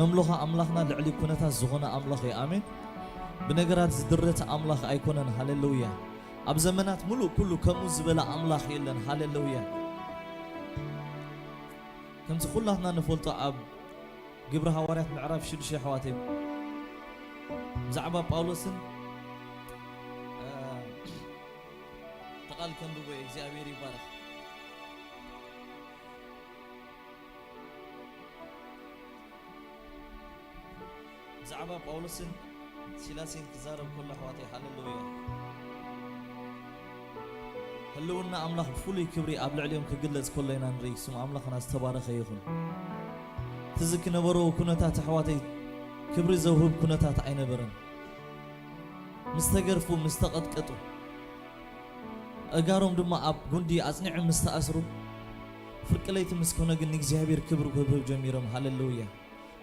መምሎኻ ኣምላኽና ልዕሊ ኩነታት ዝኾነ ኣምላኽ እዩ። ኣሜን። ብነገራት ዝድረት ኣምላኽ ኣይኮነን። ሃሌሉያ። ኣብ ዘመናት ሙሉእ ኩሉ ከምኡ ዝበለ ኣምላኽ የለን። ሃሌሉያ። ከምዚ ኩላትና ንፈልጦ ኣብ ግብሪ ሃዋርያት ምዕራፍ ሽዱሽተ ኣሕዋተይ ብዛዕባ ጳውሎስን፣ እ፣ እቲ ቃል ከንብቦ እየ። እግዚኣብሔር ይባረኽ። ብዛዕባ ጳውሎስን ሲላሴን ክዛረብ ከሎ ኣሕዋተይ፣ ሃሌሉያ፣ ህልውና ኣምላኽ ብፍሉይ ክብሪ ኣብ ልዕሊኦም ክግለጽ ከሎ ኢና ንርኢ። ስም ኣምላኽና ዝተባረኸ ይኹን። እቲ ዝነበርዎ ኩነታት ኣሕዋተይ ክብሪ ዘውህብ ኩነታት ኣይነበረን። ምስ ተገርፉ፣ ምስ ተቐጥቀጡ፣ ኣእጋሮም ድማ ኣብ ጉንዲ ኣጽኒዖም ምስ ተኣስሩ፣ ፍርቂ ለይቲ ምስ ኮነ ግን ንእግዚኣብሔር ክብሪ ክህቡ ጀሚሮም። ሃሌሉያ።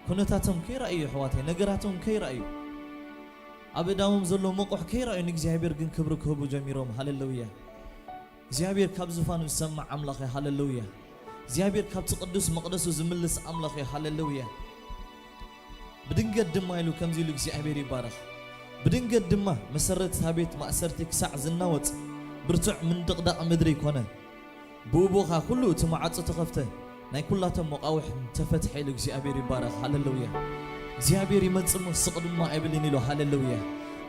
ኩነታቶም ከይረኣዩ ኣሕዋተይ፣ ነገራቶም ከይረኣዩ፣ ኣብ እዳዎም ዘሎ መቑሕ ከይረኣዩ ንእግዚኣብሔር ግን ክብሪ ክህቡ ጀሚሮም። ሃሌሉያ። እግዚኣብሔር ካብ ዙፋኑ ዝሰምዕ ኣምላኽ እዩ። ሃሌሉያ። እግዚኣብሔር ካብቲ ቅዱስ መቕደሱ ዝምልስ ኣምላኽ እዩ። ሃሌሉያ። ብድንገት ድማ ኢሉ ከምዚ ኢሉ እግዚኣብሔር ይባረኽ። ብድንገት ድማ መሰረት እታ ቤት ማእሰርቲ ክሳዕ ዝናወጽ ብርቱዕ ምንድቕዳቕ ምድሪ ኮነ። ብእቡኻ ኩሉ እቲ ማዕጾ ተኸፍተ፣ ናይ ኩላቶም መቓውሕ ተፈትሐ ኢሉ እግዚኣብሔር ይባረኽ። ሃሌሉያ። እግዚኣብሔር ይመጽእ እሞ ስቕ ድማ ኣይብልን ኢሉ። ሃሌሉያ።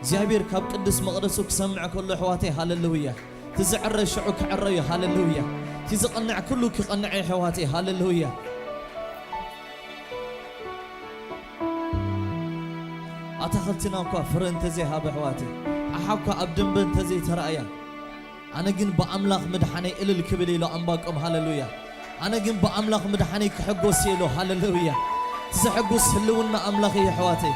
እግዚኣብሔር ካብ ቅዱስ መቕደሱ ክሰምዕ ከሎ ኣሕዋተይ፣ ሃሌሉያ፣ እቲ ዝዕረ ሽዑ ክዕረ እዩ። ሃሌሉያ። እቲ ዝቐንዕ ኩሉ ክቐንዕ እዩ ኣሕዋተይ። ሃሌሉያ። ኣታኽልትና እኳ ፍረ እንተዘይሃበ ኣሕዋተይ፣ ኣሓ እኳ ኣብ ደንበ እንተዘይተራእያ፣ ኣነ ግን ብኣምላኽ ምድሓነይ እልል ክብል ኢሉ ኣንባቆም። ሃሌሉያ። ኣነ ግን ብኣምላኽ ምድሓነይ ክሕጎስ እየ ኢሉ። ሃሌሉያ። ዘሕጉስ ህልውና ኣምላኽ እዩ ኣሕዋተይ።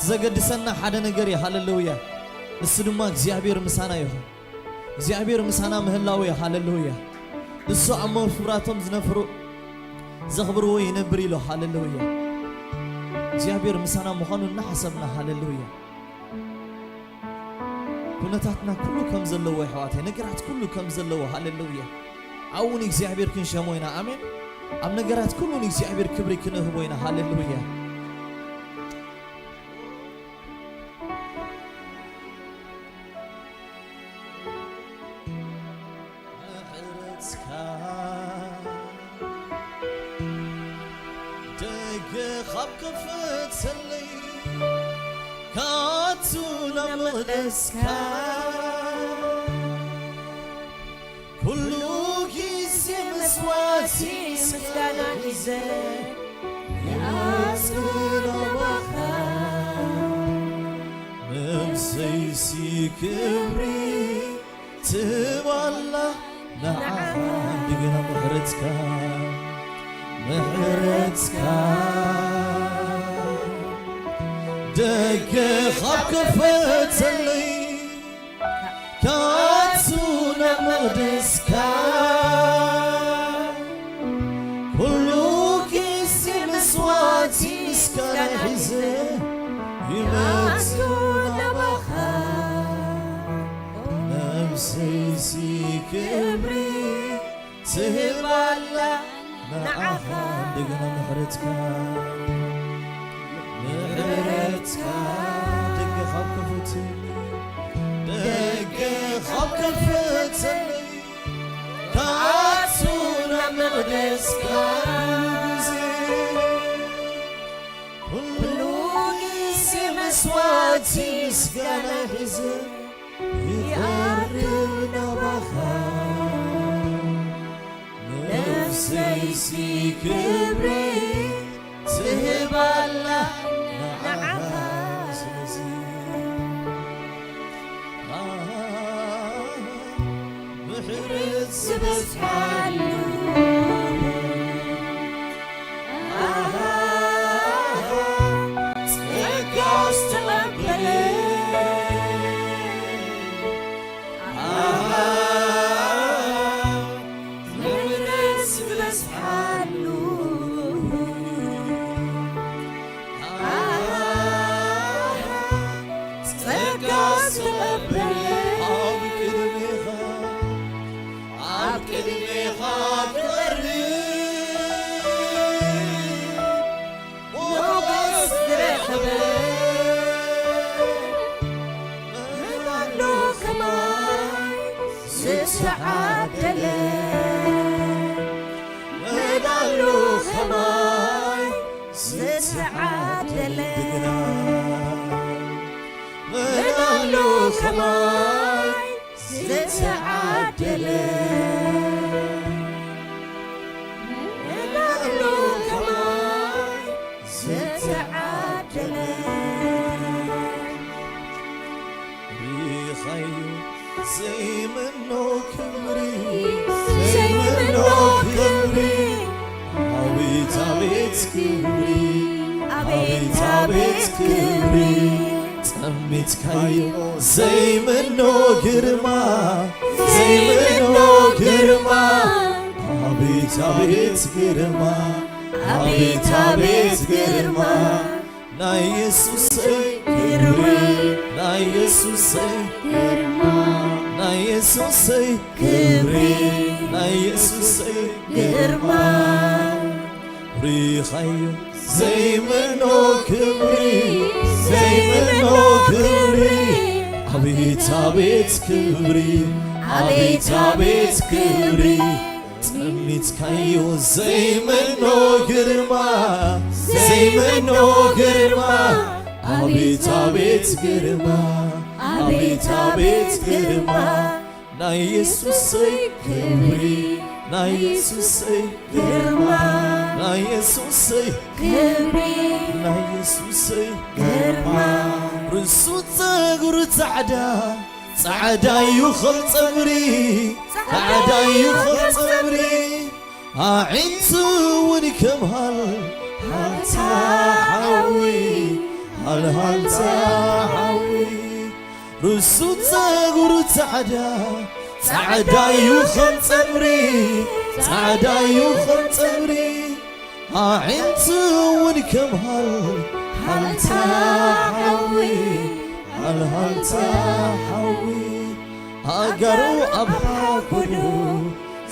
ዘገድሰና ሓደ ነገር እዩ። ሃሌሉያ። ንሱ ድማ እግዚኣብሔር ምሳና ይኹን። እግዚኣብሔር ምሳና ምህላው እዩ። ሃሌሉያ። ንሱ ኣብ መፍራቶም ዝነፍሩ ዘኽብርዎ ይነብር ኢሉ። ሃሌሉያ። እግዚኣብሔር ምሳና ምዃኑ እናሓሰብና፣ ሃሌሉያ፣ ኩነታትና ኩሉ ከም ዘለዎ፣ ኣሕዋተይ፣ ነገራት ኩሉ ከም ዘለዎ፣ ሃሌሉያ፣ ኣብኡ ንእግዚኣብሔር ክንሸሞ ኢና። ኣሜን። ኣብ ነገራት ኩሉ ንእግዚኣብሔር ክብሪ ክንህቦ ኢና። ሃሌሉያ። ምሕረትካ ደገ ኻብ ከፈተለይ፣ ካቱ ናብ መቕደስካ ኩሉ ግዜ መስዋዕቲ ምስጋና ሒዘ ይኣቱ ናባኻ። ነፍሰይሲ ክብሪ ትህባላ ንዓኻ። እንደገና ምሕረትካ፣ ምሕረትካ ደገ ኻብ ከፈተለይ፣ ካቱ ናብ መቕደስካ ኩሉ ግዜ መስዋዕቲ ምስጋና ሒዘ ይመጽእ ናባኻ። ነፍሰይሲ ክብሪ ትህባላ ንዓኻ። እንደገና ምሕረትካ፣ ምሕረትካ ደገ ኻብ ከፈተለይ፣ ደገ ኻብ ከፈተለይ፣ ክኣቱ ናብ መቕደስካ ግዜ ኩሉ ግዜ መስዋዕቲ ምስጋና ሒዘ ይቐርብ ናባኻ። ነፍሰይሲ ክብሪ ትህባላ ንዓኻ። ስለዚ ምሕረት ዝበዝሓሉ፣ ጸጋ ዝተቐበለ፣ ምሕረት ዝበዝሓሉ፣ ጸጋ ዝተቐበለ፣ ኣብ ቅድሜኻ፣ ኣብ ቅድሜኻ ክቐርብ፣ ሞጎ ክብሪ፣ ኣቤት ኣቤት ክብሪ፣ ጸሚትካዮ ዘይምኖ ግርማ፣ ዘይምኖ ግርማ፣ ኣቤት ኣቤት ግርማ፣ ኣቤት ኣቤት ግርማ፣ ናይ የሱሰይ ክብሪ፣ ናይ የሱሰይ ግርማ፣ ናይ የሱሰይ ክብሪ፣ ናይ የሱሰይ ግርማ። ሪኻዮ ዘይምኖ ክብሪ፣ ዘይምኖ ክብሪ፣ ኣቤት ኣቤት ክብሪ፣ ኣቤት ኣቤት ክብሪ፣ ጸሚትካዮ ዘይምኖ ግርማ፣ ዘይምኖ ግርማ፣ ኣቤት ኣቤት ግርማ፣ ኣቤት ኣቤት ግርማ፣ ናይ የሱሰይ ክብሪ፣ ናይ የሱሰይ ግርማ፣ ናይ የሱሰይ ክብሪ፣ ናይ የሱሰይ ግርማ። ርሱ ጸጉሩ ጻዕዳ፣ ጻዕዳ እዩ ከም ጸጉሪ፣ ጻዕዳ እዩ ከም ጸጉሪ። ኣዒንቱ እውን ከም ሃል፣ ሃልታ ሓዊ፣ ሃልሃልታ ሓዊ። ርሱ ጸጉሩ ጻዕዳ፣ ጻዕዳ እዩ ከም ጸጉሪ፣ ጻዕዳ እዩ ከም ጸጉሪ። ኣዒንቱ እውን ከም ሃል፣ ሃልታ ሓዊ፣ ሃልሃልታ ሓዊ። ኣእጋሩ ኣብ ሓጎዱ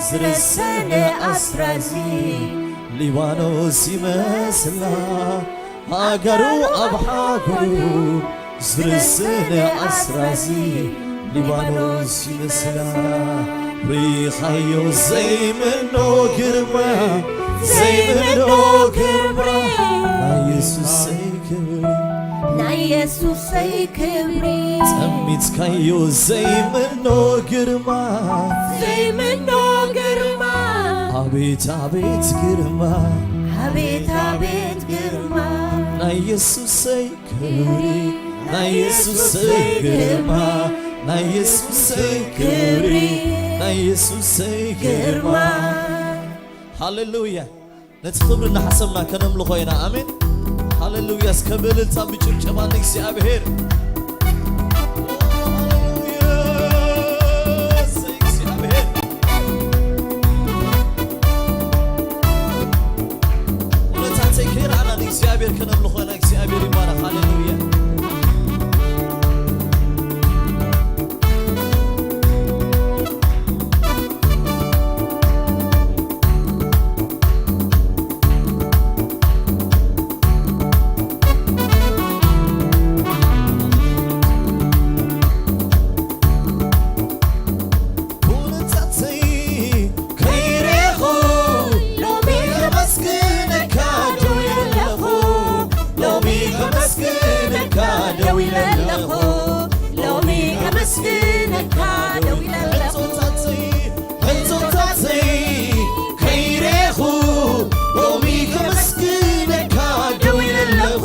ዝረሰነ ኣስራዚ ሊባኖስ ይመስላ። ኣእጋሩ ኣብ ሓጎዱ ዝረሰነ ኣስራዚ ሊባኖስ ይመስላ። ሪኻዮ ዘይምኖ ግርማ፣ ዘይምኖ ግርማ፣ ናይ የሱሰይ ክብሪ፣ ናይ የሱሰይ ክብሪ። ጸሚትካዮ ዘይምኖ ግርማ፣ ዘይምኖ ግርማ፣ ኣቤት ኣቤት ግርማ፣ ኣቤት ኣቤት ግርማ፣ ናይ የሱሰይ ክብሪ፣ ናይ የሱሰይ ግርማ፣ ናይ የሱሰይ ክብሪ፣ ናይ የሱሰይ ግርማ። ሃሌሉያ። ነቲ ክብሪ እናሓሰብና ከነምልኾ ኢና። ኣሜን። ሃሌሉያ። እስከ ብእልልታ ብጭብጨባ ንእግዚኣብሔር። ሃሌሉያ። እሰይ እግዚኣብሔር። ኩነታተይ ከይረኣና ንእግዚኣብሔር ከነምልኾ ኢና። እግዚኣብሔር ይባረኽ። ሃሌሉያ። ኩነታተይ ከይረኹ ሎሚ ከመስግነካ ደው ኢለ ኣለኹ። ሎሚ ከመስግነካ ደው ኢለ ኣለኹ። ሎሚ ከመስግነካ ደው ኢለ ኣለኹ። ሕቶታተይ፣ ሕቶታተይ ከይረኹ ሎሚ ከመስግነካ ደው ኢለ ኣለኹ።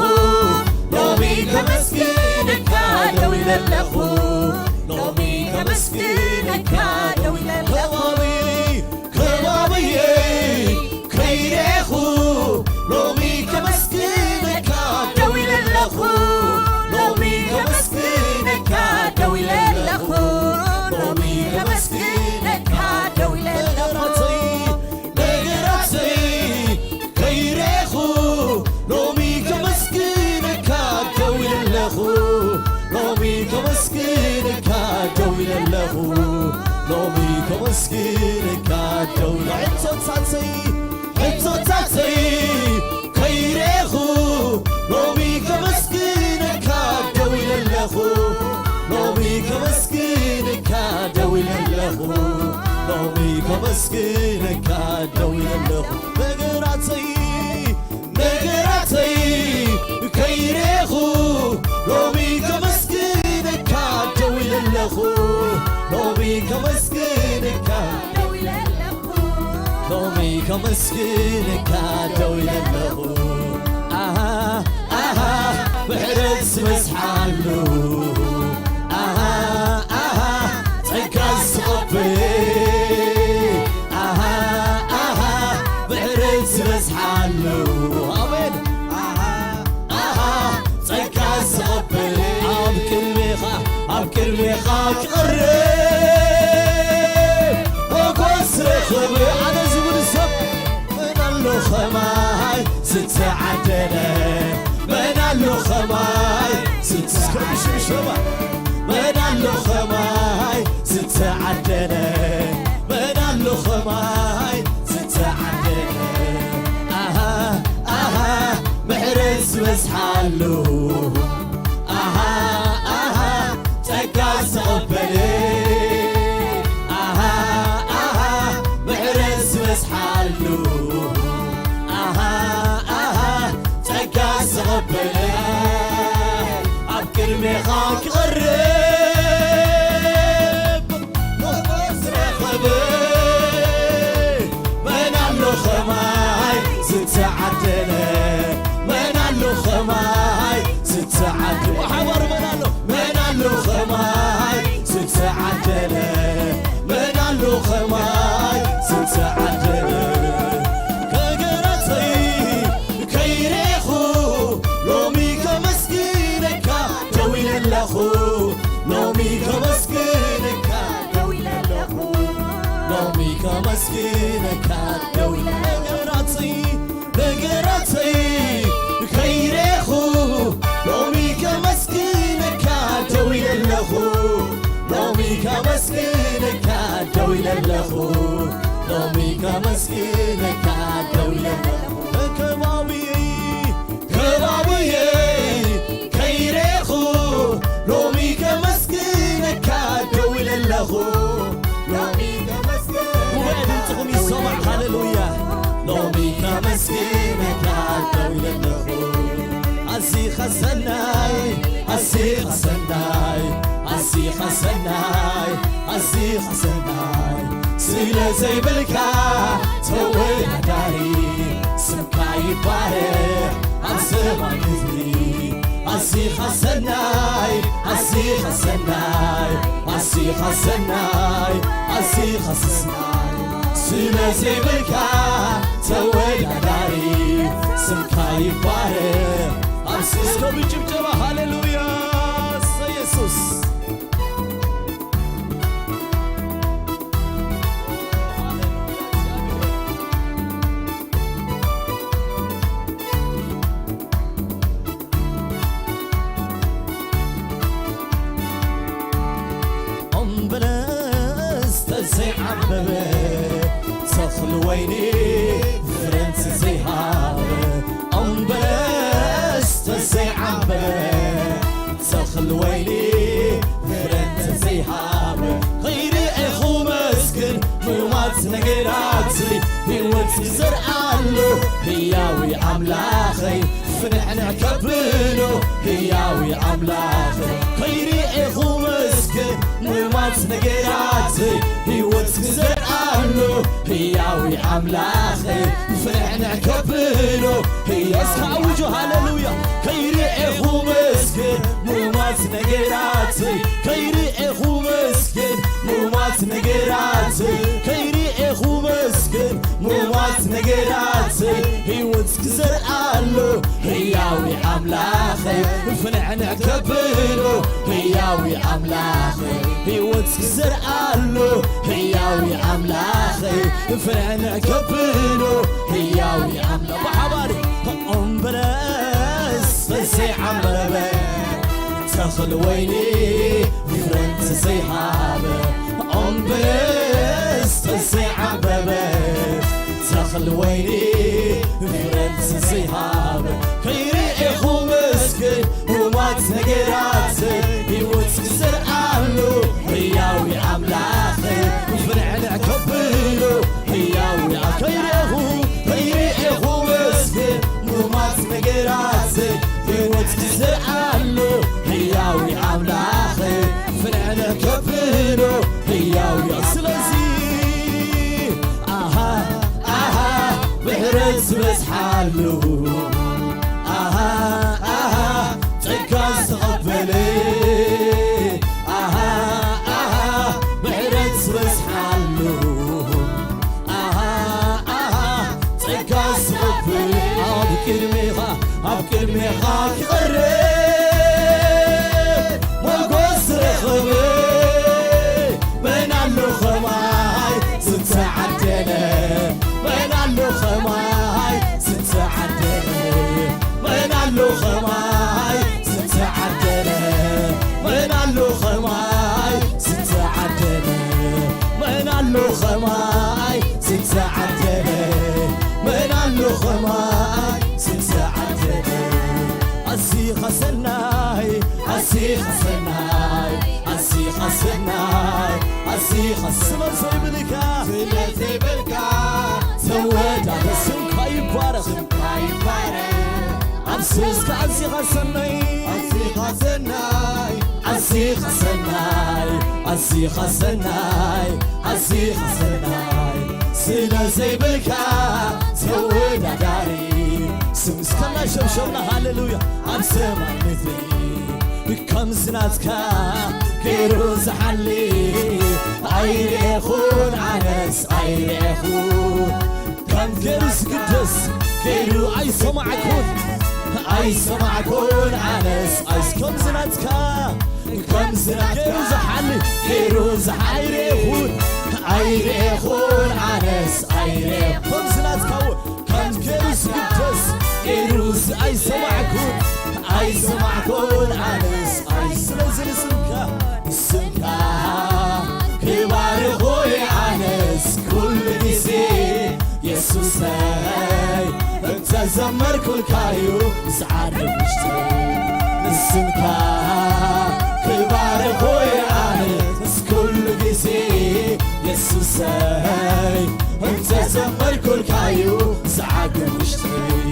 ሎሚ ከመስግነካ ደው ኢለ ኣለኹ። ሎሚ ከመስግነካ ደው ኢለ ኣለኹ። ከባቢ፣ ከባብየይ ከይረኹ ሎሚ ከመስግነካ ደው ኢለ ኣለኹ። ሎሚ ከመስግነካ ደው ኢለ ኣለኹ። ሎሚ ከመስግነካ ደው ኢለ ኣለኹ። ነገራተይ፣ ነገራተይ ከይረኹ ሎሚ ከመስግነካ ደው ኢለ ኣለኹ። ሎሚ ከመስግነካ ደው ኢለ ኣለኹ። ሎሚ ከመስግነካ ደው ኢለ፣ ሕቶታተይ፣ ሕቶታተይ ከይረኹ ሎሚ ከመስግነካ ደው ኢለ ኣለኹ። ሎሚ ከመስግነካ ደው ኢለ ኣለኹ። ሎሚ ከመስግነካ ደው ኢለ ኣለኹ። ነገራተይ፣ ነገራተይ ከይረኹ ሎሚ ከመስግነካ ደው ኢለ ኣለኹ። ሎሚ ከመስግነካ ደው ኢለ ኣለኹ። ሎሚ ከመስግነካ ደው ኢለ ኣለኹ። ኣሃ፣ ኣሃ፣ ምሕረት ዝበዝሓሉ። ኣሃ፣ ኣሃ፣ ጸጋ ዝቐበል። ኣሃ፣ ኣሃ፣ ምሕረት ዝበዝሓሉ። ኣሜን። ዝተዓደለ መን ኣሎ ኸማይ? ዝተዓደለ መን ኣሎ ኸማይ? ዝተዓደለ መን ኣሎ ኸማይ? ዝተዓደለ ኣሃ ኣሃ ምሕረት ዝበዝሓሉ ኣሃ ኣሃ ጸጋ ዝተቐበለ ኣሃ ኣሃ ምሕረት ዝበዝሓሉ ኣሃ ኣሃ ጸጋ ዝተቐበለ ኣብ ቅድሜኻ ክቐርብ ሞገስ ረኸበ። መን ኣሎ ኸማይ ዝተዓደለ? መን ኣሎ ኸማይ ዝተዓደለ? ብሓባር መን ኣሎ? መን ኣሎ ኸማይ ዝተዓደለ? መን ኣሎ ኸማይ ዝተዓደለ? ከገረተይ ከይሬኹ ሎሚ ከመስግነካ ደው ኢለ ኣለኹ። ሎሚ ከመስግነካ ደው ኢለ ኣለኹ። ሎሚ ከመስግነካ ደው ኢለ ነገራተይ ነገራተይ ከይሬኹ ሎሚ ከመስግነካ ደው ኢለ ኣለኹ። ሎሚ ከመስግነካ ደው ኢለ ኣለኹ። ሎሚ ከመስግነካ ደው ኢለ ኣለኹ። ከባብየይ ከባብየይ ከይሬኹ ሎሚ ከመስግነካ ደው ኢለ ኣለኹ። ሎሚ ከመስግነካ ጉባኤ ድምፅኹም ይሰማዕ። ሃሌሉያ። ሎሚ ከመስግነካ ደው ኢለ ኣለኹ። ኣዚኻ ሰናይ፣ ኣዚኻ ሰናይ፣ ኣዚኻ ሰናይ፣ ኣዚኻ ሰናይ ስለ ዘይብልካ ተወዳዳሪ ስምካ ይባረኽ ኣብ ሰማይ ክብሪ። ኣዚኻ ሰናይ፣ ኣዚኻ ሰናይ፣ ኣዚኻ ሰናይ፣ ኣዚኻ ሰናይ ስለ ዘይብልካ ተወዳዳሪ ስምካ ይባረኽ ኣብ ስ-፣ እስከ ብጭብጨባ ሃሌሉያ ኢየሱስ። እምበለስ ተዘይዓምበበ ተኽሊ ወይኒ ፍረ እንተዘይሃበ እምበለስ ተዘይዓምበበ ተኽሊ ወይኒ ፍረ እንተዘይሃበ ከይርኤኹ መስግን ምማት ነገራት ህይወት ይዘርኣሉ ህያዊ ኣምላኸይ ፍንዕንዕ ከብሎ ህያዊ ኣምላኸይ ከይርኤኹ መስግን ምማት ነገራት ህይወት ይዘርኣሉ ህያዊ ኣምላኸይ ፍንዕንዕ ከብሎ ህያዊ እስከ ኣውጁ ሃሌሉያ ከይርኤኹ መስግን ምማት ነገራተይ ከይርኤኹ መስግን ምማት ነገራተይ ከይርኤኹ መስግን ምማት ነገራተይ ህይወት ክዘርኣሉ ህያዊ ኣምላኸይ ፍንዕንዕ ከብሎ ህያዊ ኣምላኸይ ህይወት ክዘርኣሉ ህያዊ ኣምላኸይ ፍንዕንዕ ከብሎ ህያዊ ኣምላኽ ብሓባር እምበለስ ተዘይዓምበበ ተኽሊ ወይኒ ፍረ እንተዘይሃበ እምበለስ ተዘይዓምበበ ተኽሊ ወይኒ ፍረ እንተዘይሃበ ከይርኤኹ መስግን ምማት ነገራት ህይወት ክዘርኣሉ ህያዊ ኣምላኸይ ፍንዕንዕ ከብሎ ህያዊ ከይርኤኹ ከይርኤኹ መስግን ምማት ነገራት ህይወት ክዘርኣሉ ህያዊ ኣምላኸይ ፍንዕንዕ ከብሎ ህያዊ ስለዚ ኣሃ ኣሃ ምሕረት ዝበዝሓሉ ኣሃ ኣሃ ጸጋ ዝተቐበለ ኣሃ ኣሃ ምሕረት ዝበዝሓሉ ኣሃ ኣሃ ጸጋ ዝተቐበለ ኣብ ቅድሜኻ ኣብ ቅድሜኻ ክቐርብ ሞጎስ ዝረኸበ መን ኣሎ ኸማይ ዝተዓደለ መን ኣሎ ኸማይ ዝተዓደለ ኸማይ ዝተዓደለ መን ኣሎ ኸማይ ዝተዓደለ ኣዚኻ ሰናይ ኣዚኻ ሰናይ ኣዚኻ ሰናይ ኣዚኻ ስለ ዘይብልካ ስለ ዘይብልካ ተወዳደ ስምካ ይባረኽ ስምካ ይባረኽ ኣብ ስስካ ኣዚኻ ሰናይ ኣዚኻ ሰናይ ኣዚኻ ሰናይ ኣዚኻ ሰናይ ኣዚኻ ሰናይ ስለ ዘይብልካ ተወዳዳሪ ስም እስከና ሸብሸብና ሃሌሉያ ኣብ ሰማይ ምድሪ ከምዚ ናትካ ገይሩ ዝሓሊ ኣይርኤኹን ኣነስ ኣይርኤኹን ከም ገይሩ ዝግደስ ገይሩ ኣይሰማዕኩን ኣይሰማዕኩን ኣነስ ኣይስ ከምዚ ናትካ ከምዚ ናትካ ገይሩ ዝሓሊ ገይሩ ዝሓሊ ኣይርኤኹን ኣይርኤኹን ኣነስ ኣይርኤ ከምዚ ናትካ ከም ገይሩ ዝግደስ ገይሩ ዝ- ኣይሰማዕኩን ኣይሰማዕኩን ኣነስ ኣይ ስለዚ ንስምካ ንስምካ ክባርኾ ኣነስ ኩሉ ግዜ የሱሰይ እንተዘመርኩልካዩ ዝዓርፍ ውሽጠይ ንስምካ ክባርኾ ኣነስ ኩሉ ግዜ የሱሰይ እንተዘመርኩልካዩ ዝዓግብ ውሽጠይ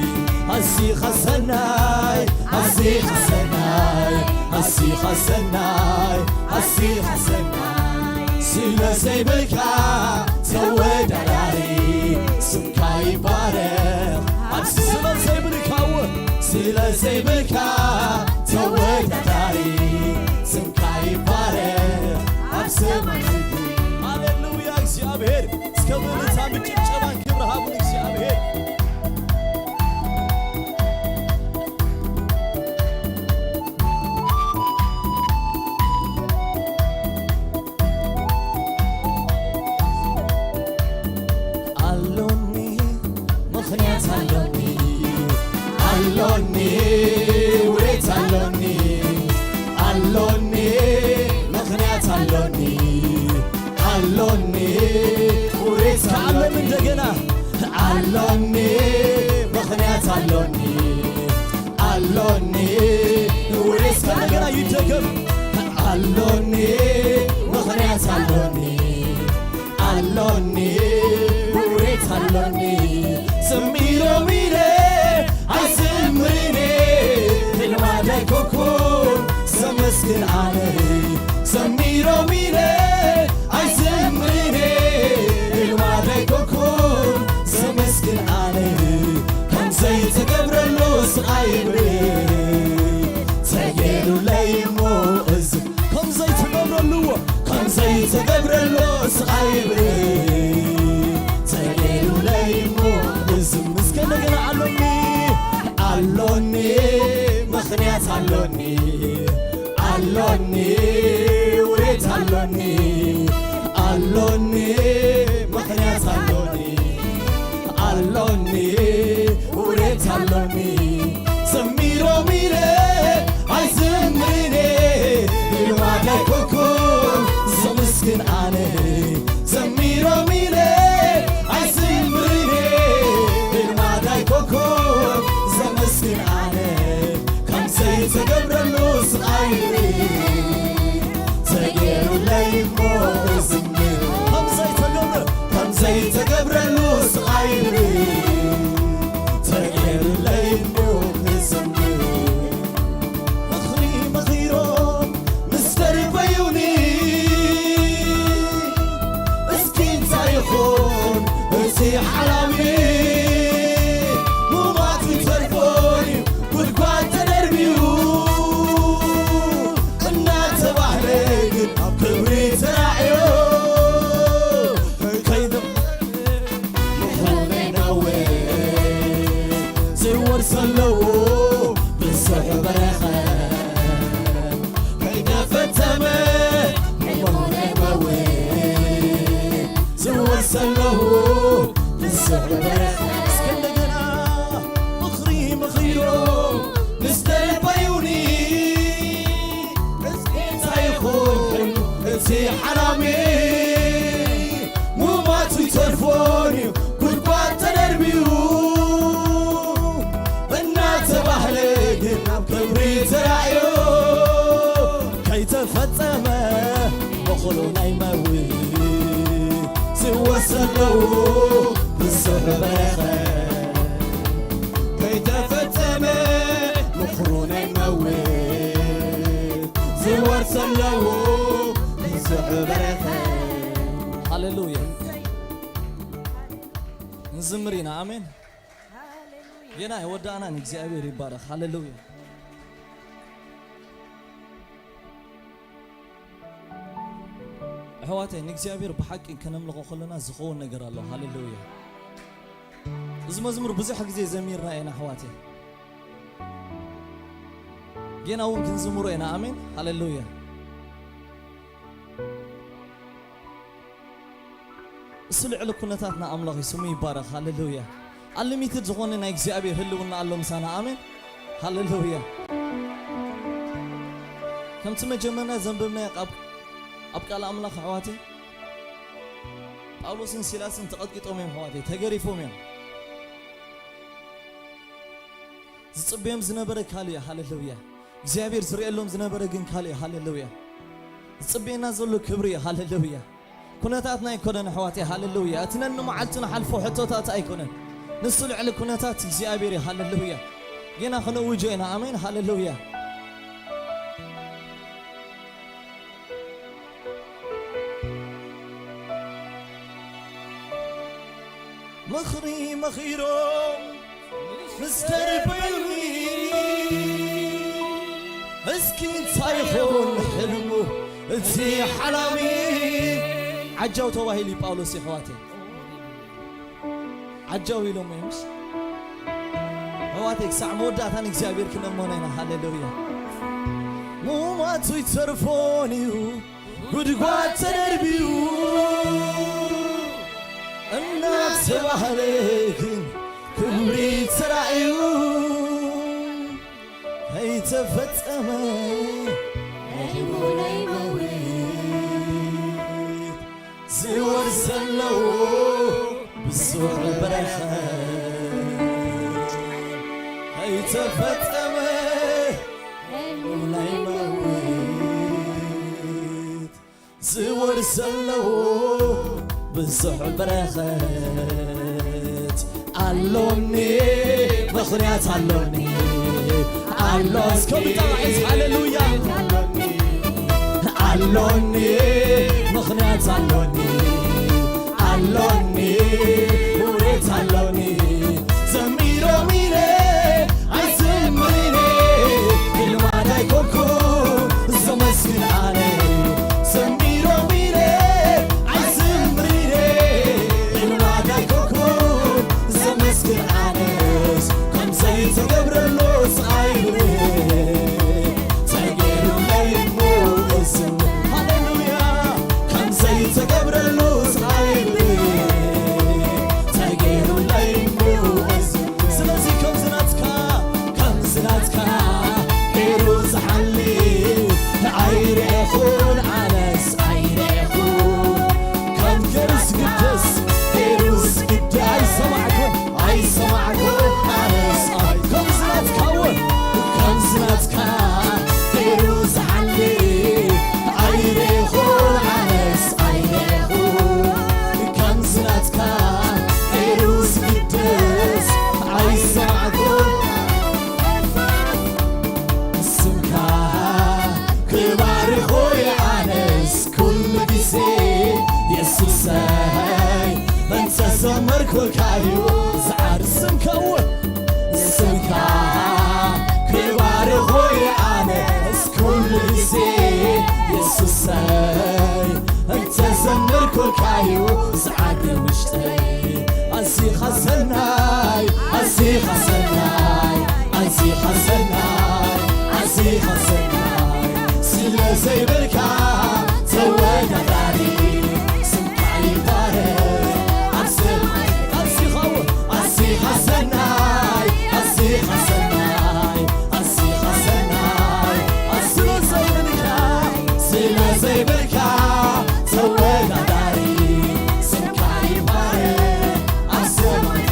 ኣዚኻ ሰናይ ኣዚኻ ሰናይ ኣዚኻ ሰናይ ኣዚኻ ሰናይ ስለ ዘይብልካ ተወዳዳሪ ስምካ ይባረኽ ኣብ ስለ ዘይብልካ እወ ስለ ዘይብልካ ተወዳዳሪ ስምካ ይባረኽ ኣብ ሰማይ ሃሌሉያ እግዚኣብሔር እስከ ብእልልታን ብጭብጨባን ክብሪ ሃቡ ንእግዚኣብሔር ኣሎኒ ምኽንያት ኣሎኒ ኣሎኒ ውሬት ኣሎኒ ኣሎኒ ምኽንያት ኣሎኒ ኣሎኒ ውሬት ኣሎኒ እንደገና ኣሎኒ ምኽንያት ኣሎኒ ኣሎኒ ውሬት እንደገና ይደገም ኣሎኒ ምኽንያት ኣሎኒ ኣሎኒ ውሬት ኣሎኒ ስሚሮም ኢለ ኣይስምርኔ ልማድ ኣይኮንኩን ዘመስግን ኣነ ስሚሮም ኢለ ኣይስምርኔ ልማድ ኣይኮንኩን ዘመስግን ኣነ ከም ዘይተገብረሉ ስቓይ ይብል ተጌሩለይ እሞ እዚ ከም ዘይተገብረሉ ከም ዘይተገብረሉ ስቓይ ይብል ተጌሩለይ እሞ እዚ ምስከ እንደገና ኣሎኒ ኣሎኒ ምኽንያት ኣሎኒ ኣሎኒ ውሬት ኣሎኒ ኣሎኒ ምኽንያት ኣሎኒ ኣሎኒ ውሬት ኣሎኒ ዘሚሮም ኢለ ኣይዝምርኔ ልማድ ኣይኮንኩን ዘምስግን ኣነ ዘሚሮም ኢለ ኣይዝምርኔ ልማድ ኣይኮንኩን ዘምስግን ኣነ ከም ዘይተገብረሉ ስቓይ ተጌሩለይ እሞ ዝምር ከም ዘይተገብረ ከም ዘይተገብረሉ ስቓይ ተጌሩለይ እሞ ዝምር ምኽሪ መኺሮም ምስ ተርበዩኒ እስኪ እንታይ ይኾን እቲ ሓላዊ ሙማቱ ተርፎ እዩ ጉድጓድ ተደርብዩ እናተባህለ ግን ኣብ ክብሪ ተራእዮ ከይደ ምኾነ ነወ ዝወርስ ኣለዎ ብዙሕ በረኸት ከይደፈተመ ምኾነ ነወ ዝወርስ ኣለዎ ብዙሕ በረኸት እስከ እንደገና ምኽሪ ምኺሮ ምስ ተርበዩኒ እስኪ እንታይ ይኹን እቲ ሓላሚ ሙማ ኣለዎ ብዙሕ በረኸት ከይተፈጸመ ምኽሩ ናይ መውት ዝወርስ ኣለዎ ብዙሕ በረኸት። ሃሌሉያ። ንዝምር ኢና። ኣሜን። ገና ኣይወዳእናን። እግዚኣብሔር ይባረኽ። ሃሌሉያ። ኣሕዋተይ፣ ንእግዚኣብሔር ብሓቂ ከነምልኾ ከለና ዝኸውን ነገር ኣሎ። ሃሌሉያ። እዚ መዝሙር ብዙሕ ግዜ ዘሚርና ኢና ኣሕዋተይ። ጌና እውን ክንዝምሮ ኢና። ኣሜን። ሃሌሉያ። እሱ ልዕሊ ኩነታትና ኣምላኽ እዩ፣ ስሙ ይባረኽ። ሃሌሉያ። ኣልሚትድ ዝኾነ ናይ እግዚኣብሔር ህልውና ኣሎ ምሳና። ኣሜን። ሃሌሉያ። ከምቲ መጀመርና ዘንበብናዮ ኣብ፣ ኣብ ቃል ኣምላኽ ኣሕዋተይ፣ ጳውሎስን ሲላስን ተቐጥቂጦም እዮም ኣሕዋተይ፣ ተገሪፎም እዮም። ዝጽበዮም ዝነበረ ካልእ እዩ። ሃሌሉያ። እግዚኣብሔር ዝርእየሎም ዝነበረ ግን ካልእ እዩ። ሃሌሉያ። ዝጽበየና ዘሎ ክብሪ እዩ። ሃሌሉያ። ኩነታትና ኣይኮነን ኣሕዋተይ። ሃሌሉያ። እቲ ነንመዓልቱ ንሓልፎ ሕቶታት ኣይኮነን። ንሱ ልዕሊ ኩነታት እግዚኣብሔር እዩ። ሃሌሉያ። ጌና ክነውጆ ኢና። ኣሜን። ሃሌሉያ። ምኽሪ መኺሮም ምስ ተርበዩኒ፣ እስኪ እንታይ ይኸውን ሕልሙ እቲ ሓላሚ? ዓጃው ተባሂሉ እዩ ጳውሎስ፣ የሕዋተይ። ዓጃው ኢሎም እዮም። ኣሕዋተይ፣ ክሳዕ መወዳእታ ንእግዚኣብሔር ክነመኖ ኢና። ሃሌሉያ። ሙማቱ ይተርፎን እዩ፣ ጉድጓድ ተደርብዩ እናተባህለ ግን ክብሪ ተራእዩ ከይተፈጸመ ሕልሙ ናይ መውት ዝወርስ ዘለዎ ብዙሕ በረኸት ከይተፈጸመ ሕልሙ ናይ መውት ዝወርስ ዘለዎ ብዙሕ በረኸት ኣሎኒ፣ ምኽንያት ኣሎኒ፣ ኣሎ እስከ ብጣዕስ፣ ሃሌሉያ። ኣሎኒ፣ ምኽንያት ኣሎኒ፣ ኣሎኒ፣ ውሬት ኣሎኒ፣ ዘሚሮም ኢለ ኣይዝምር ኢለ፣ ልማድ ኣይኮንኩ ዘመስግን ኣነ፣ ዘሚሮም ኢለ ኣይዝምር ኢለ፣ ልማድ ኣይኮንኩ ዘመስግን ኣነስ፣ ከም ዘይተገብረሉ ስኣይብል፣ ተገይሩለይ እሞ እዝምር። ሃሌሉያ። ከም ዘይተገብረሉ ስኣይብል፣ ተገይሩለይ እሞ እዝምር። ስለዚ ከምዚ ናትካ፣ ከምዚ ናትካ ገይሩ ዝሓሊ ኣይርኤኹን፣ ኣነስ ኣይርኤኹን። ከም ገርስ ግደስ ገይሩ ዝግደ ኣይሰማዕኩን፣ ኣይሰማዕኩን። ኣነስ ኣይ-፣ ከምዚ ናትካ እውን፣ ከምዚ ናትካ ገይሩ ዝሓሊ ኣይርኤኹን፣ ኣነስ ኣይርኤኹን። ከምዚ ናትካ ገይሩ ዝግደስ ኣይሰማዕኩን። ስምካ ክባርኾ ኣነስ ኩሉ ግዜ የሱሰይ እንተዘመርኩልካዩ ዝዓር ስምካ እውን ስምካ ክባርኾ ኣነስ ኩሉ ግዜ የሱሰይ እንተዘመርኩልካዩ ዝዓር ውሽጠይ ኣዚኻ ሰናይ ኣዚኻ ሰናይ ኣዚኻ ሰናይ ኣዚኻ ሰናይ ስለ ዘይብልካ ተወዳዳሪ ስምካ ይባረኽ ኣብ ሰማይ ኣዚኻ እውን ኣዚኻ ሰናይ ኣዚኻ ሰናይ ኣዚኻ ሰናይ ኣስሎ ዘይብልካ ስለ ዘይብልካ ተወዳዳሪ ስምካ ይባረኽ ኣብ ሰማይ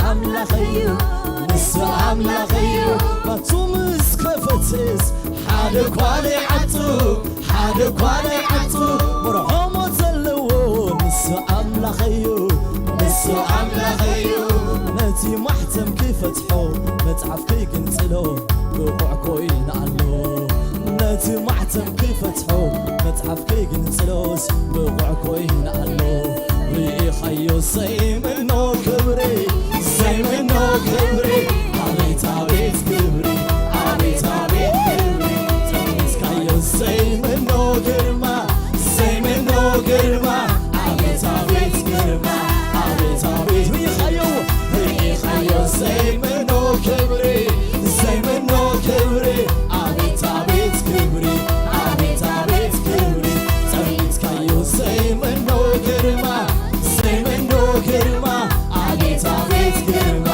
ኣምላኸዩ፣ ንሱ ኣምላኸዩ። ባቱ ምስ ከፈትስ ሓደ እኳ ዘይዓጹ፣ ሓደ እኳ ዘይዓጹ። መርሖሞ ዘለዎ ንሱ ኣምላኸዩ፣ ንሱ ኣምላኸዩ። ነቲ ማሕተም ክፈትሖ፣ መጽሓፍ ክግንጽሎ ብቑዕ ኮይኑ ኣሎ። ነቲ ማሕተም ክፈትሖ፣ መጽሓፍ ክግንጽሎስ ብቑዕ ኮይኑ ኣሎ። ርኢኻዮ ዘይምኖ ክብሪ፣ ዘይምኖ ክብሪ፣ ኣቤት ኣቤት ክብሪ፣ ኣቤት ኣቤት ክብሪ። ጠሚትካዮ ዘይምኖ ግርማ፣ ዘይምኖ ግርማ፣ ኣቤት ኣቤት ግርማ፣ ኣቤት ኣቤት ርኢኻዮ፣ ርኢኻዮ ዘይምኖ ክብሪ፣ ዘይምኖ ክብሪ፣ ኣቤት ኣቤት ክብሪ፣ ኣቤት ኣቤት ክብሪ። ጠሚትካዮ ዘይምኖ ግርማ፣ ዘይምኖ ግርማ፣ ኣቤት ኣቤት ግርማ፣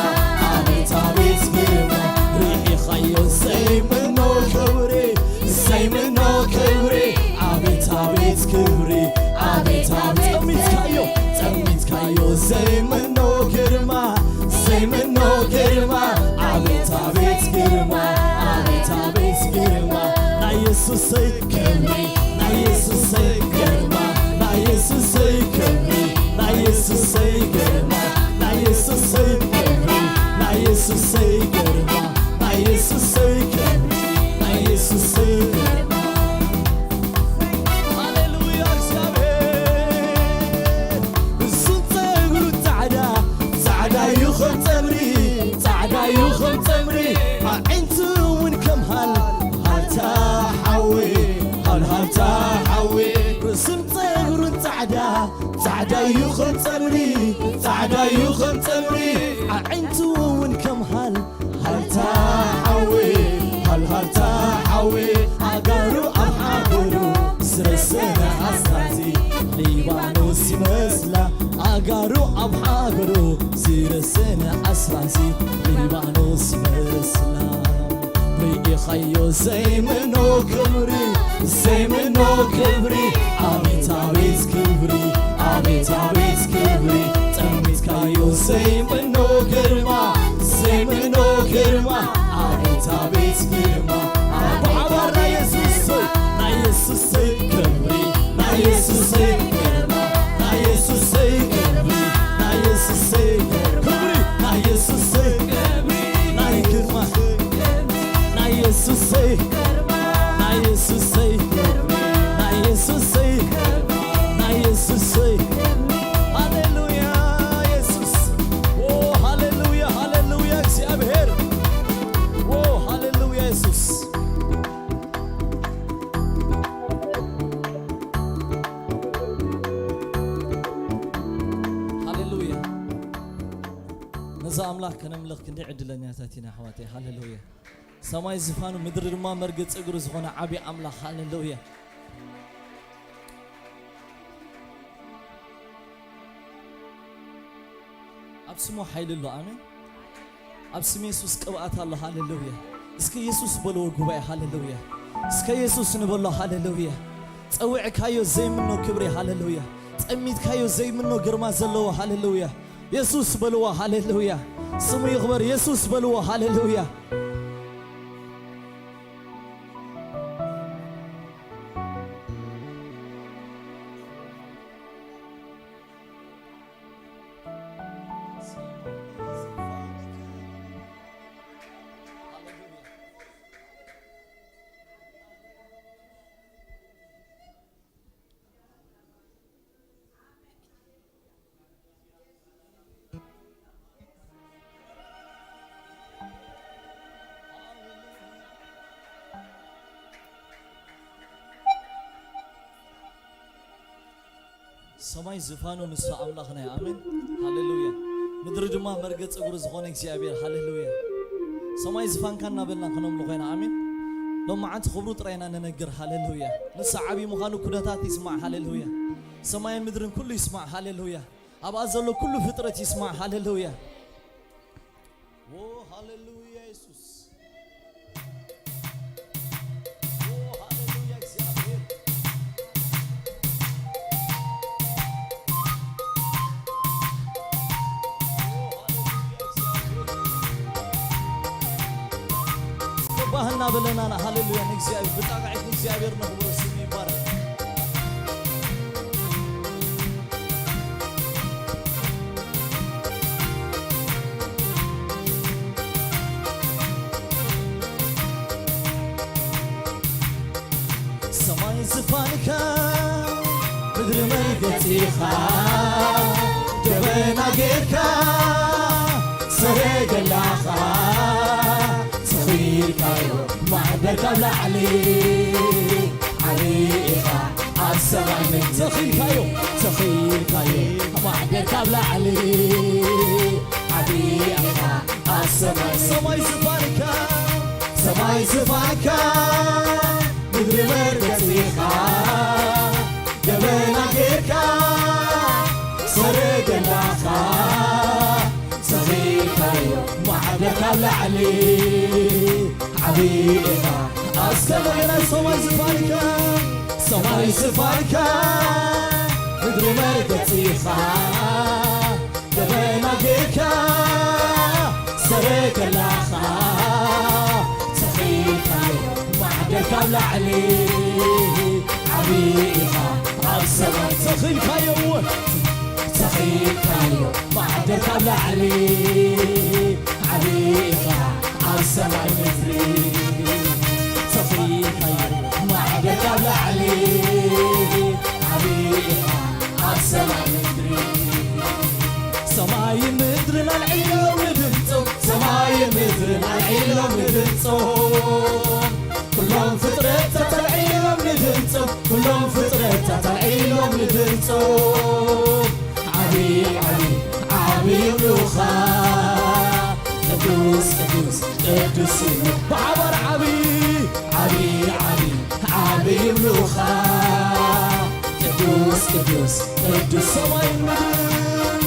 ኣቤት ኣቤት ግርማ። ርኢኻዮ ዘይምኖ ክብሪ፣ ዘይምኖ ክብሪ፣ ኣቤት ኣቤት ክብሪ፣ ኣቤት ኣቤት። ጠሚትካዮ፣ ጠሚትካዮ ዘይምኖ ግርማ፣ ዘይምኖ ግርማ፣ ኣቤት ኣቤት ግርማ፣ ኣቤት ኣቤት ግርማ። ናይ የሱሰይ ክብሪ፣ ናይ የሱሰይ ግርማ፣ ናይ የሱሰይ ክብሪ፣ ናይ የሱሰይ ግርማ፣ ናይ የሱሰይ ክብሪ፣ ናይ የሱሰይ ግርማ፣ ናይ የሱሰይ ክብሪ፣ ናይ የሱሰይ ግርማ። ሃሌሉያ እግዚኣብሔር። እሱን ጸጉሩ ጻዕዳ፣ ጻዕዳ እዩ ከም ጸምሪ፣ ጻዕዳ እዩ ከም ጸምሪ። ኣዒንቱ እውን ከም ሃል፣ ሃልታ ሓዊ፣ ሃልሃልታ ሓዊ። ርእሱን ጸጉሩን ጻዕዳ፣ ጻዕዳ እዩ ከም ጸምሪ፣ ጻዕዳ እዩ ከም ጸምሪ። ኣዒንቱ እውን ከም ሃል፣ ሃልታ ሓዊ፣ ሃልሃልታ ሓዊ። ኣጋሩ ኣብ ሓጎሩ ዝረሰነ ኣስራዚ ሊባኖስ ይመስላ። ኣጋሩ ኣብ ሓጎሩ ዝረሰነ ኣስራዚ ሊባኖስ ይመስላ። ርኢኻዮ ዘይምኖ ክብሪ፣ ዘይምኖ ክብሪ፣ ኣቤት ኣቤት ክብሪ፣ ኣቤት ኣቤት ክብሪ። ጠሚትካዮ ዘይምኖ ግርማ፣ ዘይምኖ ግርማ፣ ኣቤት ኣቤት ግርማ። ብሓባር ናይ የሱስ፣ ናይ የሱሰይ ክብሪ፣ ናይ የሱሰይ ግርማ፣ ናይ የሱሰይ ክብሪ፣ ናይ የሱሰይ ክብሪ፣ ናይ የሱሰይ ክብሪ፣ ናይ ግርማ፣ ናይ የሱሰይ፣ ናይ የሱሰይ፣ ናይ የሱሰይ፣ ናይ የሱሰይ። ሃሌሉያ የሱስ። ኦ ሃሌሉያ፣ ሃሌሉያ እግዚኣብሔር። ኦ ሃሌሉያ የሱስ። ሃሌሉያ። ነዚ ኣምላኽ ከነምልኽ ክንደይ ዕድለኛታት ኢና ኣሕዋተይ። ሃሌሉያ። ሰማይ ዝፋኑ ምድሪ ድማ መርገጺ እግሩ ዝኾነ ዓቢ ኣምላኽ። ሃሌሉያ። ኣብ ስሙ ሓይሊ ኣሎ። ኣሜን። ኣብ ስም የሱስ ቅብኣት ኣሎ። ሃሌሉያ። እስከ የሱስ በልዎ ጉባኤ። ሃሌሉያ። እስከ የሱስ ንበሎ። ሃሌሉያ። ጸዊዕካዮ ዘይምኖ ክብሪ። ሃሌሉያ። ጸሚትካዮ ዘይምኖ ግርማ ዘለዎ። ሃሌሉያ። የሱስ በልዎ። ሃሌሉያ። ስሙ ይኽበር። የሱስ በልዎ። ሃሌሉያ። ሰማይ ዝፋኑ ንሱ ኣምላኽና እዩ። ኣሜን። ሃሌሉያ። ምድሪ ድማ መርገጺ እግሩ ዝኾነ እግዚኣብሔር። ሃሌሉያ። ሰማይ ዝፋንካ እናበልና ክነምልኾ ኢና። ኣሜን። ሎማዓንቲ ክብሩ ጥራይ ኢና ንነግር። ሃሌሉያ። ንሱ ዓብዪ ምዃኑ ኩነታት ይስማዕ። ሃሌሉያ። ሰማይን ምድርን ኩሉ ይስማዕ። ሃሌሉያ። ኣብኣ ዘሎ ኩሉ ፍጥረት ይስማዕ። ሃሌሉያ። ኦ ሃሌሉያ የሱስ። ኦ ሃሌሉያ እግዚኣብሔር። ኦ ሃሌሉያ ባህ እናበለና ሃሌሉያ ንእግዚኣብሔር፣ ብጣቕዒት ንእግዚኣብሔር ነኽብሮ፣ ስሙ ይባረክ። ሰማይ ዝፋንካ ምድሪ መርገጺኻ ደበና ጌርካ ሰረገላኻ ተኺልካዮ ማዕበል ካብ ላዕሊ ዓብዪ ኢኻ ኣብ ሰማይ ምድሪ ተኺልካዮ ተኺልካዮ ማዕበል ካብ ላዕሊ ዓብዪ ኢኻ ኣብ ሰማይ ሰማይ ዝፋንካ ሰማይ ዝፋንካ ምድሪ መርገጺኻ ደበና ጌርካ ሰረገላኻ ሰኺልካዮ ማዕበል ካብ ላዕሊ ዓብዪ ኢኻ ኣስከመና ሰማይ ዝፋንካ ሰማይ ዝፋንካ ምድሪ መርገጺኻ ደበና ጌርካ ሰረገላኻ ሰኺልካዮ ማዕበል ካብ ላዕሊ ዓብዪ ኢኻ ኣብ ሰማይ ሰኺልካዮ ሰኺልካዮ ማዕበል ካብ ላዕሊ ዓብዪ ኢኻ ኣብ ሰማይ ምድሪ ሰኺልካዮ ማዕበል ካብ ላዕሊ ዓብዪ ኢኻ ኣብ ሰማይ ምድሪ ሰማይን ምድርን ኣልዒሎም ንድምጾም ሰማይን ምድርን ኣልዒሎም ንድምጾም ኩሎም ፍጥረታት ኣልዒሎም ንድምጾም ኩሎም ፍጥረታት ኣልዒሎም ንድምጾም ዓብዪ ዓብዪ ዓብዪ ይብሉኻ ቅዱስ ቅዱስ ቅዱስ ይብሉ ብሓባር ዓብዪ ዓብዪ ዓብዪ ዓብዪ ይብሉኻ ቅዱስ ቅዱስ ቅዱስ ሰማይን ምድርን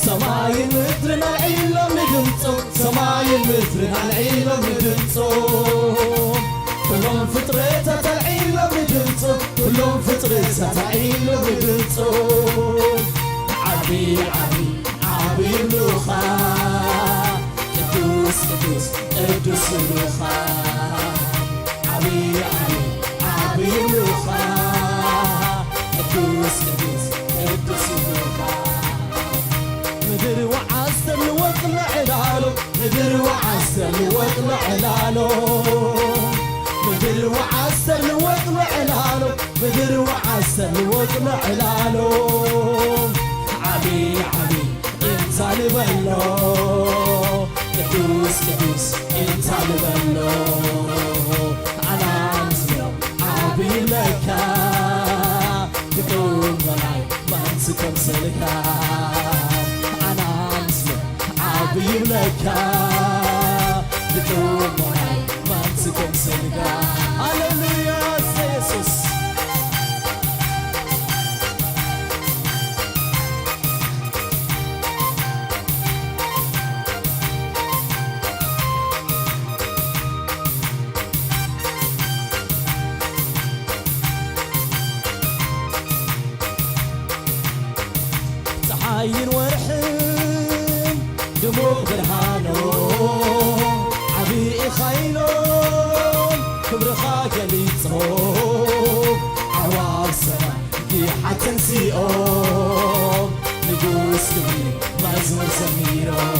ሰማይን ምድርን ኣልዒሎም ንድምጾም ሰማይን ምድርን ኣልዒሎም ንድምጾም ኩሎም ፍጥረታት ኣልዒሎም ንድምጾም ኩሎም ፍጥረታት ኣልዒሎም ንድምጾም ዓቢ ዓቢ ዓቢ ይብሉኻ ቅዱስ ቅዱስ ቅዱስ ይብሉኻ ዓቢ ዓቢ ዓቢ ይብሉኻ ቅዱስ ቅዱስ ቅዱስ ይብሉኻ ምድር ወዓስ ተልወጥ ንዕላሎ ምድር ወዓስ ተልወጥ ንዕላሎ ምድር ወዓስ ተልወጥ ንዕላሎ ምድር ወዓስ ተልወጥ ንዕላሎ ዓቢ ዓቢ እንታ ንበሎ ቅዱስ ቅዱስ እንታ ንበሎ ኣናምስሎ ዓቢ ይብለካ ብቁም መናይ ማንስ ከምሰልካ ኣናምስሎ ዓቢ ይብለካ ብቁም መናይ ማንስ ከምሰልካ ሃሌሉያ ኢየሱስ ፀሓይን ወርሕን ድሙቕ ብርሃኖም ዓብዪ ኢኻ ኢሎም ክብርኻ ገሊጾም ዓዋር ሰማይ ጊሓ ተንሲኦም ንጉስ ክብሪ መዝሙር ዘሚሮም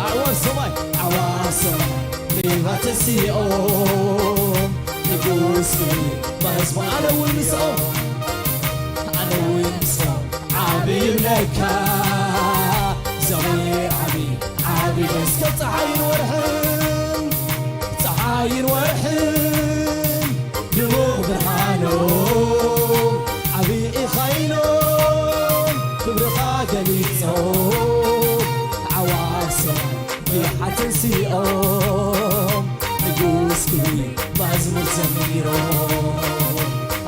ዓዋር ሰማይ ዓዋር ሰማይ ጊሓ ተንሲኦም ንጉስ ክብሪ መዝሙር ኣነ እውን ምስኦም ኣነ እውን ምስኦም ዓብዪ ይብለካ እግዚኣብሔር ዓብዪ ዓብዪ እስከ ፀሓይን ወርሕን ፀሓይን ወርሕን ድሙቕ ብርሃኖም ዓብዪ ኢኻ ኢሎም ክብርኻ ገሊጾም ዓዋር ሰማይ ጊሓ ተንሲኦም ንጉስ ክብሪ መዝሙር ዘሚሮም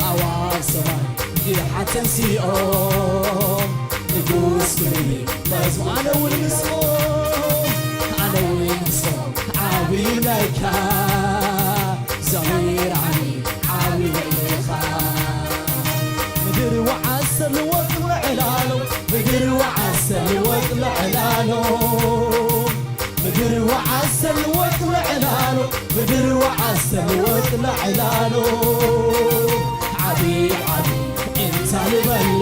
ኣዋር ሰማይ ጊሓ ተንሲኦም ንጉስ ክብሪ መዝሙር ኣነ እውን ምስኦም ኣነ እውን ምስኦም ዓብዪ ይብለካ እግዚኣብሔር ዓብዪ ዓብዪ ኢኻ ምድር ወዓሰ ልወጥ ንዕላሎ ምድር ወዓሰ ልወጥ ንዕላሎ ምድር ወዓሰ ልወጥ ንዕላሎ ምድሪ ወዓስ ተልወጥ ላዕላሉ፣ ዓቢ ዓቢ እንታ ንበሎ፣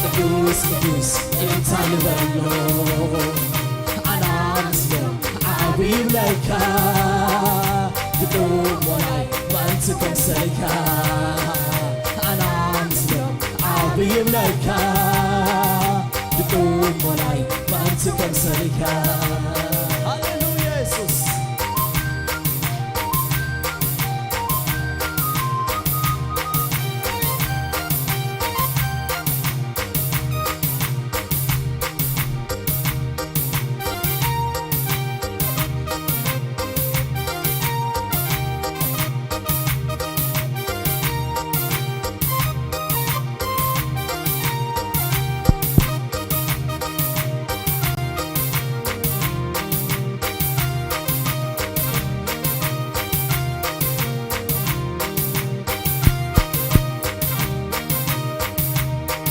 ቅዱስ ቅዱስ እንታ ንበሎ። ኣና ምስሎ ዓቢ ይብለካ፣ ግጥም ሞላይ ምእንቲ ከምሰልካ። ኣና ምስሎ ዓቢ ይብለካ፣ ግጥም ሞላይ ምእንቲ ከምሰልካ። ሃሌሉያ የሱስ።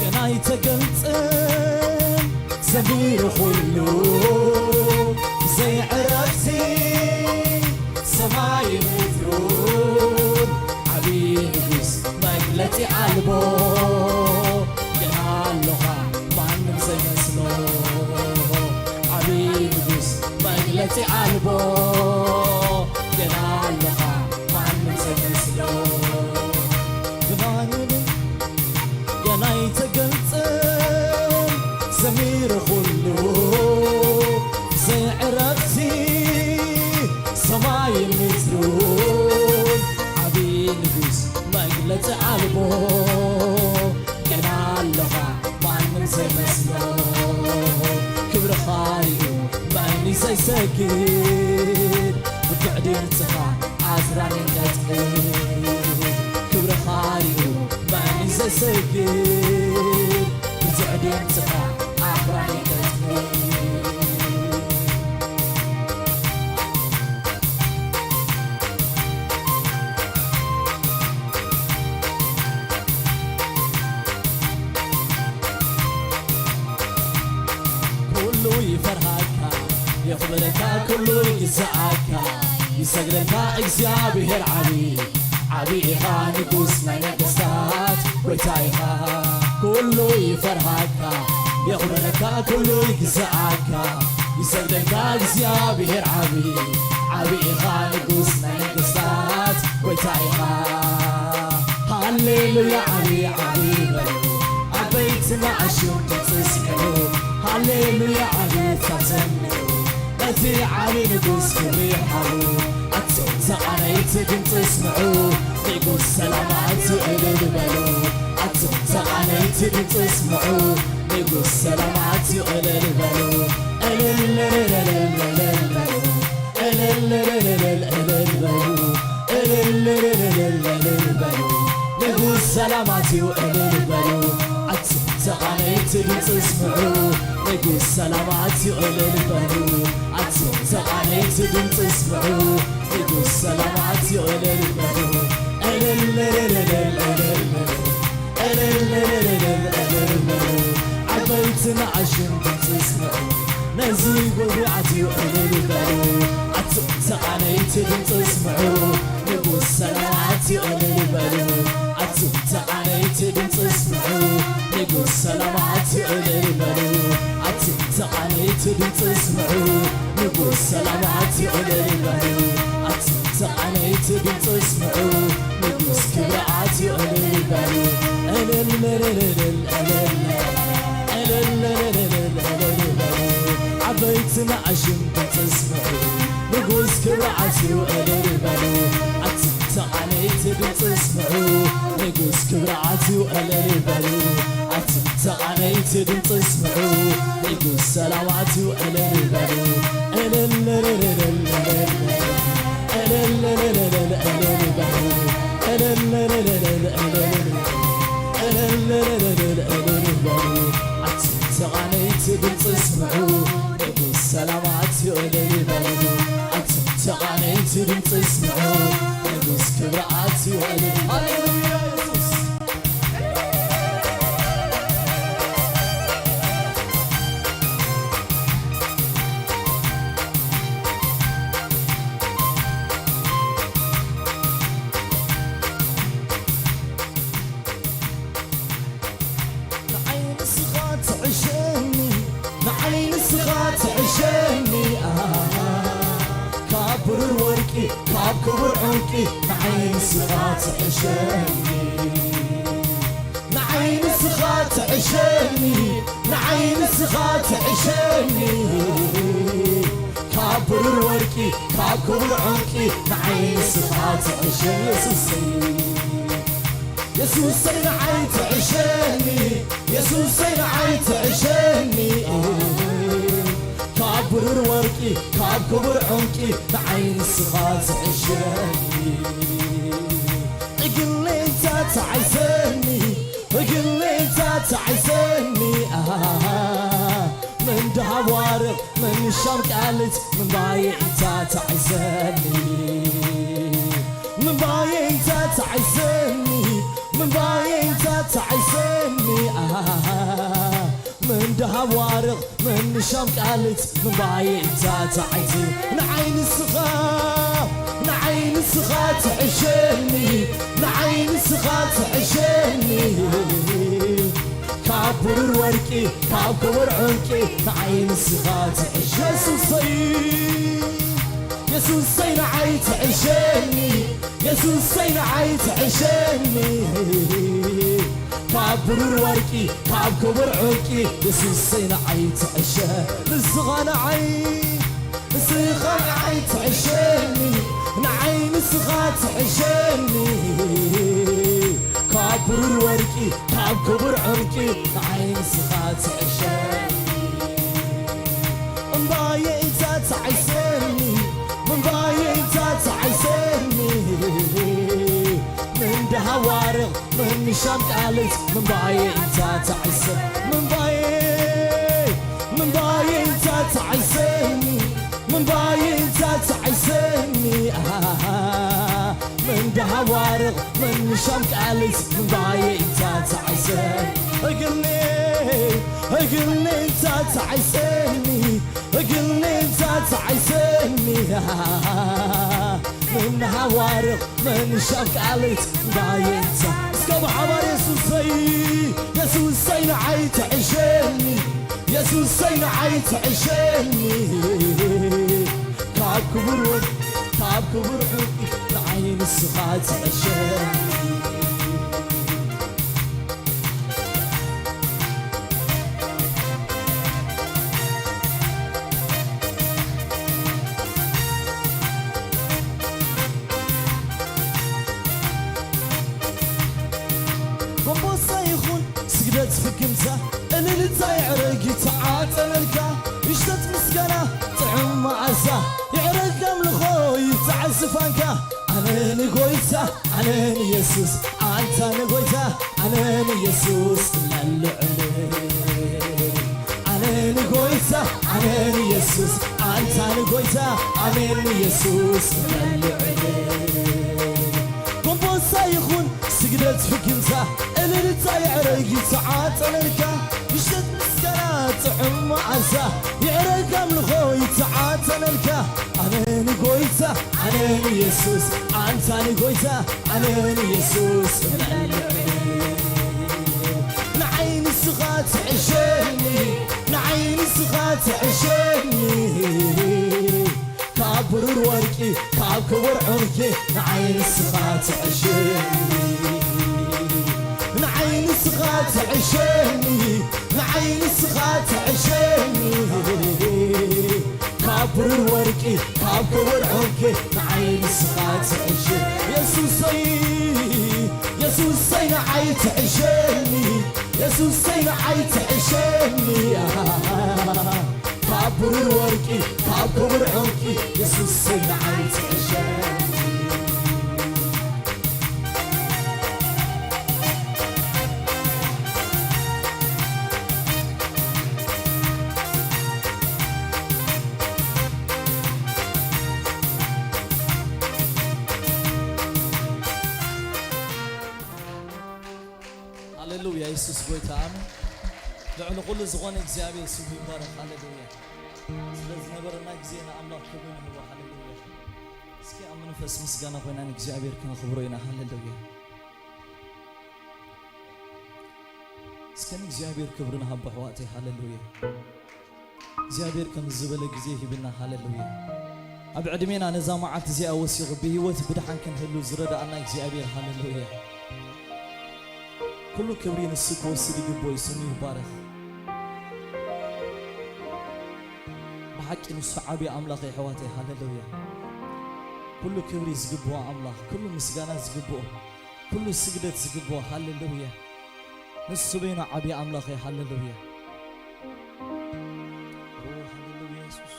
ገና ኣይተገልጸን ዘምሩ ኩሉ ዘይዕረፍቲ ሰማይ ምድሩን ዓቢ ንጉስ መግለጺ ኣልቦ ገና ኣለኻ ማንም ዘይመስሎ ዓቢ ንጉስ መግለጺ ኣልቦ ገና ኣለኻ ማንም ዘይመስሎ ብማንም ገና ኣይተገልጸን ዘሚሩ ኩሉ ዘይዕረፍቲ ሰማይን ምድሩን ዓቢ ንጉስ መግለጺ ኣልቦ ገና ኣለኻ ማንም ዘይመስሎ ክብርኻ ሪኡ መን እዩ ዘይሰግድ ብርቱዕ ድምፅኻ ኣስራን ይንቀጥቅጥ ክብርኻ ሪኡ መን እዩ ዘይሰግድ ብርቱዕ ድምፅኻ ኣስራን ይንቀጥቅጥ ኩሉ ይፈርሃካ የኽብረካ ኩሉ ይግዛኣካ ይሰግደልካ እግዚኣብሔር ዓቢ ዓቢ ኢኻ ንጉስ ናይ ነገስታት ጎይታ ኢኻ ኩሉ ይፈርሃካ የኽብረካ ኩሉ ይግዛኣካ ይሰግደልካ እግዚኣብሔር ዓቢ ዓቢ ኢኻ ንጉስ ናይ ነገስታት ጎይታ ኢኻ ሃሌሉያ ዓቢ ዓቢ በሉ ዓበይቲ ንኣሽቱ ተጽስዕሉ ሃሌሉያ ዓቢ ካብ ዘምሩ ነቲ ዓቢ ንጉስ ክብሪ ሃቡ ኣቱም ተቓነይቲ ድምፂ ስምዑ ንጉስ ሰላማት እዩ እልል በሉ ኣቱም ተቓነይቲ ድምፂ ስምዑ ንጉስ ሰላማት እዩ እልል በሉ እልል እልል እልል በሉ እልል እልል እልል እልል በሉ እልል እልል እልል እልል በሉ ንጉስ ሰላማት እዩ እልል በሉ ኣቱም ተቓነይቲ ድምፂ ስምዑ ንጉስ ሰላማት እዩ እልል በሉ ኣቱም ተቓነይቲ ድምፂ ስምዑ ንጉስ ሰላማት እዩ እልል በሉ እልል እልል እልል እልል በሉ እልል እልል እልል እልል በሉ ዓበይቲ ንኣሽም ድምፂ ስምዑ ነዚ ጉባኤ ኣትዩ እልል በሉ ኣቱም ተቓነይቲ ድምፂ ስምዑ ንጉስ ሰላማት እዩ እልል በሉ ኣቱም ተቓነይቲ ድምፂ ስምዑ ንጉስ ሰላማት እዩ እልል በሉ ኣቱም ተቓነይቲ ድምፂ ስምዑ ንጉስ ሰላማት እዩ እልል በሉ ኣቱም ተቓነይቲ ድምፂ ስምዑ ንጉስ ክብሪ ኣትዩ እልል በሉ እልል እልል እልል እልል እልል እልል እልል እልል በሉ ዓበይቲ ንኣሽም ድምፂ ስምዑ ንጉስ ክብሪ ኣትዩ እልል በሉ ኣቱም ተቓነይቲ ድምፂ ስምዑ ንጉስ ክብሪ ኣትዩ እልል በሉ ኣቱም ተቓነይቲ ድምፂ ስምዑ ንጉስ ሰላም ኣትዩ እልል በሉ እልል እልል እልል እልል እልል እልል እልል እልል በሉ እልል እልል እልል እልል እልል እልል እልል እልል በሉ ኣቱም ተቓነይቲ ድምፂ ስምዑ ንጉስ ሰላም ኣትዩ እልል በሉ ኣቱም ተቓነይቲ ድምፂ ስምዑ ንጉስ ክብሪ ኣትዩ እልል ሃሌሉያ የሱስ ኣብ ክቡር ዕንቂ ንዓይ ንስኻ ትዕሸኒ፣ ንዓይ ንስኻ ትዕሸኒ፣ ንዓይ ንስኻ ትዕሸኒ። ካብ ብሩር ወርቂ ካብ ክቡር ዕንቂ ንዓይ ንስኻ ትዕሸኒ። የሱሰይ፣ የሱሰይ ንዓይ ትዕሸኒ፣ የሱሰይ ንዓይ ትዕሸኒ። ካብ ብሩር ወርቂ ካብ ክቡር ዕንቂ ንዓይ ንስኻ ትዕሸኒ። እግለይታ ትዓይሰኒ፣ እግለይታ ትዓይሰኒ። ኣሃ፣ ምን ደሃብ ዋርቕ ምን ሻም ቃልት ምንባየይታ ትዓይሰኒ፣ ምንባየይታ ትዓይሰኒ፣ ምንባየይታ ትዓይሰኒ። ኣሃ፣ ምን ደሃብ ዋርቕ ምን ሻም ቃልት ምንባየይታ ትዓይሰኒ። ንዓይ ንስኻ፣ ንዓይ ንስኻ ትዕሸኒ፣ ንዓይ ንስኻ ትዕሸኒ። ካብ ብሩር ወርቂ ካብ ክቡር ዕንቂ ንዓይ ንስኻ ትዕሸ። የሱሰይ፣ የሱሰይ ንዓይ ትዕሸኒ፣ የሱሰይ ንዓይ ትዕሸኒ። ካብ ብሩር ወርቂ ካብ ክቡር ዕንቂ የሱሰይ ንዓይ ትዕሸ። ንስኻ ንዓይ፣ ንስኻ ንዓይ ትዕሸኒ፣ ንዓይ ንስኻ ትዕሸኒ። ካብ ብሩር ወርቂ ካብ ክቡር ዕንቂ ንዓይ ንስኻ ትዕሸኒ። እምባየይታ ትዓይሰኒ፣ እምባየይታ ትዓይሰኒ። ምን ደሃብ ዋርቕ ምን ሻም ቃልት ምንባየይታ ትዓይሰኒ፣ ምንባየ፣ ምንባየይታ ትዓይሰኒ፣ ምንባየይታ ትዓይሰኒ። ኣሃ፣ ምን ደሃብ ዋርቕ ምን ሻም ቃልት ምንባየይታ ትዓይሰኒ። እግልኒ፣ እግልኒታ ትዓይሰኒ፣ እግልኒታ ትዓይሰኒ። ምን ደሃብ ዋርቕ ምን ሻም ቃልት ምንባየይታ። እስከ ብሓባር የሱሰይ፣ የሱሰይ ንዓይ ትዕሸኒ፣ የሱሰይ ንዓይ ትዕሸኒ። ካብ ክቡር ወርቂ ካብ ክቡር ዕንቂ ንዓይ ንስኻ ትዕሸኒ። ጎንቦሳ ይኹን ስግደት ፍግምታ፣ እልልታ የዕረግ ይተዓጠነልካ፣ ይሽተት ምስጋና ጥዑም መዓዛ፣ የዕረግ ኣምልኾ ይብዛሕ ዝፋንካ። ኣነ ንጎይታ፣ ኣነ ንየሱስ፣ ኣንታ ንጎይታ፣ ኣነ ንየሱስ ለልዕል። ኣነ ንጎይታ፣ ኣነ ንየሱስ፣ ኣንታ ንጎይታ፣ ኣሜን ንየሱስ ለልዕል። ጎንቦሳ ይኹን ስግደት ፍግምታ፣ እልልታ የዕረግ ይተዓጠነልካ፣ ይሽተት ምስጋና ጥዑም መዓዛ፣ የዕረግ ኣምልኾ ይተዓጠነልካ። ኣነ ንጎይታ፣ ኣነ ንየሱስ፣ ኣንታ ንጎይታ፣ ኣነ ንየሱስ እምላለሁ። ንዓይ ንስኻ ትዕሸኒ፣ ንዓይ ንስኻ ትዕሸኒ። ካብ ብሩር ወርቂ ካብ ክቡር ዕንቂ ንዓይ ንስኻ ትዕሸኒ፣ ንዓይ ንስኻ ትዕሸኒ፣ ንዓይ ንስኻ ትዕሸኒ። ካብ ብሩር ወርቂ ካብ ክቡር ዕንቂ ንዓይ ንስኻ ትዕሸኒ። የሱሰይ፣ የሱሰይ ንዓይ ትዕሸኒ፣ የሱሰይ ንዓይ ትዕሸኒ። ካብ ብሩር ወርቂ ካብ ክቡር ዕንቂ የሱሰይ ንዓይ ትዕሸኒ። ሃሌሉያ፣ የሱስ ጎይታ፣ ኣሜን። ልዕሊ ኩሉ ዝኾነ እግዚኣብሔር ስሙ ይባረክ። ሃሌሉያ። ስለ ዝነበረና ግዜ ንኣምላኽ ክብሪ ንህቦ። ሃሌሉያ። እስኪ ኣብ መንፈስ ምስጋና ኮይና ንእግዚኣብሔር ከነኽብሮ ኢና። ሃሌሉያ። እስከ ንእግዚኣብሔር ክብሪ ንሃቦ ኣሕዋተይ። ሃሌሉያ። እግዚኣብሔር ከም ዝበለ ግዜ ሂብና። ሃሌሉያ። ኣብ ዕድሜና ነዛ መዓልቲ እዚኣ ወሲኹ ብህይወት ብድሓን ክንህሉ ዝረዳኣና እግዚኣብሔር፣ ሃሌሉያ። ኩሉ ክብሪ ንሱ ክወስድ ይግብኦ እዩ፣ ስሙ ይባረኽ። ብሓቂ ንሱ ዓብዪ ኣምላኽ እዩ፣ ኣሕዋተይ፣ ሃሌሉያ። ኩሉ ክብሪ ዝግብኦ ኣምላኽ፣ ኩሉ ምስጋና ዝግብኦ፣ ኩሉ ስግደት ዝግብኦ፣ ሃሌሉያ። ንሱ በይኑ ዓብዪ ኣምላኽ እዩ፣ ሃሌሉያ። ኦ፣ ሃሌሉያ የሱስ።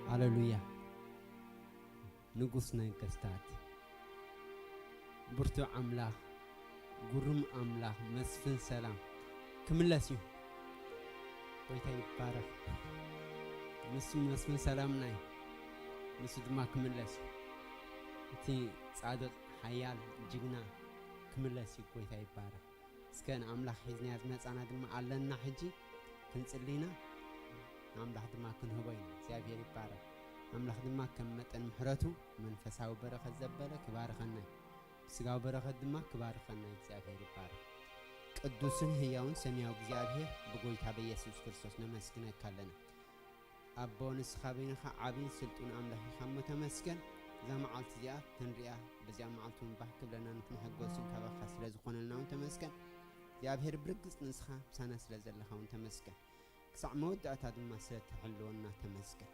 ሃሌሉያ። ንጉስ ነገስታት፣ ብርቱዕ ኣምላኽ፣ ግሩም ኣምላኽ፣ መስፍን ሰላም ክምለስ እዩ። ጎይታ ይባረኽ። ንሱ መስፍን ሰላምና እዩ። ንሱ ድማ ክምለስ እዩ። እቲ ጻድቕ፣ ሓያል፣ ጅግና ክምለስ እዩ። ጎይታ ይባረኽ። እስከ ንኣምላኽ ሒዝናዮ ዝመጻና ድማ ኣለና። ሕጂ ክንጽሊ ኢና፣ ንኣምላኽ ድማ ክንህቦ ኢና። እግዚኣብሔር ይባረኽ። ኣምላኽ ድማ ከም መጠን ምሕረቱ መንፈሳዊ በረኸት ዘበለ ክባርኸና እዩ። ብስጋዊ በረኸት ድማ ክባርኸና እዩ። እግዚኣብሔር ይባረኽ። ቅዱስን ህያውን ሰማያዊ እግዚኣብሔር፣ ብጎይታ በኢየሱስ ክርስቶስ ነመስግነካ ኣለና። ኣቦ፣ ንስኻ በይንኻ ዓብይን ስልጡን ኣምላኽ ኢኻ እሞ ተመስገን። እዛ መዓልቲ እዚኣ ክንሪኣ፣ በዚኣ መዓልቲ እውን ባህ ክብለና ንክንሕጎስን ካባኻ ስለ ዝኾነልና እውን ተመስገን። እግዚኣብሔር ብርግጽ ንስኻ ምሳና ስለ ዘለኻ እውን ተመስገን። ክሳዕ መወዳእታ ድማ ስለ ትሕልወና ተመስገን።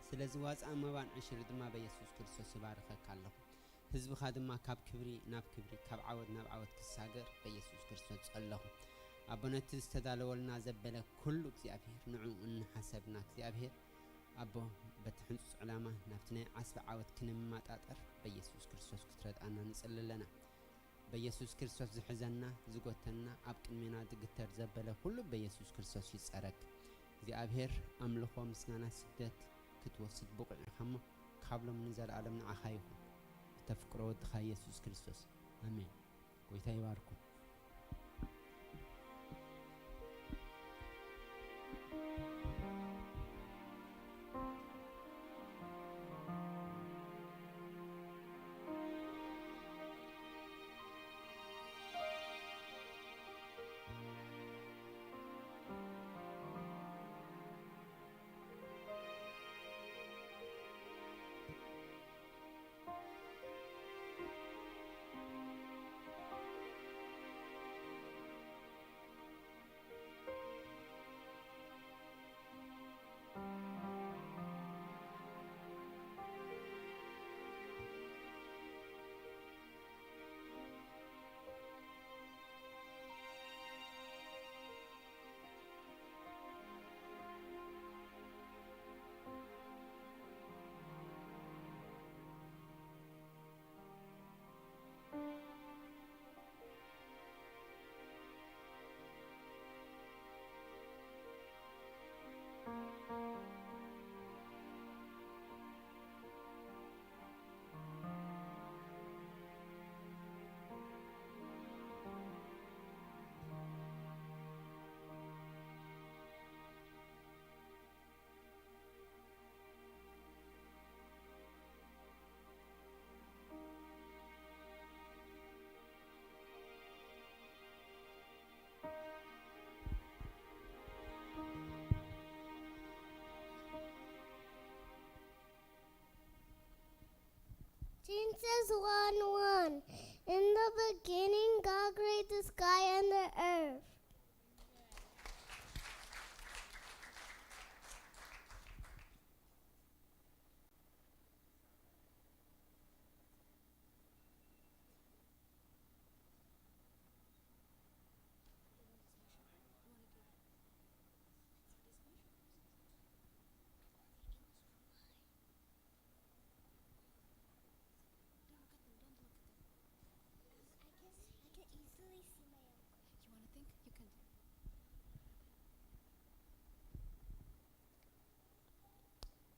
ስለዚ ዋጻ መባን ዕሽር ድማ በኢየሱስ ክርስቶስ ይባርኸካ ኣለኹ። ህዝብኻ ድማ ካብ ክብሪ ናብ ክብሪ፣ ካብ ዓወት ናብ ዓወት ክሳገር በኢየሱስ ክርስቶስ ጸለኹ። ኣቦ፣ ነቲ ዝተዳለወልና ዘበለ ኩሉ እግዚኣብሔር፣ ንዕኡ እናሓሰብና እግዚኣብሔር፣ ኣቦ፣ በቲ ሕንጹጽ ዕላማ ናብቲ ናይ ዓስቢ ዓወት ክንመጣጠር በኢየሱስ ክርስቶስ ክትረድኣና ንጽሊ ኣለና። በኢየሱስ ክርስቶስ ዝሕዘና፣ ዝጎተና፣ ኣብ ቅድሜና ዝግተር ዘበለ ኩሉ በኢየሱስ ክርስቶስ ይጸረግ። እግዚኣብሔር፣ ኣምልኾ፣ ምስጋና፣ ስግደት ክትወስድ ብቑዕ ኢኻ እሞ፣ ካብ ሎም ንዘለኣለም ንዓኻ ይኹን። ብተፍቅሮ ወድኻ ኢየሱስ ክርስቶስ። ኣሜን። ጎይታ ይባርኩም። Genesis one one. In the beginning, God created the sky and the earth.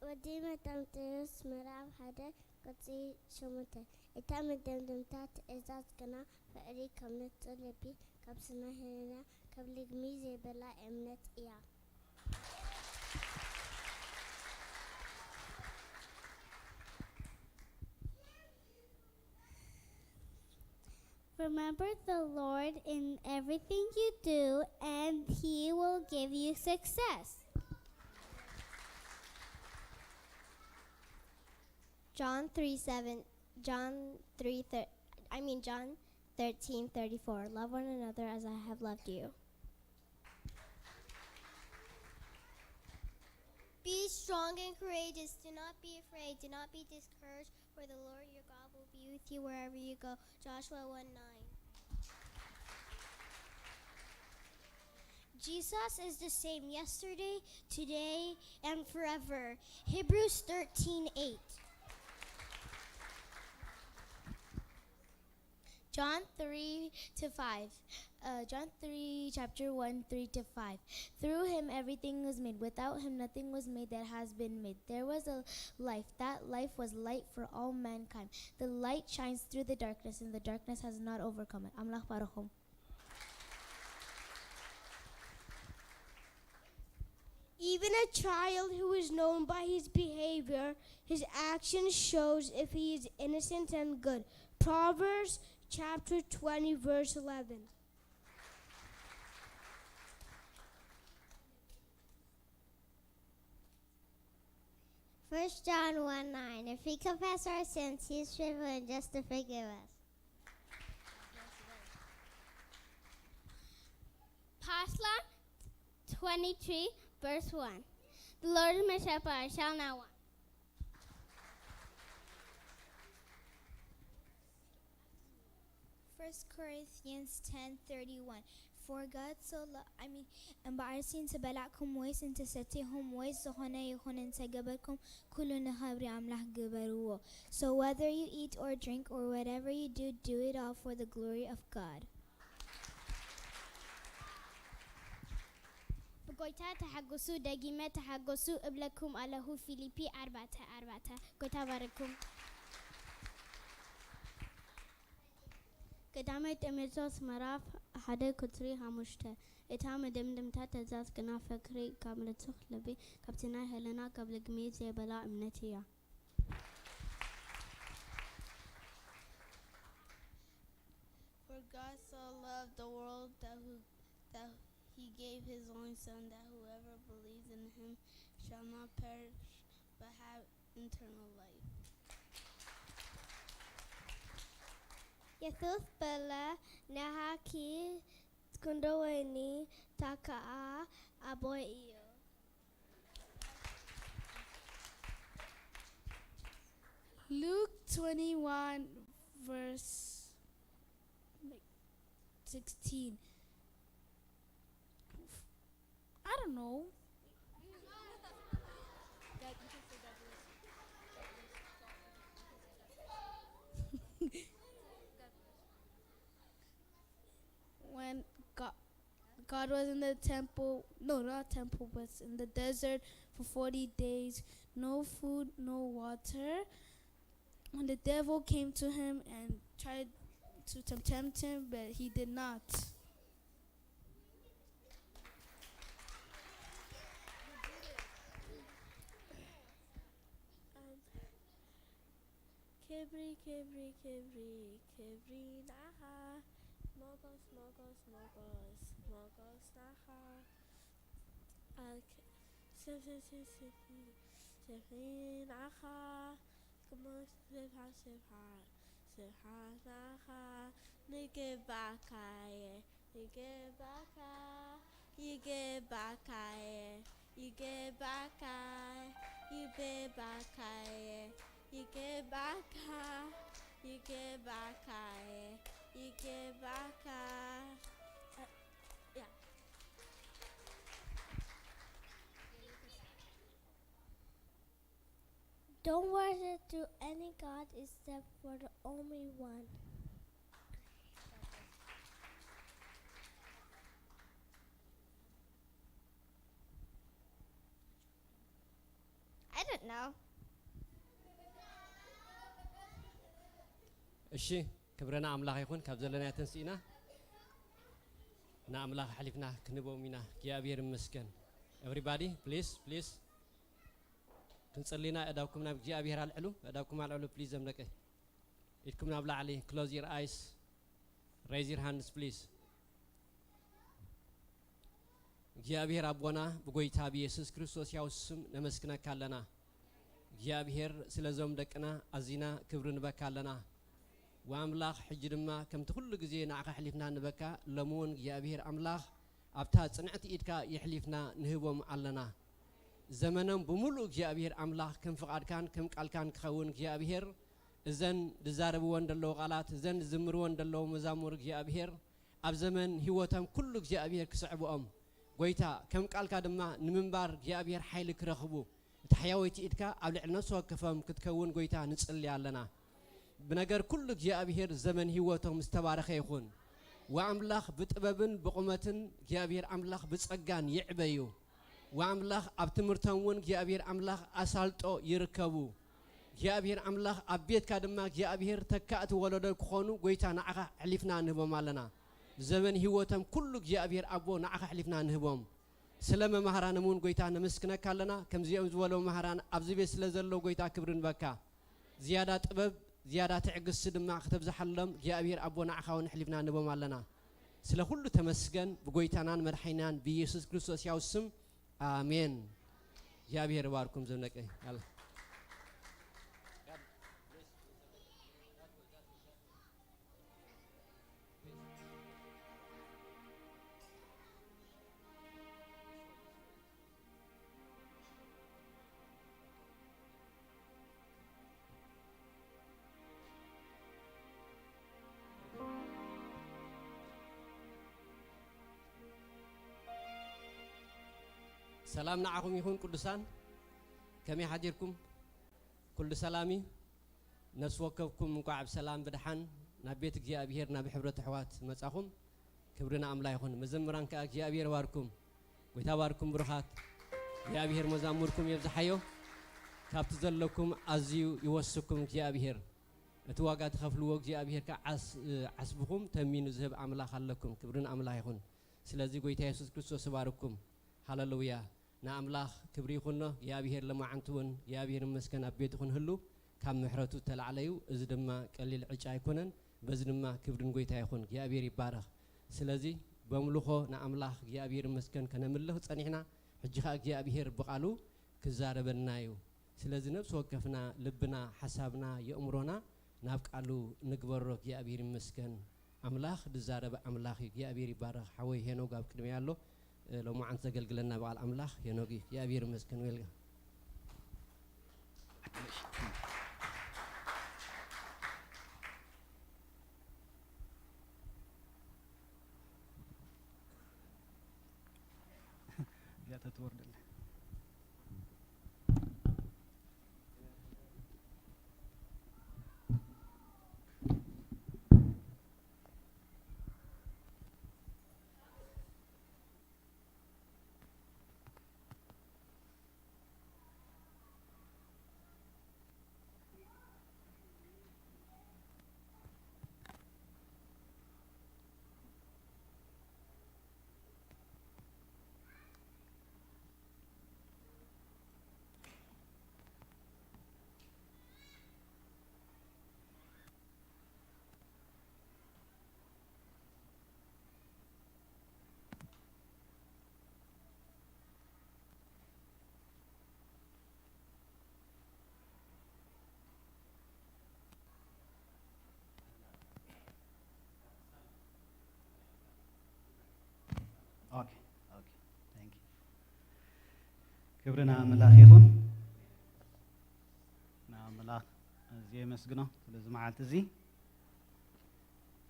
ወዲ መጣምቴዎስ ምዕራፍ ሓደ ቁጽሪ ሸሞንተ። እታ መደምደምታ ትእዛዝ ግና ፍቕሪ ካብ ንጹህ ልቢ፣ ካብ ስነ ህልና፣ ካብ ልግሚ ዘይብላ እምነት እያ። Remember the Lord in everything you do, and He will give you success. John three seven, John three thir- I mean John thirteen thirty-four. Love one another as I have loved you. Be strong and courageous. Do not be afraid. Do not be discouraged, for the Lord your God will be with you wherever you go. Joshua one nine. Jesus is the same yesterday, today, and forever. Hebrews thirteen eight. John three to five. Uh, John three, chapter one, three to five. Through him everything was made. Without him nothing was made that has been made. There was a life. That life was light for all mankind. The light shines through the darkness, and the darkness has not overcome it. ኣምላኽ ባርኹም። Even a child who is known by his behavior, his action shows if he is innocent and good. Proverbs chapter twenty, verse eleven. First John one nine. If we confess our sins, he is faithful and just to forgive us. Pasla twenty-three, verse one. The Lord is my shepherd, I shall not want. First Corinthians ten thirty-one. For God so lo- I mean, እምበኣርሲ እንተበላዕኩም ወይስ እንተሰቲኹም ወይስ ዝኾነ ይኹን እንተገበርኩም፣ ኩሉ ንኽብሪ ኣምላኽ ግበርዎ። So whether you eat or drink or whatever you do, do it all for the glory of God. ብጎይታ ተሓጎሱ፣ ደጊመ ተሓጎሱ እብለኩም ኣለኹ። ፊሊፒ ኣርባዕተ ኣርባዕተ። ጎይታ ባርኩም። ቀዳማይ ጢሞቴዎስ ምዕራፍ ሓደ ቁጽሪ ሓሙሽተ። እታ መደምደምታ ትእዛዝ ግና ፍቕሪ ካብ ንጹህ ልቢ፣ ካብቲ ናይ ህልና፣ ካብ ልግሚ ዘይብላ እምነት እያ። For God so loved the world that who that he gave his only Son, that whoever believes in him shall not perish but have eternal life. የሱስ በለ፣ ንዓኺ ክንዶ ወይኒ ታከኣ ኣቦይ እዩ። Luke twenty-one, verse, like, sixteen. I don't know. When God, God was in the temple, no, not temple, but in the desert for forty days, no food, no water. And the devil came to him and tried to tempt him, but he did not. ክብሪ ክብሪ ክብሪ ክብሪ ንዓኻ፣ ሞጎስ ሞጎስ ሞጎስ ሞጎስ ንዓኻ። ኣክ- ስብ- ስብ- ስብ- ስብ- ስብ- ንዓኻ። ክብሪ ስብሓት ስብሓት ስብሓት ንዓኻ። ንግባእካየ ይገባካ፣ ይገባካየ፣ ይገባካ፣ ይገባካየ፣ ይገባካ፣ ይገባካየ፣ ይገባካ። ያ። Don't worship to any god except for the only one. I I don't know. እሺ፣ ክብረና ኣምላኽ ይኹን። ካብ ዘለናዮ ተንሲእና ንኣምላኽ ኣሕሊፍና ክንህቦም ኢና። እግዚኣብሔር ይመስገን። Everybody please please ክንጽሊ ኢና። እዳውኩም ናብ እግዚኣብሔር ኣልዕሉ። እዳውኩም ኣልዕሉ please። ዘምለቀ ኢድኩም ናብ ላዕሊ። Close your eyes. Raise your hands please. እግዚኣብሔር ኣቦና፣ ብጎይታ ብኢየሱስ ክርስቶስ ያው ስም ነመስግነካ ኣለና። እግዚኣብሔር ስለዞም ደቅና ኣዚና ክብሪ ንበካ ኣለና። ወኣምላኽ ሕጂ ድማ ከምቲ ኩሉ ግዜ ንዓኻ ኣሕሊፍና ንበካ፣ ሎሚ እውን እግዚኣብሔር ኣምላኽ ኣብታ ጽንዕቲ ኢድካ የሕሊፍና ንህቦም ኣለና። ዘመኖም ብምሉእ እግዚኣብሔር ኣምላኽ ከም ፍቓድካን ከም ቃልካን ክኸውን እግዚኣብሔር እዘን ዝዛረብወን ዘለዉ ቃላት እዘን ዝዝምርወን ዘለዉ መዛሙር እግዚኣብሔር ኣብ ዘመን ህይወቶም ኩሉ እግዚኣብሔር ክስዕብኦም ጎይታ ከም ቃልካ ድማ ንምንባር እግዚኣብሔር ሓይሊ ክረኽቡ እቲ ሕያወይቲ ኢድካ ኣብ ልዕሊ ነፍሲ ወከፎም ክትከውን ጎይታ ንጽሊ ኣለና። ብነገር ኩሉ እግዚኣብሔር ዘመን ህይወቶም ዝተባረኸ ይኹን። ወኣምላኽ ብጥበብን ብቑመትን እግዚኣብሔር ኣምላኽ ብጸጋን ይዕበዩ። ወኣምላኽ ኣብ ትምህርቶም እውን እግዚኣብሔር ኣምላኽ ኣሳልጦ ይርከቡ። እግዚኣብሔር ኣምላኽ ኣብ ቤትካ ድማ እግዚኣብሔር ተካእቲ ወለዶ ክኾኑ ጎይታ ንዓኻ ኣሕሊፍና ንህቦም ኣለና። ዘመን ህይወቶም ኩሉ እግዚኣብሔር ኣቦ ንዓኻ ኣሕሊፍና ንህቦም። ስለ መማህራንም እውን ጎይታ ነመስግነካ ኣለና። ከምዚኦም ዝበሉ መማህራን ኣብዚ ቤት ስለ ዘለዉ ጎይታ ክብሪ ንበካ። ዝያዳ ጥበብ ዝያዳ ትዕግስቲ ድማ ክተብዝሓሎም እግዚኣብሔር ኣቦ ንዓኻ እውን ኣሕሊፍና ንህቦም ኣለና። ስለ ኩሉ ተመስገን ብጎይታናን መድሓኒናን ብኢየሱስ ክርስቶስ ያው ስም ኣሜን። እግዚኣብሔር ይባርኩም ዘምለቀ። ሰላም ንዓኹም ይኹን ቅዱሳን፣ ከመይ ሓዲርኩም? ኩሉ ሰላም እዩ? ነፍሲ ወከፍኩም እንኳዕ ብሰላም ብደሓን ናብ ቤት እግዚኣብሔር ናብ ሕብረት ኣሕዋት መጻኹም። ክብሪ ንኣምላ ይኹን። መዘምራን ከኣ እግዚኣብሔር ባርኩም። ጎይታ ባርኩም ብሩኻት። እግዚኣብሔር መዛሙርኩም የብዝሓዮ። ካብቲ ዘለኩም ኣዝዩ ይወስኩም እግዚኣብሔር። እቲ ዋጋ ትኸፍልዎ እግዚኣብሔር ከኣ ዓስ-፣ ዓስብኹም ተሚኑ ዝህብ ኣምላኽ ኣለኩም። ክብሪ ንኣምላኽ ይኹን። ስለዚ ጎይታ የሱስ ክርስቶስ ይባርኩም። ሃለሉያ። ንኣምላኽ ክብሪ ይኹኖ። እግዚኣብሔር ለማዓንቲ እውን እግዚኣብሔር ይመስገን ኣብ ቤቱ ክንህሉ ካብ ምሕረቱ ተላዕለዩ። እዚ ድማ ቀሊል ዕጫ ኣይኮነን። በዚ ድማ ክብሪ ንጎይታ ይኹን። እግዚኣብሔር ይባረኽ። ስለዚ በምልኾ ንኣምላኽ እግዚኣብሔር ይመስገን ከነምልኽ ጸኒሕና። ሕጂ ኸኣ እግዚኣብሔር ብቓሉ ክዛረበና እዩ። ስለዚ ነፍሲ ወከፍና ልብና፣ ሓሳብና፣ የእምሮና ናብ ቃሉ ንግበሮ። እግዚኣብሔር ይመስገን። ኣምላኽ ዝዛረብ ኣምላኽ እዩ። እግዚኣብሔር ይባረኽ። ሓወይ ሄኖግ ኣብ ቅድሚያ ኣሎ። እ፣ ሎማዓንቲ ዘገልግለና በዓል ኣምላኽ ሄኖግ እዩ። እግዚኣብሔር ይመስገን። ዌልጋ እዚኣ ተትወርደለይ። ኦኬ፣ ኦኬ፣ thank you። ክብሪ ንኣምላኽ ይኹን። ንኣምላኽ ኣዝየ የመስግኖ ስለዚ መዓልቲ እዚ፣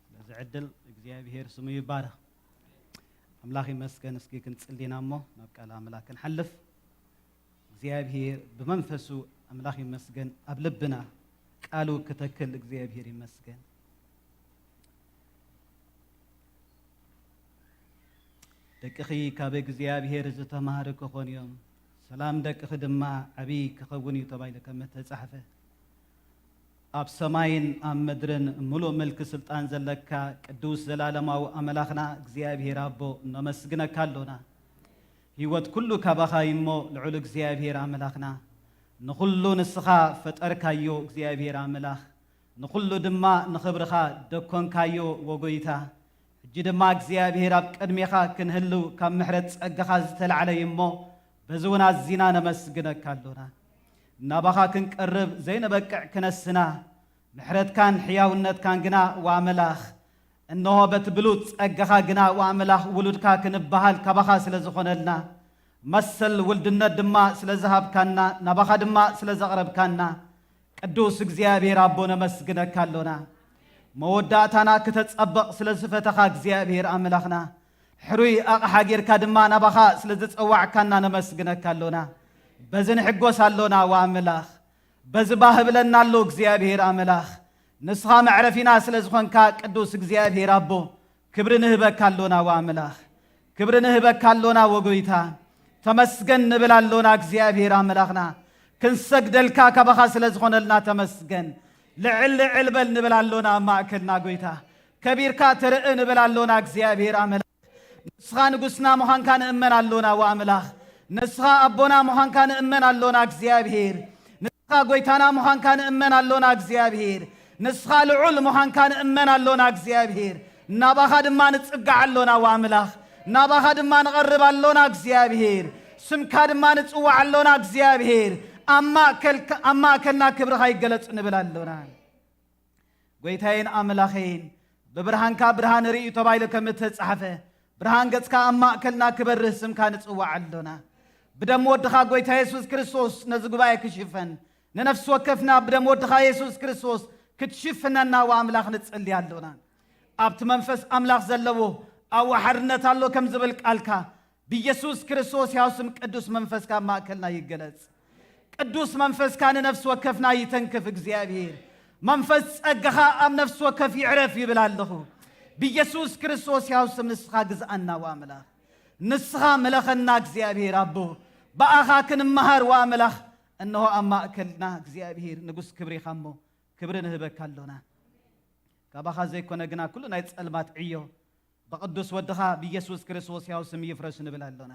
ስለዚ ዕድል እግዚኣብሔር ስሙ ይባረኽ። ኣምላኽ ይመስገን። እስኪ ክንጽሊ ኢና እሞ ናብ ቃል ኣምላኽ ክንሓልፍ። እግዚኣብሔር ብመንፈሱ ኣምላኽ ይመስገን ኣብ ልብና ቃሉ ክተክል እግዚኣብሔር ይመስገን። ደቅኺ ካብ እግዚኣብሔር ዝተማህሩ ክኾኑ እዮም፣ ሰላም ደቅኺ ድማ ዓብዪ ክኸውን እዩ ተባሂሉ ከም እተጻሕፈ፣ ኣብ ሰማይን ኣብ ምድርን ምሉእ ምልኪ ስልጣን ዘለካ ቅዱስ ዘላለማዊ ኣምላኽና እግዚኣብሔር ኣቦ ነመስግነካ ኣሎና። ህይወት ኩሉ ካባኻ እዩ እሞ ልዑል እግዚኣብሔር ኣምላኽና፣ ንኹሉ ንስኻ ፈጠርካዮ እግዚኣብሔር ኣምላኽ፣ ንኹሉ ድማ ንኽብርኻ ደኮንካዮ ወጎይታ። ሕጂ ድማ እግዚኣብሔር ኣብ ቅድሜኻ ክንህልው ካብ ምሕረት ጸጋኻ ዝተላዕለ እዩ እሞ በዚ እውን ኣዚና ነመስግነካ ኣሎና። ናባኻ ክንቀርብ ዘይንበቅዕ ክነስና፣ ምሕረትካን ሕያውነትካን ግና ዋመላኽ፣ እንሆ በቲ ብሉጽ ጸጋኻ ግና ዋመላኽ ውሉድካ ክንበሃል ካባኻ ስለ ዝኾነልና፣ መሰል ውልድነት ድማ ስለ ዝሃብካና፣ ናባኻ ድማ ስለ ዘቕረብካና፣ ቅዱስ እግዚኣብሔር ኣቦ ነመስግነካ ኣሎና። መወዳእታና ክተጸብቕ ስለ ዝፈተኻ እግዚኣብሔር ኣምላኽና፣ ሕሩይ ኣቕሓ ጌርካ ድማ ናባኻ ስለ ዝጸዋዕካና ነመስግነካ ኣሎና። በዚ ንሕጎስ ኣሎና ወኣምላኽ፣ በዚ ባህ ብለና ኣሎ እግዚኣብሔር ኣምላኽ። ንስኻ መዕረፊና ስለ ዝኾንካ ቅዱስ እግዚኣብሔር ኣቦ፣ ክብሪ ንህበካ ኣሎና ወኣምላኽ። ክብሪ ንህበካ ኣሎና ወጎይታ። ተመስገን ንብል ኣሎና እግዚኣብሔር ኣምላኽና። ክንሰግደልካ ካባኻ ስለ ዝኾነልና ተመስገን። ልዕል ልዕል በል ንብል ኣሎና ኣብ ማእከልና ጎይታ። ከቢርካ ተርእ ንብል ኣሎና እግዚኣብሔር ኣምላኽ። ንስኻ ንጉስና ምዃንካ ንእመን ኣሎና ወኣምላኽ። ንስኻ ኣቦና ምዃንካ ንእመን ኣሎና እግዚኣብሔር። ንስኻ ጎይታና ምዃንካ ንእመን ኣሎና እግዚኣብሔር። ንስኻ ልዑል ምዃንካ ንእመን ኣሎና እግዚኣብሔር። ናባኻ ድማ ንጽጋዕ ኣሎና ወኣምላኽ። ናባኻ ድማ ንቐርብ ኣሎና እግዚኣብሔር። ስምካ ድማ ንጽዋዕ ኣሎና እግዚኣብሔር። ኣብ ማእከልካ-፣ ኣብ ማእከልና ክብርኻ ይገለጽ ንብል ኣሎና። ጎይታዬን ኣምላኸይን፣ ብብርሃንካ ብርሃን ርእዩ ተባሂሉ ከም እተጻሕፈ፣ ብርሃን ገጽካ ኣብ ማእከልና ክበርህ ስምካ ንጽዋዕ ኣሎና። ብደም ወድኻ ጎይታ የሱስ ክርስቶስ ነዚ ጉባኤ ክሽፈን፣ ንነፍሲ ወከፍና ብደም ወድኻ የሱስ ክርስቶስ ክትሽፍነና ወኣምላኽ ንጽሊ ኣሎና። ኣብቲ መንፈስ ኣምላኽ ዘለዎ ኣብኡ ሓርነት ኣሎ ከም ዝብል ቃልካ፣ ብየሱስ ክርስቶስ ያው ስም ቅዱስ መንፈስካ ኣብ ማእከልና ይገለጽ። ቅዱስ መንፈስካ ንነፍሲ ወከፍና ይተንክፍ እግዚኣብሔር። መንፈስ ጸጋኻ ኣብ ነፍሲ ወከፍ ይዕረፍ ይብል ኣለኹ። ብየሱስ ክርስቶስ ያው ስም ንስኻ ግዝኣና ወኣምላኽ። ንስኻ ምለኸና እግዚኣብሔር ኣቦ። ብኣኻ ክንመሃር ወኣምላኽ። እንሆ ኣብ ማእከልና እግዚኣብሔር ንጉስ ክብሪ ኢኻ እሞ ክብሪ ንህበካ ኣሎና። ካባኻ ዘይኮነ ግና ኩሉ ናይ ጸልማት ዕዮ ብቕዱስ ወድኻ ብኢየሱስ ክርስቶስ ያው ስም ይፍረስ ንብል ኣሎና።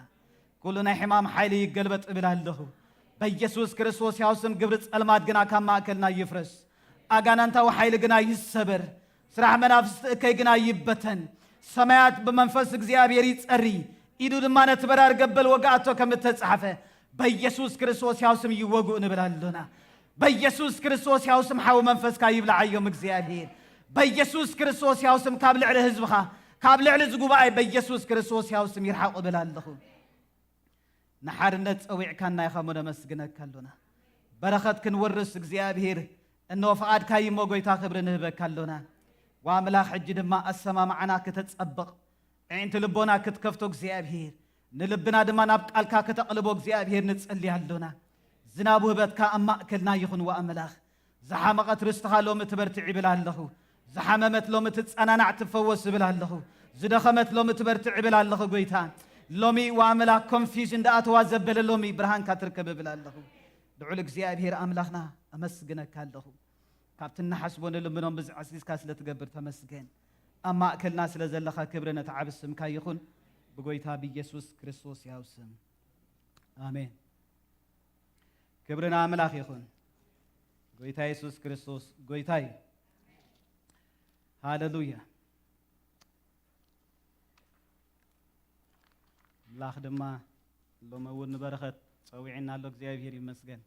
ኩሉ ናይ ሕማም ሓይሊ ይገልበጥ እብል ኣለኹ። በኢየሱስ ክርስቶስ ያው ስም ግብሪ ጸልማት ግና ካብ ማእከልና ይፍረስ። ኣጋንንታዊ ሓይሊ ግና ይሰበር። ስራሕ መናፍስቲ እከይ ግና ይበተን። ሰማያት ብመንፈስ እግዚኣብሔር ይጸሪ። ኢዱ ድማ ነቲ በራሪ ገበል ወግኣቶ ከም እተጻሕፈ፣ በኢየሱስ ክርስቶስ ያው ስም ይወግኡ ንብል ኣሎና። በኢየሱስ ክርስቶስ ያው ስም ሓዊ መንፈስካ ይብልዓዮም እግዚኣብሔር። በኢየሱስ ክርስቶስ ያው ስም ካብ ልዕሊ ህዝብኻ፣ ካብ ልዕሊ እዚ ጉባኤ በኢየሱስ ክርስቶስ ያው ስም ይርሓቑ እብል ኣለኹ። ንሓርነት ጸዊዕካና ኢኻ እሞ ነመስግነካ ኣሎና። በረኸት ክንወርስ እግዚኣብሔር፣ እነሆ ፍቓድካ እዩ እሞ ጎይታ ክብሪ ንህበካ ኣሎና። ወኣምላኽ ሕጂ ድማ ኣሰማምዓና ክተጸብቕ፣ ኣዒንቲ ልቦና ክትከፍቶ እግዚኣብሔር፣ ንልብና ድማ ናብ ቃልካ ክተቕልቦ እግዚኣብሔር ንጸሊ ኣሎና። ዝናብ ውህበትካ ኣብ ማእከልና ይኹን ወኣምላኽ። ዝሓመቐት ርስትኻ ሎሚ ትበርትዕ ይብል ኣለኹ። ዝሓመመት ሎሚ ትጸናናዕ ትፈወስ ይብል ኣለኹ። ዝደኸመት ሎሚ ትበርትዕ ይብል ኣለኹ ጎይታ። ሎሚ ወኣምላኽ ኮንፊውዥን ደኣተዋ ዘበለ ሎሚ ብርሃንካ ትርከብ ይብል ኣለኹ። ልዑል እግዚኣብሔር ኣምላኽና ኣመስግነካ ኣለኹ። ካብቲ እንሓስቦ ንልምኖም ብዝሕ ኣስሊስካ ስለ ትገብር ተመስገን። ኣብ ማእከልና ስለ ዘለኻ ክብሪ ነቲ ዓቢ ስምካ ይኹን። ብጎይታ ብኢየሱስ ክርስቶስ ያው ስም። ኣሜን። ክብሪ ንኣምላኽ ይኹን። ጎይታ የሱስ ክርስቶስ ጎይታ እዩ። ሃሌሉያ። ኣምላኽ ድማ ሎሚ እውን ንበረኸት ጸዊዕና ኣሎ። እግዚኣብሔር ይመስገን።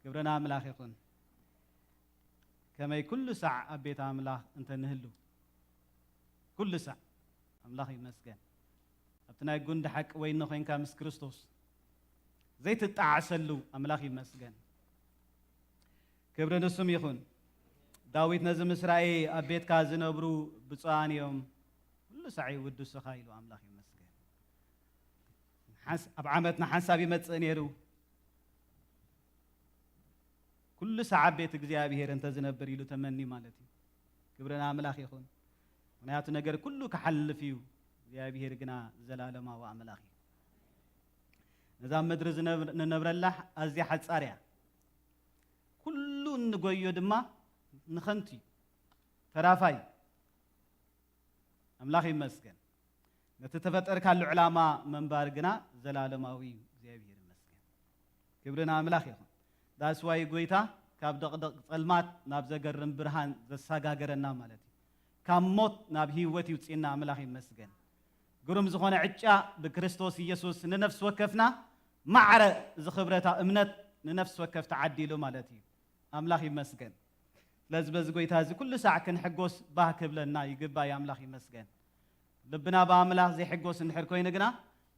ክብሪ ንኣምላኽ ይኹን። ከመይ ኩሉ ሳዕ ኣብ ቤት ኣምላኽ እንተ ንህሉ፣ ኩሉ ሳዕ ኣምላኽ ይመስገን። ኣብቲ ናይ ጉንዲ ሓቂ ወይኒ ኮይንካ ምስ ክርስቶስ ዘይትጣዓሰሉ ኣምላኽ ይመስገን። ክብሪ ንስም ይኹን። ዳዊት ነዚ ምስ ራእየ ኣብ ቤትካ ዝነብሩ ብፁዓን እዮም፣ ኩሉ ሳዕ ይውድሱኻ ኢሉ ኣምላኽ ይመስገን። ሓንስ-፣ ኣብ ዓመት ንሓንሳብ ይመጽእ ነይሩ። ኩሉ ሳዕ ኣብ ቤት እግዚኣብሔር እንተ ዝነብር ኢሉ ተመኒ ማለት እዩ። ክብሪ ንኣምላኽ ይኹን። ምኽንያቱ ነገር ኩሉ ክሓልፍ እዩ፣ እግዚኣብሔር ግና ዘላለማዊ ኣምላኽ እዩ። ነዛ ምድሪ ዝነብር-፣ ንነብረላ ኣዝያ ሓጻር እያ። ኩሉ እንጎዮ ድማ ንኸንቱ እዩ፣ ተራፋይ እዩ። ኣምላኽ ይመስገን። ነቲ ተፈጠርካሉ ዕላማ ምንባር ግና ዘላለማዊ እዩ። እግዚኣብሔር ይመስገን። ክብሪ ንኣምላኽ ይኹን። ዳስዋይ ጎይታ ካብ ደቕደቕ ጸልማት ናብ ዘገርም ብርሃን ዘሰጋገረና ማለት እዩ። ካብ ሞት ናብ ህይወት ይውጽእና። ኣምላኽ ይመስገን። ግሩም ዝኾነ ዕጫ ብክርስቶስ ኢየሱስ ንነፍሲ ወከፍና ማዕረ ዝኽብረታ እምነት ንነፍሲ ወከፍ ተዓዲሉ ማለት እዩ። ኣምላኽ ይመስገን። ስለዚ በዚ ጎይታ እዚ ኩሉ ሳዕ ክንሕጎስ ባህ ክብለና ይግባእ። ኣምላኽ ይመስገን። ልብና ብኣምላኽ ዘይሕጎስ እንድሕር ኮይኑ ግና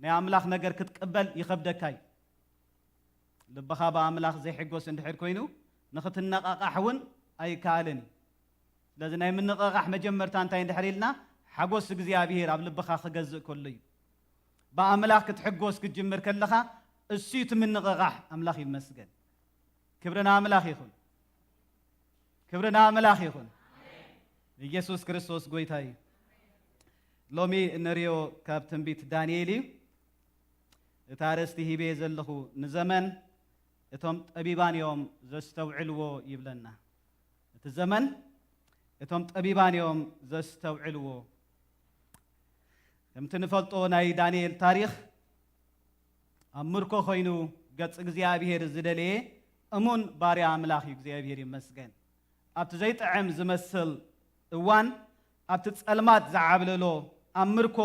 ናይ ኣምላኽ ነገር ክትቅበል ይኸብደካ እዩ። ልብኻ ብኣምላኽ ዘይሕጎስ እንድሕር ኮይኑ ንኽትነቓቓሕ እውን ኣይከኣልን እዩ። ስለዚ ናይ ምንቕቓሕ መጀመርታ እንታይ እንድሕር ኢልና፣ ሓጎስ እግዚኣብሔር ኣብ ልብኻ ክገዝእ ከሎ እዩ። ብኣምላኽ ክትሕጎስ ክትጅምር ከለኻ እሱ እዩ እቲ ምንቕቓሕ። ኣምላኽ ይመስገን። ክብሪ ንኣምላኽ ይኹን። ክብሪ ንኣምላኽ ይኹን። ኢየሱስ ክርስቶስ ጎይታ እዩ። ሎሚ እንሪኦ ካብ ትንቢት ዳንኤል እዩ። እቲ ኣርእስቲ ሂበ ዘለኹ ንዘመን እቶም ጠቢባን እዮም ዘስተውዕልዎ ይብለና። እቲ ዘመን እቶም ጠቢባን እዮም ዘስተውዕልዎ። ከምቲ ንፈልጦ ናይ ዳንኤል ታሪኽ ኣብ ምርኮ ኮይኑ ገጽ እግዚኣብሔር ዝደለየ እሙን ባርያ ኣምላኽ እዩ። እግዚኣብሔር ይመስገን። ኣብቲ ዘይጥዕም ዝመስል እዋን፣ ኣብቲ ጸልማት ዝዓብለሎ ኣብ ምርኮ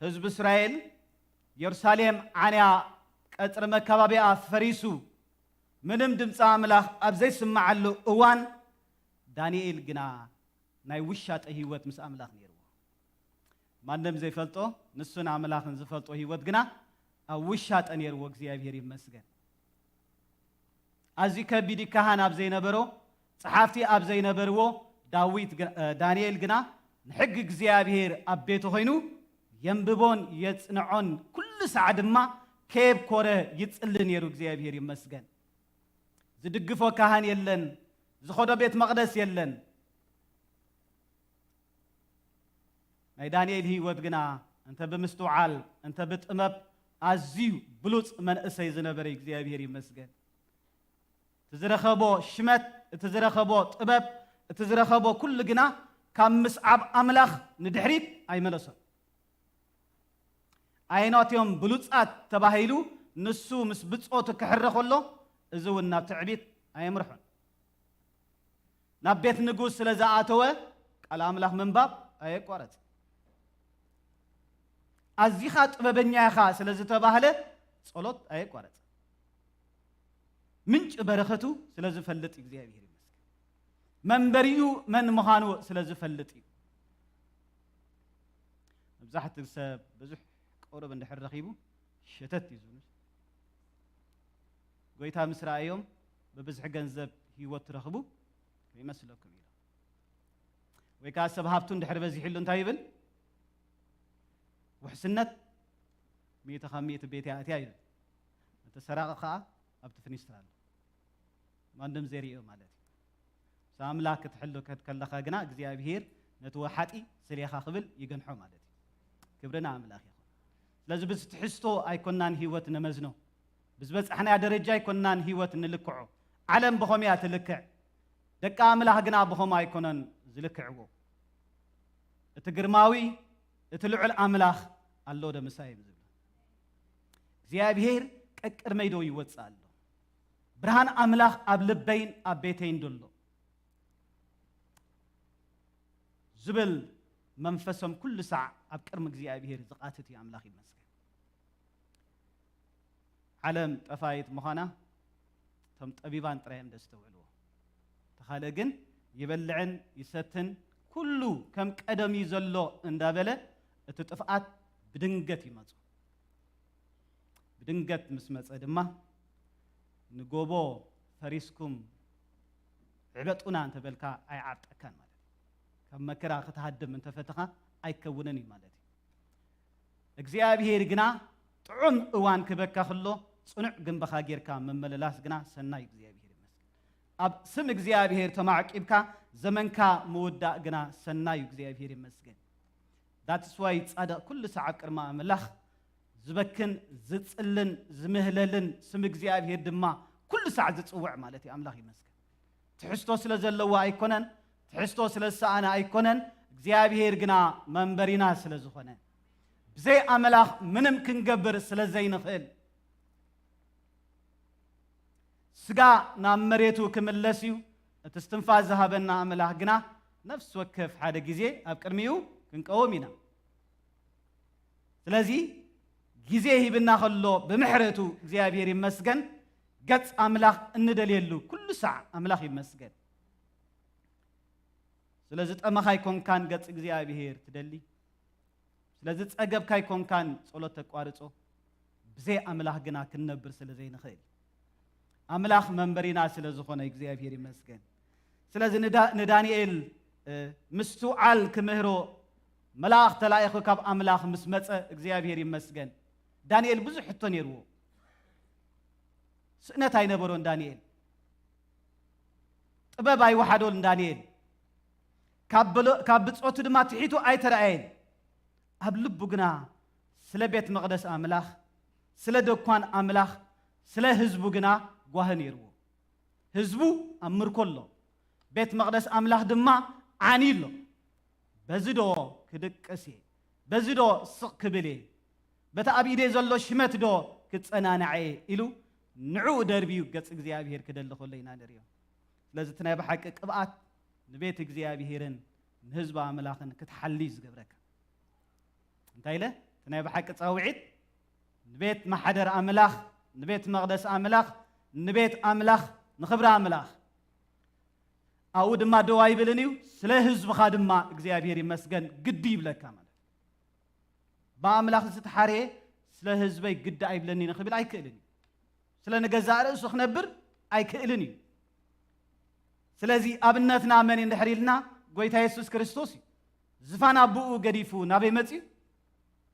ህዝቢ እስራኤል፣ የሩሳሌም ዓንያ፣ ቀጽሪ መካባቢኣ ፈሪሱ፣ ምንም ድምፂ ኣምላኽ ኣብ ዘይስምዓሉ እዋን፣ ዳንኤል ግና ናይ ውሻጠ ህይወት ምስ ኣምላኽ ነይርዎ። ማንም ዘይፈልጦ፣ ንሱን ኣምላኽን ዝፈልጦ ህይወት ግና ኣብ ውሻጠ ነይርዎ። እግዚኣብሔር ይመስገን። ኣዝዩ ከቢድ ካህን ኣብ ዘይነበሮ፣ ጸሓፍቲ ኣብ ዘይነበርዎ፣ ዳዊት ግ-፣ እ፣ ዳንኤል ግና ንሕጊ እግዚኣብሔር ኣብ ቤቱ ኮይኑ የንብቦን የጽንዖን፣ ኩሉ ሳዕ ድማ ከየብኮረ ይጽሊ ነይሩ። እግዚኣብሔር ይመስገን። ዝድግፎ ካህን የለን፣ ዝኸዶ ቤት መቕደስ የለን። ናይ ዳንኤል ህይወት ግና እንተ ብምስትውዓል፣ እንተ ብጥበብ ኣዝዩ ብሉጽ መንእሰይ ዝነበረ እዩ። እግዚኣብሔር ይመስገን። እቲ ዝረኸቦ ሽመት፣ እቲ ዝረኸቦ ጥበብ፣ እቲ ዝረኸቦ ኩሉ ግና ካብ ምስዓብ ኣምላኽ ንድሕሪት ኣይመለሶን። ኣየኖት እዮም ብሉጻት ተባሂሉ ንሱ ምስ ብጾቱ ክሕረ ከሎ፣ እዚ እውን ናብ ትዕቢት ኣየምርሖን። ናብ ቤት ንጉስ ስለ ዝኣተወ ቃል ኣምላኽ ምንባብ ኣየቋረጸ። ኣዚኻ ጥበበኛ ኢኻ ስለ ዝተባህለ ጸሎት ኣየቋረጸ። ምንጪ በረኸቱ ስለ ዝፈልጥ እዩ። እግዚኣብሔር ይመስገን። መንበሪኡ መን ምዃኑ ስለ ዝፈልጥ እዩ። መብዛሕትኡ ሰብ ብዙሕ ቁሩብ እንድሕር ረኺቡ ሸተት እዩ ዝብል። ጎይታ ምስ ረኣዮም ብብዝሒ ገንዘብ ህይወት ትረኽቡ ከይመስለኩም ኢሎም። ወይ ከዓ ሰብ ሃብቱ እንድሕር በዚሕሉ እንታይ ይብል? ውሕስነት ሚእቲ ካብ ሚእቲ ቤት እያ ይብል። እቲ ሰራቒ ከዓ ኣብቲ ፍኒስትራ ኣሎ። ማንም ዘይርእዮ ማለት እዩ። ምስ ኣምላኽ ክትሕሉ ከት-፣ ከለኻ ግና እግዚኣብሔር ነቲ ወሓጢ ስሌኻ ክብል ይገንሖ ማለት እዩ። ክብሪ ንኣምላኽ ይኹን። ስለዚ ብዚ ትሕዝቶ ኣይኮናን ህይወት ንመዝኖ። ብዝበጻሕናያ ደረጃ ኣይኮናን ህይወት ንልክዖ። ዓለም ብኸምኡ እያ ትልክዕ። ደቂ ኣምላኽ ግና ብኸምኡ ኣይኮነን ዝልክዕዎ። እቲ ግርማዊ፣ እቲ ልዑል ኣምላኽ ኣሎ ዶ ምሳይ እዮም ዝብሉ። እግዚኣብሔር ቀቅድመይ ዶ ይወጽእ ኣሎ? ብርሃን ኣምላኽ ኣብ ልበይን ኣብ ቤተይን ዶ ኣሎ? ዝብል መንፈሶም ኩሉ ሳዕ ኣብ ቅድሚ እግዚኣብሔር ዝቃትት እዩ። ኣምላኽ ይመስገን። ዓለም ጠፋይት ምዃና እቶም ጠቢባን ጥራይ እዮም ዘስተውዕልዎ። እቲ ካልእ ግን ይበልዕን ይሰትን፣ ኩሉ ከም ቀደም እዩ ዘሎ እንዳበለ እቲ ጥፍኣት ብድንገት ይመጹ። ብድንገት ምስ መጸ ድማ ንጎቦ ፈሪስኩም ዕበጡና እንተበልካ ኣይዓብጠካን ማለት እዩ። ካብ መከራ ክትሃድም እንተፈተኻ ኣይከውንን እዩ ማለት እዩ። እግዚኣብሔር ግና ጥዑም እዋን ክበካ ከሎ ጽኑዕ ግንባኻ ጌርካ ምምልላስ ግና ሰናይ እዩ። እግዚኣብሔር ይመስገን። ኣብ ስም እግዚኣብሔር ተማዕቂብካ ዘመንካ ምውዳእ ግና ሰናይ እዩ። እግዚኣብሔር ይመስገን። That's why ጻድቕ ኩሉ ሰዓብ ቅድሚ ኣምላኽ ዝበክን ዝጽልን ዝምህለልን ስም እግዚኣብሔር ድማ ኩሉ ሳዕ ዝጽውዕ ማለት እዩ። ኣምላኽ ይመስገን። ትሕዝቶ ስለ ዘለዎ ኣይኮነን፣ ትሕዝቶ ስለ ዝሰኣነ ኣይኮነን፣ እግዚኣብሔር ግና መንበሪና ስለ ዝኾነ፣ ብዘይ ኣምላኽ ምንም ክንገብር ስለ ዘይንኽእል፣ ስጋ ናብ መሬቱ ክምለስ እዩ። እቲ እስትንፋስ ዝሃበና ኣምላኽ ግና ነፍሲ ወከፍ ሓደ ግዜ ኣብ ቅድሚኡ ክንቀውም ኢና። ስለዚ ግዜ ሂብና ከሎ ብምሕረቱ እግዚኣብሔር ይመስገን፣ ገጽ ኣምላኽ እንደልየሉ ኩሉ ሳዕ ኣምላኽ ይመስገን። ስለ ዝጠመኻ ኣይኮንካን ገጽ እግዚኣብሔር ትደሊ፣ ስለ ዝጸገብካ ኣይኮንካን ጸሎት ተቋርጾ፣ ብዘይ ኣምላኽ ግና ክንነብር ስለ ዘይንኽእል። ኣምላኽ መንበሪና ስለ ዝኾነ እግዚኣብሔር ይመስገን። ስለዚ ንዳ-፣ ንዳንኤል፣ እ፣ ምስትውዓል ክምህሮ መልኣኽ ተላኢኹ ካብ ኣምላኽ ምስ መጸ እግዚኣብሔር ይመስገን። ዳንኤል ብዙሕ ሕቶ ነይርዎ። ስእነት ኣይነበሮን ዳንኤል። ጥበብ ኣይወሓዶን ዳንኤል። ካብ ብሎ-፣ ካብ ብጾቱ ድማ ትሒቱ ኣይተረኣየን። ኣብ ልቡ ግና ስለ ቤት መቕደስ ኣምላኽ፣ ስለ ደኳን ኣምላኽ፣ ስለ ህዝቡ ግና ጓሂ ነይርዎ። ህዝቡ ኣብ ምርኮ ኣሎ፣ ቤት መቕደስ ኣምላኽ ድማ ዓንዩ ኣሎ። በዚ ዶ ክድቅስ እየ? በዚ ዶ ስቕ ክብል እየ? በቲ ኣብ ኢደይ ዘሎ ሽመት ዶ ክጸናናዕ እየ? ኢሉ ንዕኡ ደርብዩ ገጽ እግዚኣብሔር ክደሊ ከሎ ኢና ንርእዮ። ስለዚ እቲ ናይ ብሓቂ ቅብኣት ንቤት እግዚኣብሔርን ንህዝቢ ኣምላኽን ክትሓሊ እዩ ዝገብረካ። እንታይ ኢለ? እቲ ናይ ብሓቂ ጻውዒት ንቤት ማሕደር ኣምላኽ፣ ንቤት መቕደስ ኣምላኽ፣ ንቤት ኣምላኽ፣ ንኽብሪ ኣምላኽ። ኣብኡ ድማ ደው ኣይብልን እዩ፣ ስለ ህዝብኻ ድማ እግዚኣብሔር ይመስገን ግዲ ይብለካ ማለት እዩ። ብኣምላኽ ዝተሓርየ ስለ ህዝበይ ግዲ ኣይብለኒ ንኽብል ኣይክእልን እዩ። ስለ ንገዛእ ርእሱ ክነብር ኣይክእልን እዩ። ስለዚ ኣብነትና መን እዩ እንድሕር ኢልና፣ ጎይታ የሱስ ክርስቶስ እዩ። ዝፋን ኣቦኡ ገዲፉ ናበይ መጽዩ?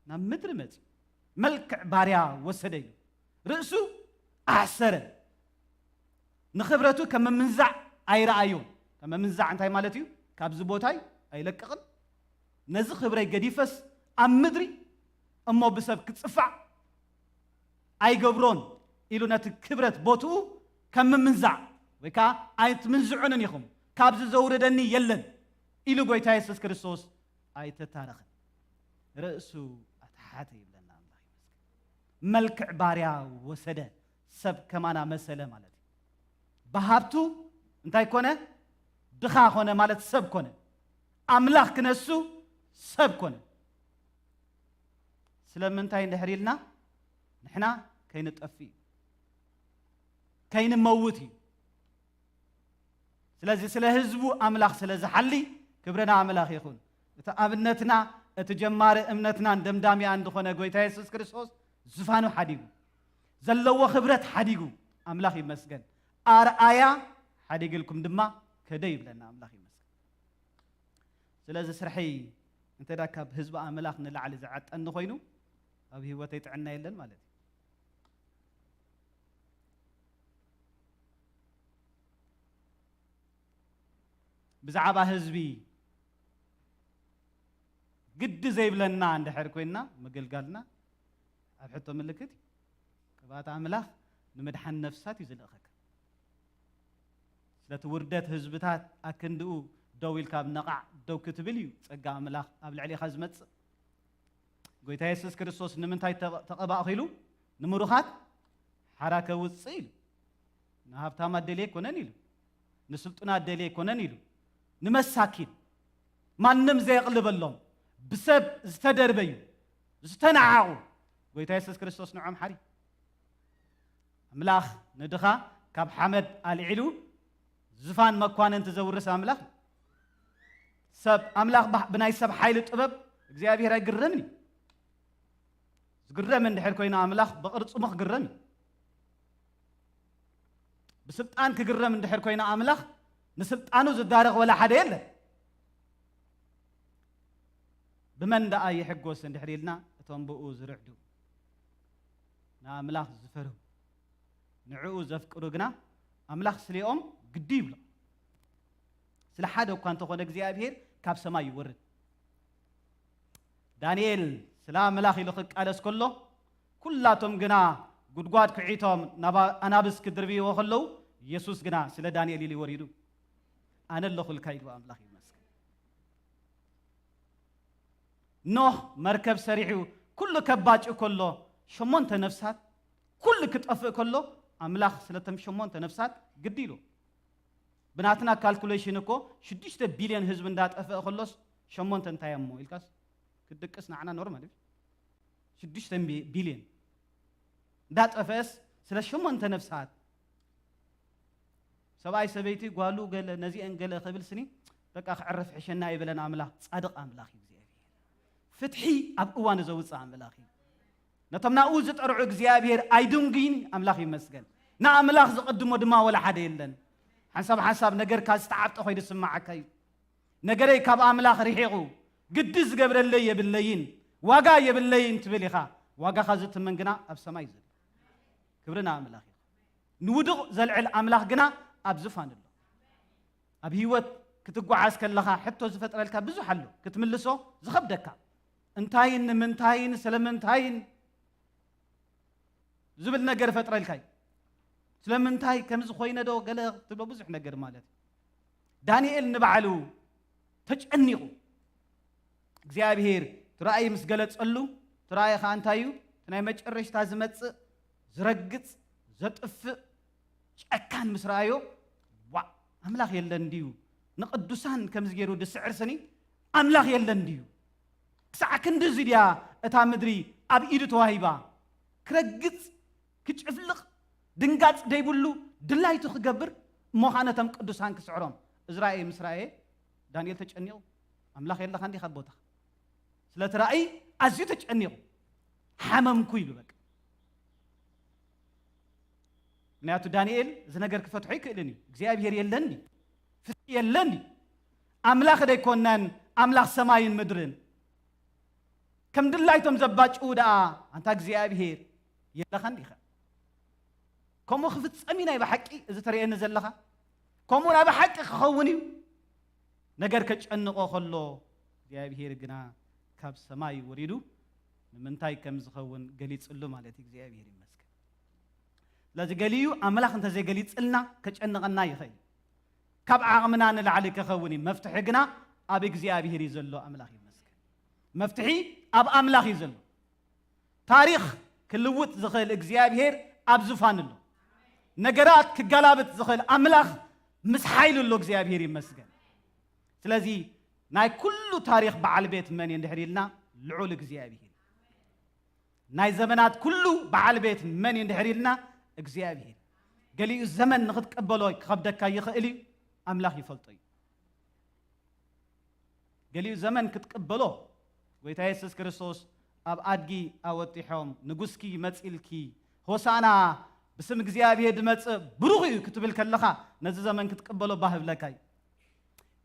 ናብ ምድሪ መጽዩ። መልክዕ ባርያ ወሰደ እዩ። ርእሱ ኣሕሰረ። ንኽብረቱ ከም ምምንዛዕ ኣይረኣዮን። ከም ምምንዛዕ እንታይ ማለት እዩ? ካብዚ ቦታይ ኣይለቅቕን። ነዚ ክብረይ ገዲፈስ ኣብ ምድሪ እሞ ብሰብ ክጽፋዕ ኣይገብሮን ኢሉ ነቲ ክብረት ቦትኡ ከም ምምንዛዕ ወይ ከዓ ኣይትምንዝዑንን ኢኹም፣ ካብዚ ዘውርደኒ የለን ኢሉ ጎይታ የሱስ ክርስቶስ ኣይተታረኸን። ርእሱ ኣትሓተ ይብለና ኣምላኽ ይመስገን። መልክዕ ባርያ ወሰደ፣ ሰብ ከማና መሰለ ማለት እዩ። ብሃብቱ እንታይ ኮነ? ድኻ ኮነ ማለት ሰብ ኮነ። ኣምላኽ ክነሱ ሰብ ኮነ። ስለምንታይ እንድሕር ኢልና፣ ንሕና ከይንጠፍእ እዩ፣ ከይንመውት እዩ። ስለዚ ስለ ህዝቡ ኣምላኽ ስለ ዝሓሊ ክብሪ ንኣምላኽ ይኹን። እቲ ኣብነትና፣ እቲ ጀማሪ እምነትናን ደምዳሚኣን ዝኾነ ጎይታ የሱስ ክርስቶስ ዝፋኑ ሓዲጉ፣ ዘለዎ ክብረት ሓዲጉ፣ ኣምላኽ ይመስገን፣ ኣርኣያ ሓዲግልኩም ድማ ከደ ይብለና። ኣምላኽ ይመስገን። ስለዚ ስርሐይ እንተ ደኣ ካብ ህዝቢ ኣምላኽ ንላዕሊ ዝዓጠኒ ኮይኑ፣ ኣብ ህይወተይ ጥዕና የለን ማለት እዩ። ብዛዕባ ህዝቢ ግዲ ዘይብለና እንድሕር ኮይንና፣ ምግልጋልና ኣብ ሕቶ ምልክት እዩ። ቅብኣት ኣምላኽ ንምድሓን ነፍሳት እዩ ዝልእኸካ። ስለቲ ውርደት ህዝብታት ኣክንድኡ ደው ኢልካ ኣብ ነቓዕ ደው ክትብል እዩ ጸጋ ኣምላኽ ኣብ ልዕሌኻ ዝመጽእ። ጎይታ የሱስ ክርስቶስ ንምንታይ ተቐ-፣ ተቐባእኹ ኢሉ? ንምሩኻት ሓራ ከውጽእ ኢሉ። ንሃብታማት ደልየ ኣይኮነን ኢሉ። ንስልጡናት ደልየ ኣይኮነን ኢሉ። ንመሳኪን፣ ማንም ዘየቕልበሎም፣ ብሰብ ዝተደርበዩ፣ ዝተነዓቑ፣ ጎይታ የሱስ ክርስቶስ ንዖም ሓሪ። ኣምላኽ ንድኻ ካብ ሓመድ ኣልዒሉ ዝፋን መኳንንቲ ዘውርስ ኣምላኽ እዩ። ሰብ፣ ኣምላኽ ባ-፣ ብናይ ሰብ ሓይሊ ጥበብ እግዚኣብሔር ኣይግረምን እዩ። ዝግረም እንድሕር ኮይኑ ኣምላኽ ብቕርጽሙ ክግረም እዩ። ብስልጣን ክግረም እንድሕር ኮይኑ ኣምላኽ ንስልጣኑ ዝዳረኽ ወላ ሓደ የለን። ብመን ደኣ ይሕጎስ እንድሕር ኢልና፣ እቶም ብኡ ዝርዕዱ፣ ንኣምላኽ ዝፈርሁ፣ ንዕኡ ዘፍቅሩ ግና ኣምላኽ ስሌኦም ግዲ ይብሎ። ስለ ሓደ እኳ እንተኾነ እግዚኣብሔር ካብ ሰማይ ይወርድ። ዳንኤል ስለ ኣምላኽ ኢሉ ክቃለስ ከሎ፣ ኩላቶም ግና ጉድጓድ ክዒቶም ናብ ኣናብስ ክድርብይዎ ከለዉ፣ ኢየሱስ ግና ስለ ዳንኤል ኢሉ ወሪዱ፣ "ኣነ ኣለኹልካ" ኢሉ ኣምላኽ ይመስገን። ኖህ መርከብ ሰሪሑ ኩሉ ከባጭ ከሎ፣ ሸሞንተ ነፍሳት ኩሉ ክጠፍእ ከሎ፣ ኣምላኽ ስለቶም ሸሞንተ ነፍሳት ግዲ ኢሉ። ብናትና ካልኩሌሽን እኮ ሽዱሽተ ቢልዮን ህዝቢ እንዳጠፍአ ከሎስ ሸሞንተ እንታይ እሞ ኢልካስ ክትድቅስ ንዓና ኖርማል እዩ። ሽዱሽተ ቢ-፣ ቢልዮን እንዳጠፍአስ ስለ ሸሞንተ ነፍሳት ሰብኣይ ሰበይቲ ጓሉ ገለ ነዚአን ገለ ክብል ስኒ በቃ ክዕርፍ ሕሸና ይበለን ኣምላኽ። ጻድቕ ኣምላኽ እዩ እግዚኣብሔር። ፍትሒ ኣብ እዋኑ ዘውፅእ ኣምላኽ እዩ። ነቶም ናብኡ ዝጠርዑ እግዚኣብሔር ኣይድንጉይን እዩ። ኣምላኽ ይመስገን። ንኣምላኽ ዝቕድሞ ድማ ወላ ሓደ የለን። ሓንሳብ ሓንሳብ ነገርካ ዝተዓብጠ ኮይኑ ዝስምዓካ እዩ። ነገረይ ካብ ኣምላኽ ርሒቑ፣ ግዲ ዝገብረለይ የብለይን፣ ዋጋ የብለይን ትብል ኢኻ። ዋጋኻ ዝትመን ግና ኣብ ሰማይ እዩ ዘሎ። ክብሪ ንኣምላኽ ይኹን። ንውዱቕ ዘልዕል ኣምላኽ ግና ኣብ ዝፋን ኣሎ። ኣብ ህይወት ክትጓዓዝ ከለኻ ሕቶ ዝፈጥረልካ ብዙሕ ኣሎ፣ ክትምልሶ ዝኸብደካ። እንታይን ንምንታይን ስለምንታይን ዝብል ነገር ይፈጥረልካ እዩ። ስለምንታይ ከምዚ ኮይነ ዶ ገለ ትብሎ ብዙሕ ነገር ማለት እዩ። ዳንኤል ንባዕሉ ተጨኒቑ እግዚኣብሔር እቲ ራእይ ምስ ገለጸሉ፣ እቲ ራእይ ኸዓ እንታይ እዩ? እቲ ናይ መጨረሽታ ዝመጽእ ዝረግጽ ዘጥፍእ ጨካን ምስ ረኣዮ፣ ዋእ፣ ኣምላኽ የለን ድዩ? ንቅዱሳን ከምዚ ገይሩ ድስዕር ስኒ ኣምላኽ የለን ድዩ? ክሳዕ ክንድዚ ድያ እታ ምድሪ ኣብ ኢዱ ተዋሂባ? ክረግጽ፣ ክጭፍልቕ፣ ድንጋጽ ደይብሉ ድላይቱ ክገብር፣ እሞ ኸዓ ነቶም ቅዱሳን ክስዕሮም። እዚ ራእይ ምስ ረኣየ ዳንኤል ተጨኒቑ፣ ኣምላኽ የለኻን ዲኻ ኣብ ቦታኻ? ስለቲ ራእይ ኣዝዩ ተጨኒቑ፣ ሓመምኩ ኢሉ በቃ። ምክንያቱ ዳንኤል እዚ ነገር ክፈትሖ ኣይክእልን እዩ። እግዚኣብሔር የለን እዩ፣ ፍትሒ የለን እዩ። ኣምላኽ ደይኮነን ኣምላኽ ሰማይን ምድርን? ከም ድላይቶም ዘባጭዉ ደኣ ኣንታ እግዚኣብሔር የለኻን ዲኻ? ከምኡ ክፍጸም እዩ ናይ ብሓቂ እዚ ተርእየኒ ዘለኻ? ከምኡ ናይ ብሓቂ ክኸውን እዩ? ነገር ከጨንቖ ከሎ እግዚኣብሔር ግና ካብ ሰማይ ወሪዱ ንምንታይ ከም ዝኸውን ገሊጽሉ ማለት እዩ። እግዚኣብሔር ይመስገን። ስለዚ ገሊኡ ኣምላኽ እንተዘይገሊጽልና ከጨንቐና ይኽእል እዩ። ካብ ዓቕምና ንላዕሊ ክኸውን እዩ። መፍትሒ ግና ኣብ እግዚኣብሔር እዩ ዘሎ። ኣምላኽ ይመስገን። መፍትሒ ኣብ ኣምላኽ እዩ ዘሎ። ታሪኽ ክልውጥ ዝኽእል እግዚኣብሔር ኣብ ዙፋን ኣሎ። ነገራት ክገላብጥ ዝኽእል ኣምላኽ ምስ ሓይሉ ኣሎ። እግዚኣብሔር ይመስገን። ስለዚ ናይ ኩሉ ታሪኽ በዓል ቤት መን እዩ እንድሕር ኢልና ልዑል እግዚኣብሔር። ናይ ዘመናት ኩሉ በዓል ቤት መን እዩ እንድሕር ኢልና እግዚኣብሔር። ገሊኡ ዘመን ንኽትቀበሎ ክኸብደካ ይኽእል እዩ፣ ኣምላኽ ይፈልጦ እዩ። ገሊኡ ዘመን ክትቅበሎ፣ ጎይታ የሱስ ክርስቶስ ኣብ ኣድጊ ኣወጢሖም፣ "ንጉስኪ መጺልኪ፣ ሆሳና፣ ብስም እግዚኣብሔር ድመጽእ ብሩኽ እዩ" ክትብል ከለኻ፣ ነዚ ዘመን ክትቅበሎ ባህ ይብለካ እዩ።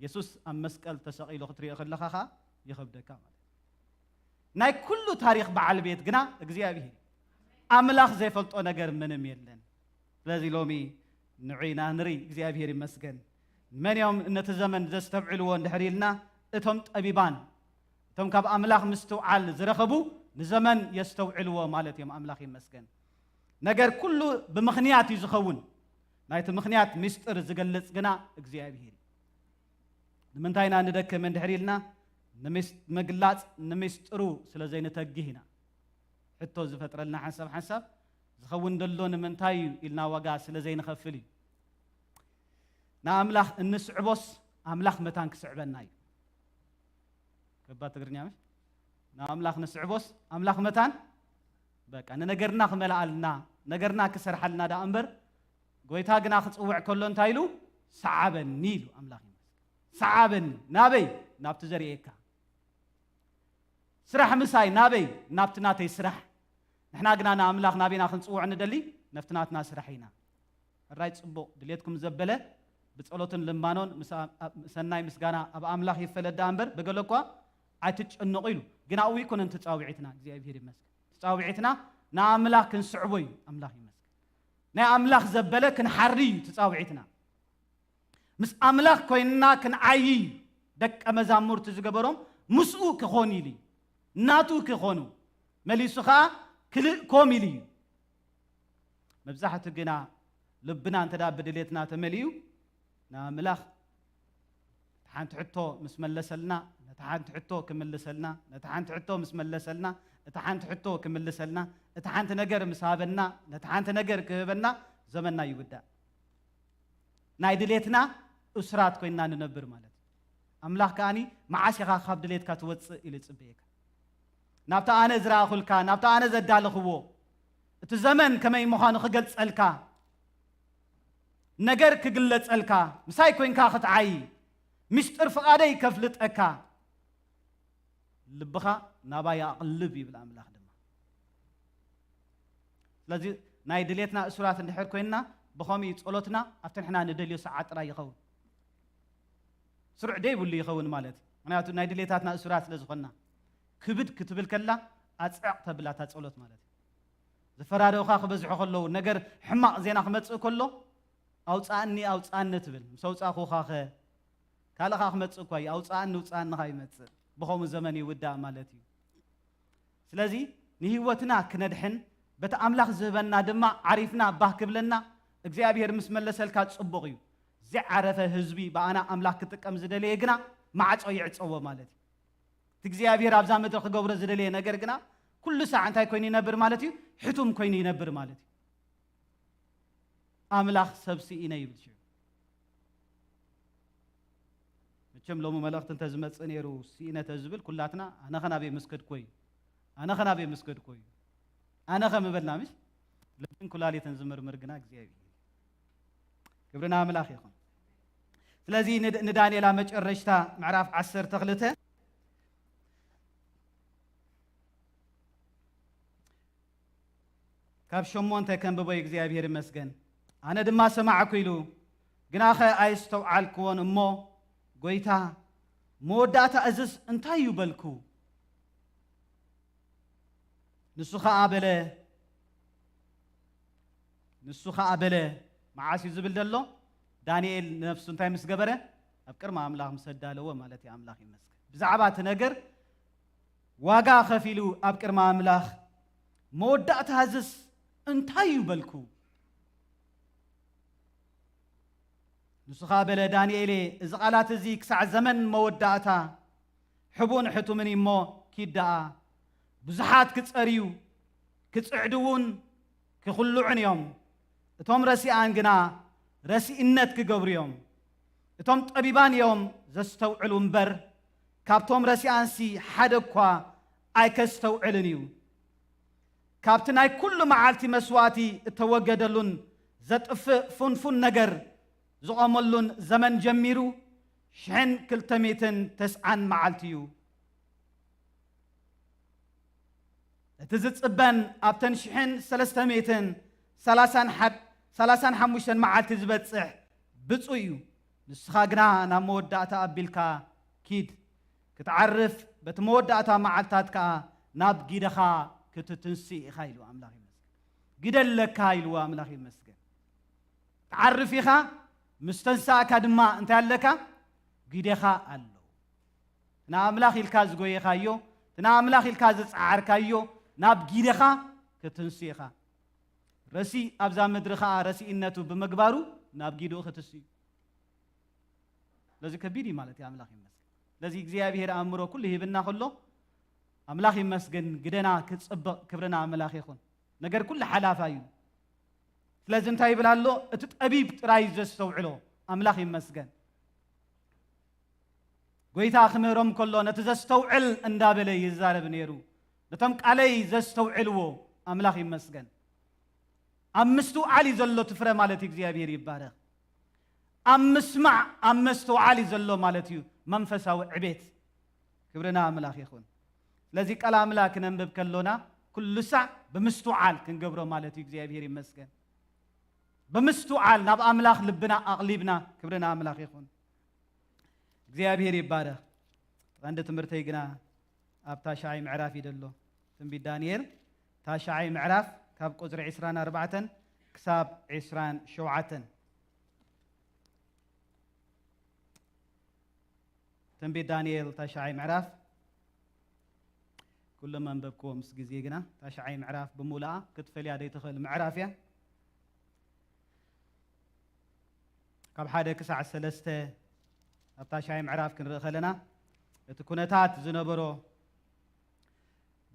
የሱስ ኣብ መስቀል ተሰቒሉ ክትሪኦ ከለኻ ኸኣ ይኸብደካ ማለት እዩ። ናይ ኩሉ ታሪኽ በዓል ቤት ግና እግዚኣብሔር እዩ። ኣምላኽ ዘይፈልጦ ነገር ምንም የለን። ስለዚ ሎሚ ንዑ ኢና ንርኢ፣ እግዚኣብሔር ይመስገን። መን እዮም ነቲ ዘመን ዘስተብዕልዎ እንድሕር ኢልና፣ እቶም ጠቢባን፣ እቶም ካብ ኣምላኽ ምስትውዓል ዝረኸቡ ንዘመን የስተውዕልዎ ማለት እዮም። ኣምላኽ ይመስገን። ነገር ኩሉ ብምኽንያት እዩ ዝኸውን። ናይቲ ምኽንያት ምስጢር ዝገልጽ ግና እግዚኣብሔር እዩ። ንምንታይ ኢና ንደክም እንድሕር ኢልና፣ ንምስ-፣ ምግላጽ ንምስጢሩ ስለ ዘይንተግህ ኢና። ሕቶ ዝፈጥረልና ሓንሳብ ሓንሳብ ዝኸውን ደሎ ንምንታይ እዩ ኢልና ዋጋ ስለ ዘይንኸፍል እዩ። ንኣምላኽ እንስዕቦስ ኣምላኽ መታን ክስዕበና እዩ። ከባ ትግርኛ ምሽ? ንኣምላኽ ንስዕቦስ ኣምላኽ መታን በቃ ንነገርና ክመልኣልና፣ ነገርና ክሰርሓልና ደኣ እምበር፣ ጎይታ ግና ክጽውዕ ከሎ እንታይ ኢሉ? "ሰዓበኒ" ኢሉ ኣምላኽ ይመስገን። "ሰዓበኒ ናበይ?" ናብቲ ዘርእየካ። "ስራሕ ምሳይ" ናበይ? ናብቲ ናተይ ስራሕ። ንሕና ግና ንኣምላኽ ናበይና ክንጽውዕ ንደሊ? ነፍቲ ናትና ስራሕ ኢና። ሕራይ ጽቡቕ፣ ድሌትኩም ዘበለ ብጸሎትን ልማኖን ምስ ኣ-፣ ኣብ-፣ ሰናይ ምስጋና ኣብ ኣምላኽ ይፈለጥ ደኣ እምበር፣ ብገለ እኳ ኣይትጨነቑ ኢሉ። ግን ኣብኡ ኣይኮነን ትጻውዒትና፣ እግዚኣብሔር ይመስገን። ትጻውዒትና ንኣምላኽ ክንስዕቦ እዩ፣ ኣምላኽ ይመስገን። ናይ ኣምላኽ ዘበለ ክንሓሪ እዩ ትጻውዒትና። ምስ ኣምላኽ ኮይንና ክንዓዪ እዩ። ደቀ መዛሙርቲ ዝገበሮም ምስኡ ክኾኑ ኢሉ እዩ። ናቱ ክኾኑ። መሊሱ ኸኣ ክልእ ኮም ኢሉ እዩ። መብዛሕቱ ግና ልብና እንተ ደኣ ብድሌትና ተመሊኡ፣ ንኣምላኽ ሓንቲ ሕቶ ምስ መለሰልና፣ ነቲ ሓንቲ ሕቶ ክምልሰልና፣ ነቲ ሓንቲ ሕቶ ምስ መለሰልና፣ እቲ ሓንቲ ሕቶ ክምልሰልና፣ እቲ ሓንቲ ነገር ምስ ሃበና፣ ነቲ ሓንቲ ነገር ክህበና፣ ዘመንና ይውዳእ። ናይ ድሌትና እሱራት ኮይንና ንነብር ማለት እዩ። ኣምላኽ ከኣኒ፣ "መዓስ ኢኻ ካብ ድሌትካ ትወጽእ?" ኢሉ ይጽበየካ። ናብቲ ኣነ ዝረኣኹልካ፣ ናብቲ ኣነ ዘዳለኽዎ፣ እቲ ዘመን ከመይ ምዃኑ ክገልጸልካ፣ ነገር ክግለጸልካ፣ ምሳይ ኮይንካ ክትዓዪ፣ ምስጢር ፍቓደይ ከፍልጠካ፣ ልብኻ ናባይ ኣቕልብ ይብል ኣምላኽ ድማ። ስለዚ ናይ ድሌትና እሱራት እንድሕር ኮይንና፣ ብኸምኡ ጸሎትና ኣብቲ ንሕና ንደልዮ ሰዓት ጥራይ ይኸውን። ስሩዕ ደይብሉ ይኸውን ማለት እዩ። ምኽንያቱ ናይ ድሌታትና እሱራት ስለ ዝኾንና፣ ክብድ ክትብል ከላ ኣጽዕቕ ተብላ እታ ጸሎት ማለት እዩ። ዝፈራረቑኻ ክበዝሑ ከለዉ፣ ነገር ሕማቕ ዜና ክመጽእ ከሎ፣ "ኣውጽኣኒ፣ ኣውጽኣኒ" ትብል። ምስ ኣውጻእኩኻኸ ካልእ ኸኣ ክመጽእ እኳ እዩ። "ኣውጽኣኒ፣ ውጽኣኒ" ኸኣ ይመጽእ። ብኸምኡ ዘመን ይውዳእ ማለት እዩ። ስለዚ ንህይወትና ክነድሕን በቲ ኣምላኽ ዝህበና ድማ ዓሪፍና ባህ ክብለና፣ እግዚኣብሔር ምስ መለሰልካ ጽቡቕ እዩ። ዝዓረፈ ህዝቢ ብኣና ኣምላኽ ክጥቀም ዝደለየ ግና ማዕጾ ይዕጸዎ ማለት እዩ። እቲ እግዚኣብሔር ኣብዛ ምድሪ ክገብሮ ዝደለየ ነገር ግና ኩሉ ሳዕ እንታይ ኮይኑ ይነብር ማለት እዩ? ሕቱም ኮይኑ ይነብር ማለት እዩ። ኣምላኽ ሰብ ስኢነ ይብል ሽዑ። መቸም ሎሚ መልእኽቲ እንተ ዝመጽእ ነይሩ፣ ስኢነ ተዝብል ኩላትና ኣነ ኸ ናበይ ምስ ከድኮ እዩ? ኣነ ኸ ናበይ ምስ ከድኮ እዩ? ኣነ ኸ ምበልና ምሽ? ልብን ኩላሊትን ዝምርምር ግና እግዚኣብሔር እዩ። ክብሪ ንኣምላኽ ይኹን። ስለዚ ንድ-፣ ንዳንኤል ኣብ መጨረሽታ ምዕራፍ ዓሰርተ ክልተ ካብ ሸሞንተ ከንብቦ እዩ። እግዚኣብሔር ይመስገን። ኣነ ድማ ሰማዕኩ ኢሉ፣ ግናኸ ኣየስተውዓልክዎን እሞ፣ ጎይታ፣ መወዳእታ እዝስ እንታይ እዩ በልኩ። ንሱ ኸኣ በለ፣ ንሱ ኸኣ በለ፣ መዓስ እዩ ዝብል ዘሎ? ዳንኤል ነፍሱ እንታይ ምስ ገበረ? ኣብ ቅድሚ ኣምላኽ ምስ ኣዳለወ ማለት እዩ። ኣምላኽ ይመስገን። ብዛዕባ እቲ ነገር ዋጋ ከፊሉ ኣብ ቅድሚ ኣምላኽ፣ "መወዳእታ እዝስ እንታይ እዩ?" በልኩ። ንሱ ኸኣ በለ፣ "ዳንኤሌ፣ እዚ ቃላት እዚ ክሳዕ ዘመን መወዳእታ ሕቡን ሕቱምን እዩ እሞ፣ ኪድ ደኣ ብዙሓት ክጸርዩ፣ ክጽዕዱ እውን ክኹልዑን እዮም። እቶም ረሲኣን ግና ረሲእነት ክገብሩ እዮም። እቶም ጠቢባን እዮም ዘስተውዕሉ እምበር፣ ካብቶም ረሲኣንሲ ሓደ እኳ ኣይከስተውዕልን እዩ። ካብቲ ናይ ኩሉ መዓልቲ መስዋእቲ እተወገደሉን ዘጥፍእ ፍንፉን ነገር ዝቖመሉን ዘመን ጀሚሩ ሽሕን ክልተ ሚእትን ተስዓን መዓልቲ እዩ። እቲ ዝጽበን ኣብተን ሽሕን ሰለስተ ሚእትን ሰላሳን ሓድ-፣ ሰላሳን ሓሙሽተን መዓልቲ ዝበጽሕ ብጹእ እዩ። ንስኻ ግና ናብ መወዳእታ ኣቢልካ ኪድ፣ ክትዓርፍ፣ በቲ መወዳእታ መዓልታት ከኣ ናብ ጊደኻ ክትትንስእ ኢኻ ኢሉ ኣምላኽ ይመስገን። ግደ ኣለካ ኢልዎ ኣምላኽ ይመስገን። ትዓርፍ ኢኻ፣ ምስ ተንሳእካ ድማ እንታይ ኣለካ? ጊደኻ ኣሎ። ንኣምላኽ ኢልካ ዝጎየኻዮ፣ ንኣምላኽ ኢልካ ዝጸዓርካዮ፣ ናብ ጊደኻ ክትንሱ ኢኻ። ረሲ ኣብዛ ምድሪ ኸኣ ረሲእነቱ ብምግባሩ ናብ ጊድኡ ክትሱ እዩ። ስለዚ ከቢድ እዩ ማለት እዩ። ኣምላኽ ይመስገን። ስለዚ እግዚኣብሔር ኣእምሮ ኩሉ ሂብና ከሎ ኣምላኽ ይመስገን። ግደና ክጽብቕ፣ ክብርና ኣምላኽ ይኹን። ነገር ኩሉ ሓላፋ እዩ። ስለዚ እንታይ ይብል ኣሎ? እቲ ጠቢብ ጥራይ ዘስተውዕሎ። ኣምላኽ ይመስገን። ጎይታ ክምህሮም ከሎ ነቲ ዘስተውዕል እንዳበለ ይዛረብ ነይሩ። ነቶም ቃለይ ዘስተውዕልዎ ኣምላኽ ይመስገን። ኣብ ምስትውዓል እዩ ዘሎ እቲ ፍረ ማለት እዩ። እግዚኣብሔር ይባረኽ። ኣብ ምስማዕ፣ ኣብ መስተውዓል እዩ ዘሎ ማለት እዩ መንፈሳዊ ዕቤት። ክብርና ኣምላኽ ይኹን። ስለዚ ቃል ኣምላኽ ክነንብብ ከሎና ኩሉ ሳዕ ብምስትውዓል ክንገብሮ ማለት እዩ። እግዚኣብሔር ይመስገን። ብምስትውዓል ናብ ኣምላኽ ልብና ኣቕሊብና፣ ክብርና ኣምላኽ ይኹን። እግዚኣብሔር ይባረኽ። ቀንዲ ትምህርተይ ግና ኣብ ታሽዓይ ምዕራፍ እዩ ዘሎ። ትንቢት ዳንኤል ታሽዓይ ምዕራፍ ካብ ቁጽሪ ዕስራን ኣርባዕተን ክሳብ ዕስራን ሸውዓተን። ትንቢት ዳንኤል ታሽዓይ ምዕራፍ ኩሎም ኣንበብክዎ ምስ ግዜ ግና፣ ታሽዓይ ምዕራፍ ብምሉኣ ክትፈልያ ዘይትኽእል ምዕራፍ እያ። ካብ ሓደ ክሳዕ ሰለስተ ኣብ ታሽዓይ ምዕራፍ ክንርኢ ከለና፣ እቲ ኩነታት ዝነበሮ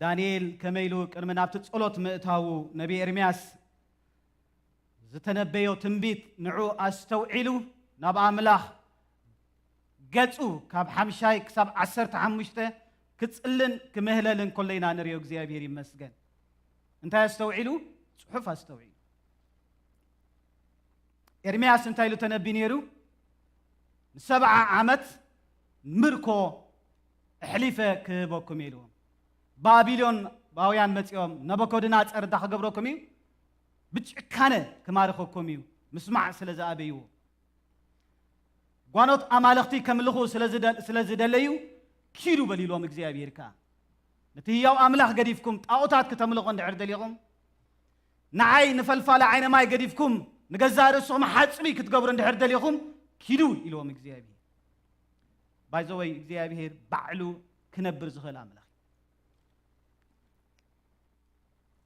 ዳንኤል ከመይ ኢሉ ቅድሚ ናብቲ ጸሎት ምእታዉ ነቢ ኤርምያስ ዝተነበዮ ትንቢት ንዑ ኣስተውዒሉ ናብ ኣምላኽ ገጹ ካብ ሓምሻይ ክሳብ ዓሰርተ ሓሙሽተ ክጽልን ክምህለልን ከሎ ኢና ንሪኦ። እግዚኣብሔር ይመስገን። እንታይ ኣስተውዒሉ? ጽሑፍ ኣስተውዒሉ። ኤርምያስ እንታይ ኢሉ ተነቢ ነይሩ? ንሰብዓ ዓመት ምርኮ ኣሕሊፈ ክህበኩም እየ ኢልዎም። ባቢሎናውያን መጺኦም፣ ነቡከደነጾር እንታይ ክገብረኩም እዩ? ብጭካነ ክማርኸኩም እዩ፣ ምስማዕ ስለ ዝኣበይዎ። ጓኖት ኣማልኽቲ ከምልኹ ስለ ዝደ-፣ ስለ ዝደለዩ፣ ኪዱ በሊሎም እግዚኣብሔር ከኣ። ነቲ ህያው ኣምላኽ ገዲፍኩም ጣዖታት ክተምልኹ እንድሕር ደሊኹም፣ ንዓይ ንፈልፋሊ ዓይነ ማይ ገዲፍኩም ንገዛእ ርእስኹም ሓጽቢ ክትገብሩ እንድሕር ደሊኹም፣ ኪዱ ኢልዎም እግዚኣብሔር። ባይዘወይ እግዚኣብሔር ባዕሉ ክነብር ዝኽእል ኣምላኽ እዩ።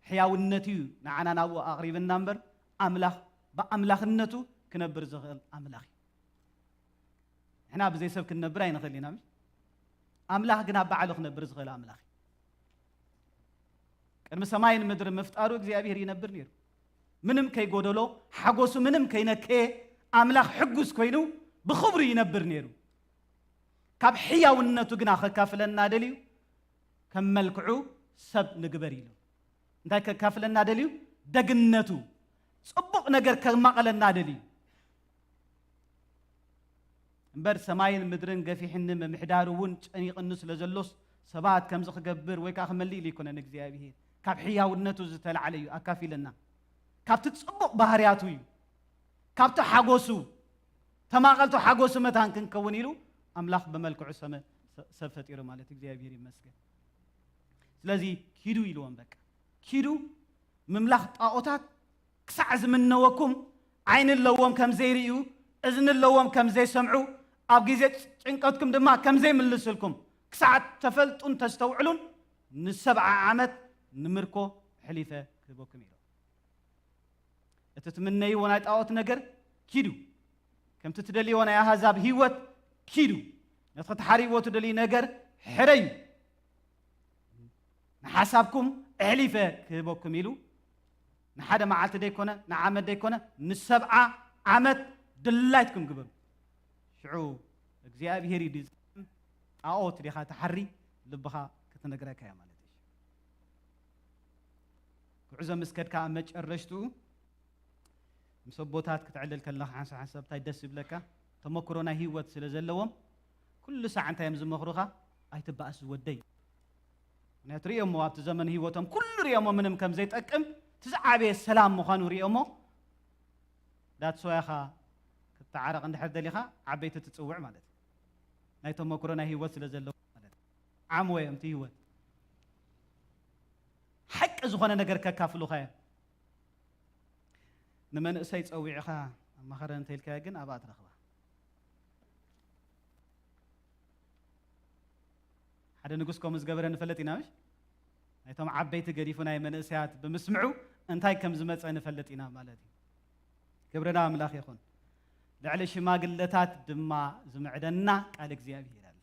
ሕያውነቱ እዩ ንዓና ናብኡ ኣቕሪብና እምበር፣ ኣምላኽ ብኣምላኽነቱ ክነብር ዝኽእል ኣምላኽ እዩ። ንሕና ብዘይ ሰብ ክንነብር ኣይንኽእል ኢና፣ ምሽ? ኣምላኽ ግን ኣብ ባዕሉ ክነብር ዝኽእል ኣምላኽ እዩ። ቅድሚ ሰማይን ምድሪ ምፍጣሩ እግዚኣብሔር ይነብር ነይሩ። ምንም ከይጎደሎ፣ ሓጎሱ ምንም ከይነከየ፣ ኣምላኽ ሕጉስ ኮይኑ ብኽብሩ ይነብር ነይሩ። ካብ ሕያውነቱ ግና ከካፍለና ደልዩ፣ ከም መልክዑ ሰብ ንግበር ኢሉ። እንታይ ከካፍለና ደልዩ? ደግነቱ። ጽቡቕ ነገር ከማቐለና ደልዩ። እምበር ሰማይን ምድርን ገፊሕኒ፣ ምምሕዳሩ እውን ጨኒቕኒ ስለ ዘሎስ፣ ሰባት ከምዚ ክገብር ወይ ከኣ ክመልእ ኢሉ ኣይኮነን እግዚኣብሔር። ካብ ሕያውነቱ ዝተላዕለ እዩ ኣካፊለና። ካብቲ ጽቡቕ ባህርያቱ እዩ። ካብቲ ሓጎሱ፣ ተማቐልቱ ሓጎሱ መታን ክንከውን ኢሉ ኣምላኽ ብመልክዑ ሰመ-፣ ሰ-፣ ሰብ ፈጢሩ ማለት እግዚኣብሔር ይመስገን። ስለዚ ኪዱ ኢልዎም፣ በቃ ኪዱ። ምምላኽ ጣዖታት ክሳዕ ዝምነወኩም፣ ዓይኒ ኣለዎም ከም ዘይርእዩ፣ እዝኒ ኣለዎም ከም ዘይሰምዑ፣ ኣብ ግዜ ጭንቀትኩም ድማ ከም ዘይምልስልኩም ክሳዕ ተፈልጡን ተስተውዕሉን፣ ንሰብዓ ዓመት ንምርኮ ኣሕሊፈ ክህበኩም ኢሎም። እቲ ትምነይዎ ናይ ጣዖት ነገር ኪዱ። ከምቲ ትደልይዎ ናይ ኣህዛብ ህይወት ኪዱ። ነቲ ክትሓርይዎ ትደልዩ ነገር ሕረዩ። ንሓሳብኩም ኣሕሊፈ ክህበኩም ኢሉ ንሓደ መዓልቲ ደይኮነ፣ ንዓመት ደይኮነ፣ ንሰብዓ ዓመት ድላይትኩም ግበሩ። ሽዑ እግዚኣብሔር እዩ ድዛም፣ ጣዖት ዲኻ ትሓሪ፣ ልብኻ ክትነግረካ እያ ማለት እዩ። ጉዕዞ ምስ ከድካ ኣብ መጨረሽትኡ ምስ ኣቦታት ክትዕልል ከለኻ ሓንሳብ ሓንሳብ እንታይ ደስ ይብለካ? ተመክሮ ናይ ህይወት ስለ ዘለዎም ኩሉ ሳዕ እንታይ እዮም ዝመኽሩኻ? ኣይትባእስ ዝወደይ። ምክንያቱ ሪኦሞ ኣብቲ ዘመን ህይወቶም ኩሉ ሪኦሞ ምንም ከም ዘይጠቅም፣ እቲ ዝዓበየ ሰላም ምዃኑ ሪኦሞ። ዳትስ ዋይ ኢኻ ክትተዓረቕ እንድሕር ደሊኻ ዓበይቲ ትጽውዕ ማለት እዩ። ናይ ተመክሮ ናይ ህይወት ስለ ዘለዎም ማለት እዩ። ዓምወ እዮም እቲ ህይወት። ሓቂ ዝኾነ ነገር ከካፍሉኻ እዮም። ንመንእሰይ ጸዊዕኻ ኣማኸረ እንተኢልካዮ ግን ኣብኣ ትረኽባ። ሓደ ንጉስ ከምኡ ዝገበረ ንፈልጥ ኢና፣ ምሽ? ናይቶም ዓበይቲ ገዲፉ ናይ መንእሰያት ብምስምዑ እንታይ ከም ዝመጸ ንፈልጥ ኢና ማለት እዩ። ክብሪ ንኣምላኽ ይኹን። ልዕሊ ሽማግለታት ድማ ዝምዕደና ቃል እግዚኣብሔር ኣሎ።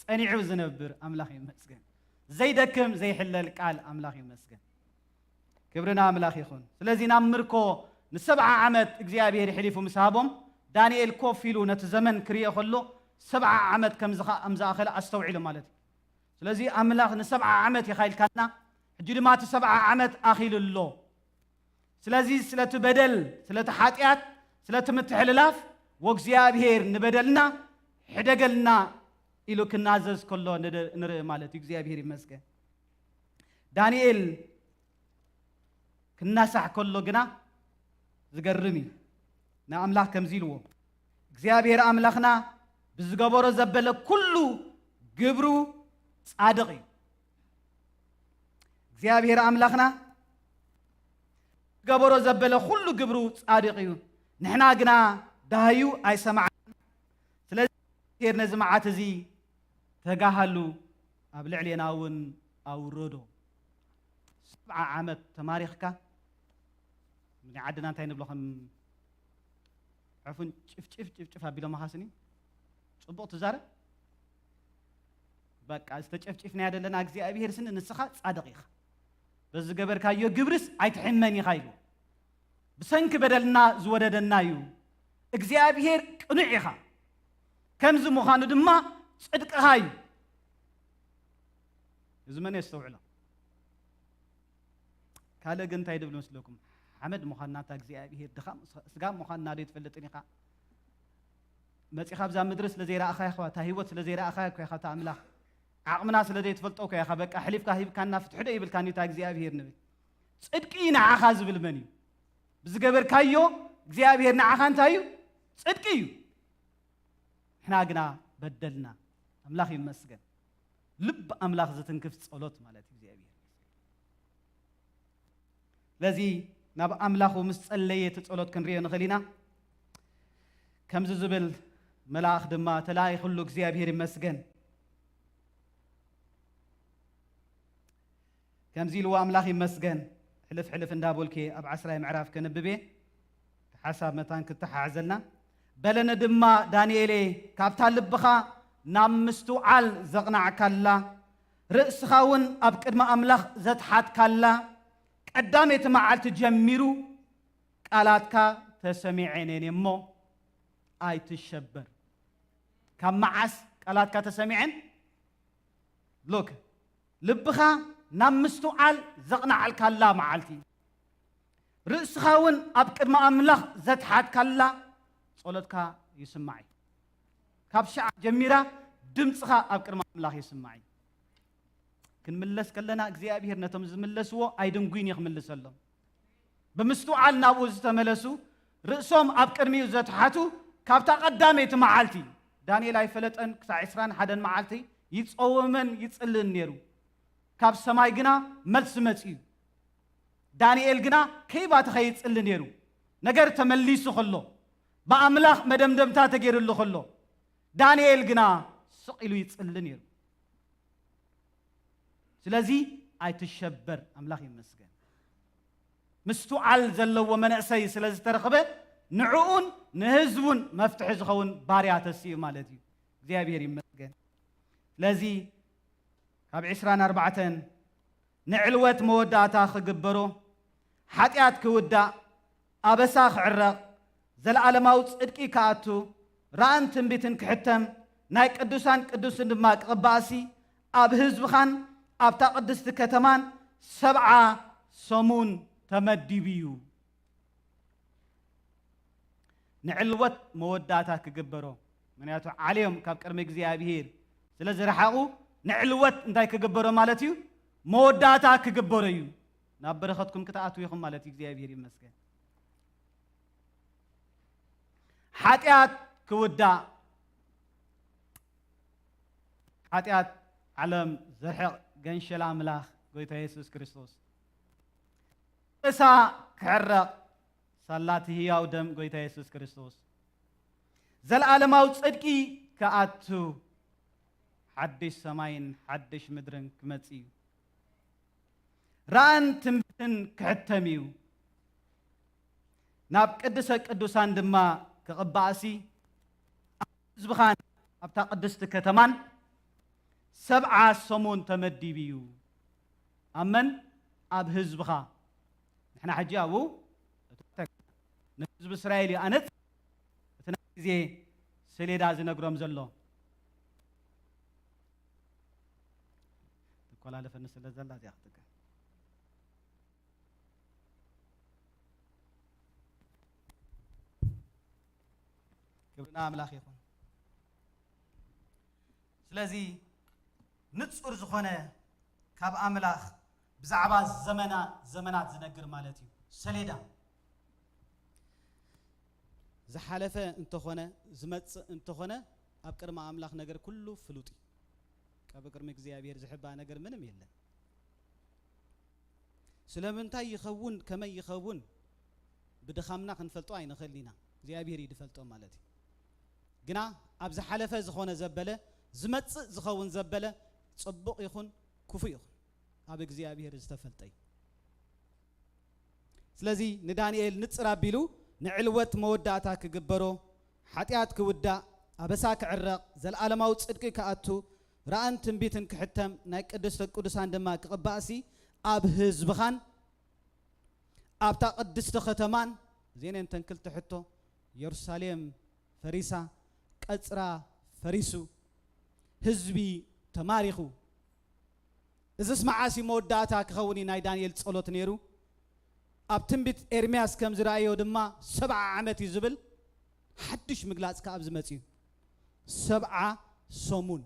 ጸኒዑ ዝነብር ኣምላኽ ይመስገን። ዘይደክም ዘይሕለል ቃል ኣምላኽ ይመስገን። ክብሪ ንኣምላኽ ይኹን። ስለዚ ናብ ምርኮ ንሰብዓ ዓመት እግዚኣብሔር የሕሊፉ ምስ ሃቦም፣ ዳንኤል ኮፍ ኢሉ ነቲ ዘመን ክርእዮ ከሎ፣ ሰብዓ ዓመት ከም ዝኻ-፣ ከም ዝኣኸለ ኣስተውዒሉ ማለት እዩ። ስለዚ ኣምላኽ ንሰብዓ ዓመት ኢኻ ኢልካና፣ ሕጂ ድማ እቲ ሰብዓ ዓመት ኣኺሉ ኣሎ። ስለዚ ስለቲ በደል፣ ስለቲ ሓጢኣት፣ ስለቲ ምትሕልላፍ፣ ወእግዚኣብሔር ንበደልና ሕደገልና ኢሉ ክናዘዝ ከሎ ንደ-፣ ንርኢ ማለት እዩ። እግዚኣብሔር ይመስገን። ዳንኤል ክናሳሕ ከሎ ግና ዝገርም እዩ። ንኣምላኽ ከምዚ ኢልዎ፣ እግዚኣብሔር ኣምላኽና ብዝገበሮ ዘበለ ኩሉ ግብሩ ጻድቕ እዩ። እግዚኣብሔር ኣምላኽና ዝገበሮ ዘበለ ኩሉ ግብሩ ጻድቕ እዩ። ንሕና ግና ደሃዩ ኣይሰማዕናን። ስለዚ እግዚኣብሔር ነዚ መዓት እዚ ተጋሃሉ፣ ኣብ ልዕሌና እውን ኣውረዶ። ሰብዓ ዓመት ተማሪኽካ፣ ናይ ዓድና እንታይ ንብሎ፣ ከም ዕፉን ጭፍጭፍ ጭፍጭፍ ኣቢሎምኻ ስኒ ጽቡቕ ትዛረብ። በቃ ዝተጨፍጭፍናያ ዘለና እግዚኣብሄር ስኒ ንስኻ ጻድቕ ኢኻ፣ በዚ ዝገበርካዮ ግብርስ ኣይትሕመን ኢኻ ኢሉ። ብሰንኪ በደልና ዝወረደና እዩ። እግዚኣብሄር ቅኑዕ ኢኻ፣ ከምዚ ምዃኑ ድማ ጽድቅኻ እዩ። እዚ መን የስተውዕሎ? ካልእ ግን እንታይ ድብል መስለኩም? ሓመድ ምዃንና እታ እግዚኣብሄር ድኻም ስጋ ምዃንና ዶ ኣይትፈልጥን ኢኻ? መጺኻ ኣብዛ ምድሪ ስለ ዘይረኣኻ ኢኻ፣ እታ ህይወት ስለ ዘይረኣኻ እኮ ኢኻ፣ እታ ኣምላኽ ዓቕምና ስለ ዘይትፈልጦ እኮ ኢኻ። በቃ ሕሊፍካ ሂብካና ፍትሒ ዶ ይብልካን እዩ እታ እግዚኣብሄር ንብል። ጽድቂ እዩ ንዓኻ ዝብል መን እዩ? ብዝገበርካዮ እግዚኣብሄር ንዓኻ እንታይ እዩ? ጽድቂ እዩ። ንሕና ግና በደልና። ኣምላኽ ይመስገን። ልብ ኣምላኽ ዝትንክፍ ጸሎት ማለት እዩ እግዚኣብሄር። ስለዚ ናብ ኣምላኹ ምስ ጸለየ እቲ ጸሎት ክንርእዮ ንኽእል ኢና። ከምዚ ዝብል መልኣኽ ድማ ተላኢኹሉ እግዚኣብሄር ይመስገን። ከምዚ ኢልዎ ኣምላኽ ይመስገን። ሕልፍ ሕልፍ እንዳበልኩ ኣብ ዓስራይ ምዕራፍ ከንብብ እየ። እቲ ሓሳብ መታን ክተሓሓዘልና። በለኒ ድማ፣ ዳንኤሌ፣ ካብታ ልብኻ ናብ ምስትውዓል ዘቕናዕካላ፣ ርእስኻ እውን ኣብ ቅድሚ ኣምላኽ ዘትሓትካላ ቀዳመይቲ መዓልቲ ጀሚሩ ቃላትካ ተሰሚዐን እየን እሞ ኣይትሸበር። ካብ መዓስ ቃላትካ ተሰሚዐን? ሎክ፣ ልብኻ ናብ ምስትውዓል ዘቕናዕልካላ መዓልቲ፣ ርእስኻ እውን ኣብ ቅድሚ ኣምላኽ ዘትሓትካላ ጸሎትካ ይስማዕ እዩ። ካብ ሸዓ ጀሚራ ድምፅኻ ኣብ ቅድሚ ኣምላኽ ይስማዕ እዩ። ክንምለስ ከለና እግዚኣብሄር ነቶም ዝምለስዎ ኣይድንጉይን እዩ ክምልሰሎም። ብምስትውዓል ናብኡ ዝተመለሱ፣ ርእሶም ኣብ ቅድሚኡ ዘትሓቱ፣ ካብታ ቀዳመይቲ መዓልቲ፣ ዳንኤል ኣይፈለጠን፣ ክሳዕ ዕስራን ሓደን መዓልቲ ይጸውምን ይጽልን ነይሩ። ካብ ሰማይ ግና መልሲ መጺኡ። ዳንኤል ግና ከይባተኸ ይጽሊ ነይሩ። ነገር ተመሊሱ ከሎ፣ ብኣምላኽ መደምደምታ ተገይሩሉ ከሎ፣ ዳንኤል ግና ስቕ ኢሉ ይጽሊ ነይሩ። ስለዚ ኣይትሸበር፣ ኣምላኽ ይመስገን። ምስትውዓል ዘለዎ መንእሰይ ስለ ዝተረኽበ፣ ንዕኡን ንህዝቡን መፍትሒ ዝኸውን ባርያ ተሲኡ ማለት እዩ። እግዚኣብሄር ይመስገን። ስለዚ ካብ ዕስራን ኣርባዕተን፣ ንዕልወት መወዳእታ ክግበሮ፣ ሓጢኣት ክውዳእ፣ ኣበሳ ክዕረቕ፣ ዘለኣለማዊ ጽድቂ ክኣቱ፣ ራእን ትንቢትን ክሕተም፣ ናይ ቅዱሳን ቅዱስን ድማ ክቕባእሲ፣ ኣብ ህዝብኻን ኣብታ ቅድስቲ ከተማን ሰብዓ ሰሙን ተመዲቡ እዩ። ንዕልወት መወዳእታ ክግበሮ። ምክንያቱ ዓልዮም ካብ ቅድሚ እግዚኣብሄር ስለ ዝረሓቑ፣ ንዕልወት እንታይ ክግበሮ ማለት እዩ? መወዳእታ ክግበሮ እዩ። ናብ በረኸትኩም ክትኣትዉ ኢኹም ማለት እዩ። እግዚኣብሄር ይመስገን። ሓጢኣት ክውዳእ፣ ሓጢኣት ዓለም ዘርሕቕ ገንሸል ኣምላኽ ጎይታ የሱስ ክርስቶስ፣ ኣበሳ ክሕረቕ ሳላ እቲ ህያው ደም ጎይታ የሱስ ክርስቶስ፣ ዘለኣለማዊ ጽድቂ ክኣቱ፣ ሓድሽ ሰማይን ሓድሽ ምድርን ክመጽእ እዩ። ራእን ትንቢትን ክሕተም እዩ። ናብ ቅድሰ ቅዱሳን ድማ ክቕባእሲ፣ ኣብ ህዝብኻን ኣብታ ቅድስቲ ከተማን ሰብዓ ሰሙን ተመዲቡ እዩ። ኣብ መን? ኣብ ህዝብኻ። ንሕና ሕጂ ኣብኡ ንህዝቢ እስራኤል እዩ ኣነጽ እቲ ናይ ግዜ ሰሌዳ ዝነግሮም ዘሎ። ትኮላለፈኒ ስለ ዘላ እዚኣ ክትከ ክብርና ኣምላኽ ይኹን። ስለዚ ንጹር ዝኾነ ካብ ኣምላኽ ብዛዕባ ዘመና-፣ ዘመናት ዝነግር ማለት እዩ። ሰሌዳ ዝሓለፈ እንተኾነ ዝመጽእ እንተኾነ ኣብ ቅድሚ ኣምላኽ ነገር ኩሉ ፍሉጥ እዩ። ካብ ቅድሚ እግዚኣብሔር ዝሕባእ ነገር ምንም የለን። ስለምንታይ ይኸውን፣ ከመይ ይኸውን ብድኻምና ክንፈልጦ ኣይንኽእልን ኢና። እግዚኣብሔር እዩ ዝፈልጦ ማለት እዩ። ግና ኣብ ዝሓለፈ ዝኾነ ዘበለ፣ ዝመጽእ ዝኸውን ዘበለ፣ ጽቡቕ ይኹን ክፉእ ይኹን፣ ኣብ እግዚኣብሔር ዝተፈልጠ እዩ። ስለዚ ንዳንኤል ንጽር ኣቢሉ ንዕልወት መወዳእታ ክግበሮ፣ ሓጢኣት ክውዳእ፣ ኣበሳ ክዕረቕ፣ ዘለኣለማዊ ጽድቂ ክኣቱ፣ ራእን ትንቢትን ክሕተም፣ ናይ ቅድስተ ቅዱሳን ድማ ክቕባእሲ ኣብ ህዝብኻን ኣብታ ቅድስቲ ከተማን፣ እዚኤን እተን ክልተ ሕቶ፣ የሩሳሌም ፈሪሳ፣ ቀጽራ ፈሪሱ፣ ህዝቢ ተማሪኹ። እዝስ መዓስ እዩ መወዳእታ ክኸውን እዩ ናይ ዳንኤል ጸሎት ነይሩ? ኣብ ትንቢት ኤርምያስ ከም ዝረኣዮ ድማ ሰብዓ ዓመት እዩ ዝብል ሓድሽ ምግላጽ ከኣ ኣብዚ መጺኡ። ሰብዓ ሰሙን።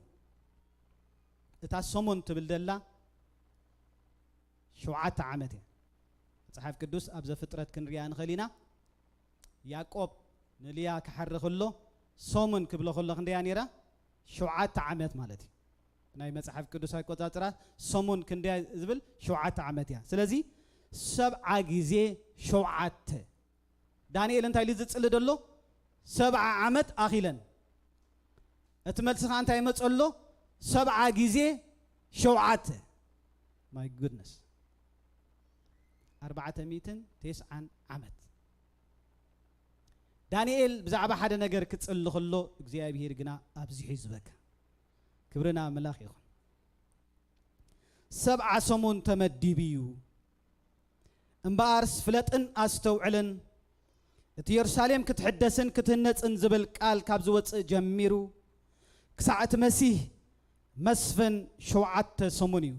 እታ ሰሙን ትብል ደላ ሸውዓተ ዓመት እያ። መጽሓፍ ቅዱስ ኣብ ዘፍጥረት ክንሪኣ ንኽእል ኢና። ያዕቆብ ንልያ ክሓሪ ከሎ ሰሙን ክብሎ ከሎ ክንደያ ነይራ? ሸውዓተ ዓመት ማለት እዩ። ናይ መጽሓፍ ቅዱስ ኣቆጻጽራ ሰሙን ክንደያ ዝብል ሸውዓተ ዓመት እያ። ስለዚ ሰብዓ ግዜ ሸውዓተ። ዳንኤል እንታይ ኢሉ ዝጽሊ ዘሎ? ሰብዓ ዓመት ኣኺለን። እቲ መልሲ ኸዓ እንታይ መጸሎ? ሰብዓ ግዜ ሸውዓተ። My goodness። ኣርባዕተ ሚእትን ተስዓን ዓመት። ዳንኤል ብዛዕባ ሓደ ነገር ክጽሊ ከሎ እግዚኣብሔር ግና ኣብዚሑ ይዝበካ። ክብሪ ንኣምላኽ ይኹን። ሰብዓ ሰሙን ተመዲቡ እዩ። እምበኣርስ ፍለጥን ኣስተውዕልን፣ እቲ የሩሳሌም ክትሕደስን ክትህነጽን ዝብል ቃል ካብ ዝወጽእ ጀሚሩ ክሳዕ እቲ መሲህ መስፍን ሸውዓተ ሰሙን እዩ።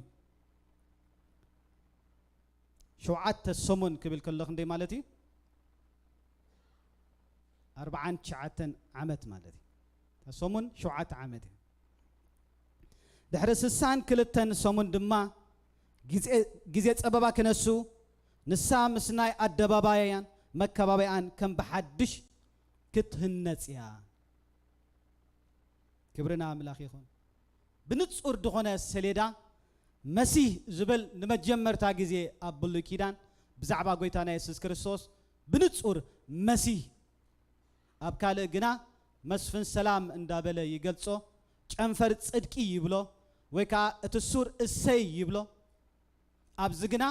ሸውዓተ ሰሙን ክብል ከሎ ክንደይ ማለት እዩ? ኣርባዓን ትሽዓተን ዓመት ማለት እዩ። እታ ሰሙን ሸውዓተ ዓመት እዩ። ድሕሪ ስሳን ክልተን ሰሙን ድማ ግዜ፣ ግዜ ጸበባ ክነሱ፣ ንሳ ምስ ናይ ኣደባባያን መከባቢያን ከም ብሓድሽ ክትህነጽ እያ። ክብሪ ንኣምላኽ ይኹን። ብንጹር ዝኾነ ሰሌዳ መሲህ ዝብል ንመጀመርታ ግዜ ኣብ ብሉይ ኪዳን ብዛዕባ ጎይታና የሱስ ክርስቶስ ብንጹር መሲህ፣ ኣብ ካልእ ግና መስፍን ሰላም እንዳበለ ይገልጾ፣ ጨንፈር ጽድቂ ይብሎ፣ ወይ ከኣ እቲ ሱር እሰይ ይብሎ። ኣብዚ ግና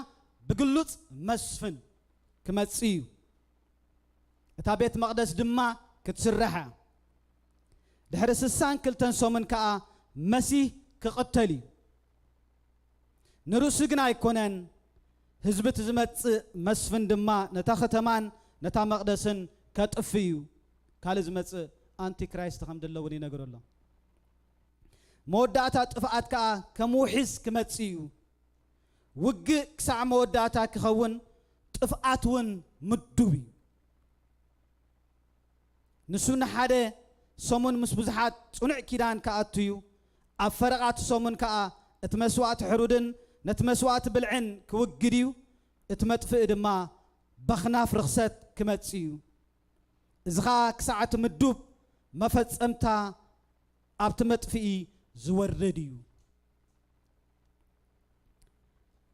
ብግሉጽ መስፍን ክመጽእ እዩ። እታ ቤት መቕደስ ድማ ክትስራሕ እያ። ድሕሪ ስሳን ክልተን ሰሙን ከኣ መሲህ ክቕተል እዩ። ንርእሱ ግን ኣይኮነን፣ ህዝቢ እቲ ዝመጽእ መስፍን ድማ ነታ ከተማን ነታ መቕደስን ከጥፍእ እዩ። ካልእ ዝመጽእ ኣንቲክራይስት ከም ደሎ እውን ይነግሮ ኣሎ። መወዳእታ ጥፍኣት ከኣ ከም ውሒዝ ክመጽእ እዩ። ውግእ ክሳዕ መወዳእታ ክኸውን ጥፍኣት እውን ምዱብ እዩ። ንሱ ንሓደ ሰሙን ምስ ብዙሓት ጽኑዕ ኪዳን ክኣቱ እዩ። ኣብ ፈረቓ እቲ ሰሙን ከኣ እቲ መስዋእቲ ሕሩድን ነቲ መስዋእቲ ብልዕን ክውግድ እዩ። እቲ መጥፍኢ ድማ በኽናፍ ርኽሰት ክመጽእ እዩ። እዚ ኸኣ ክሳዕ እቲ ምዱብ መፈጸምታ ኣብቲ መጥፍኢ ዝወርድ እዩ።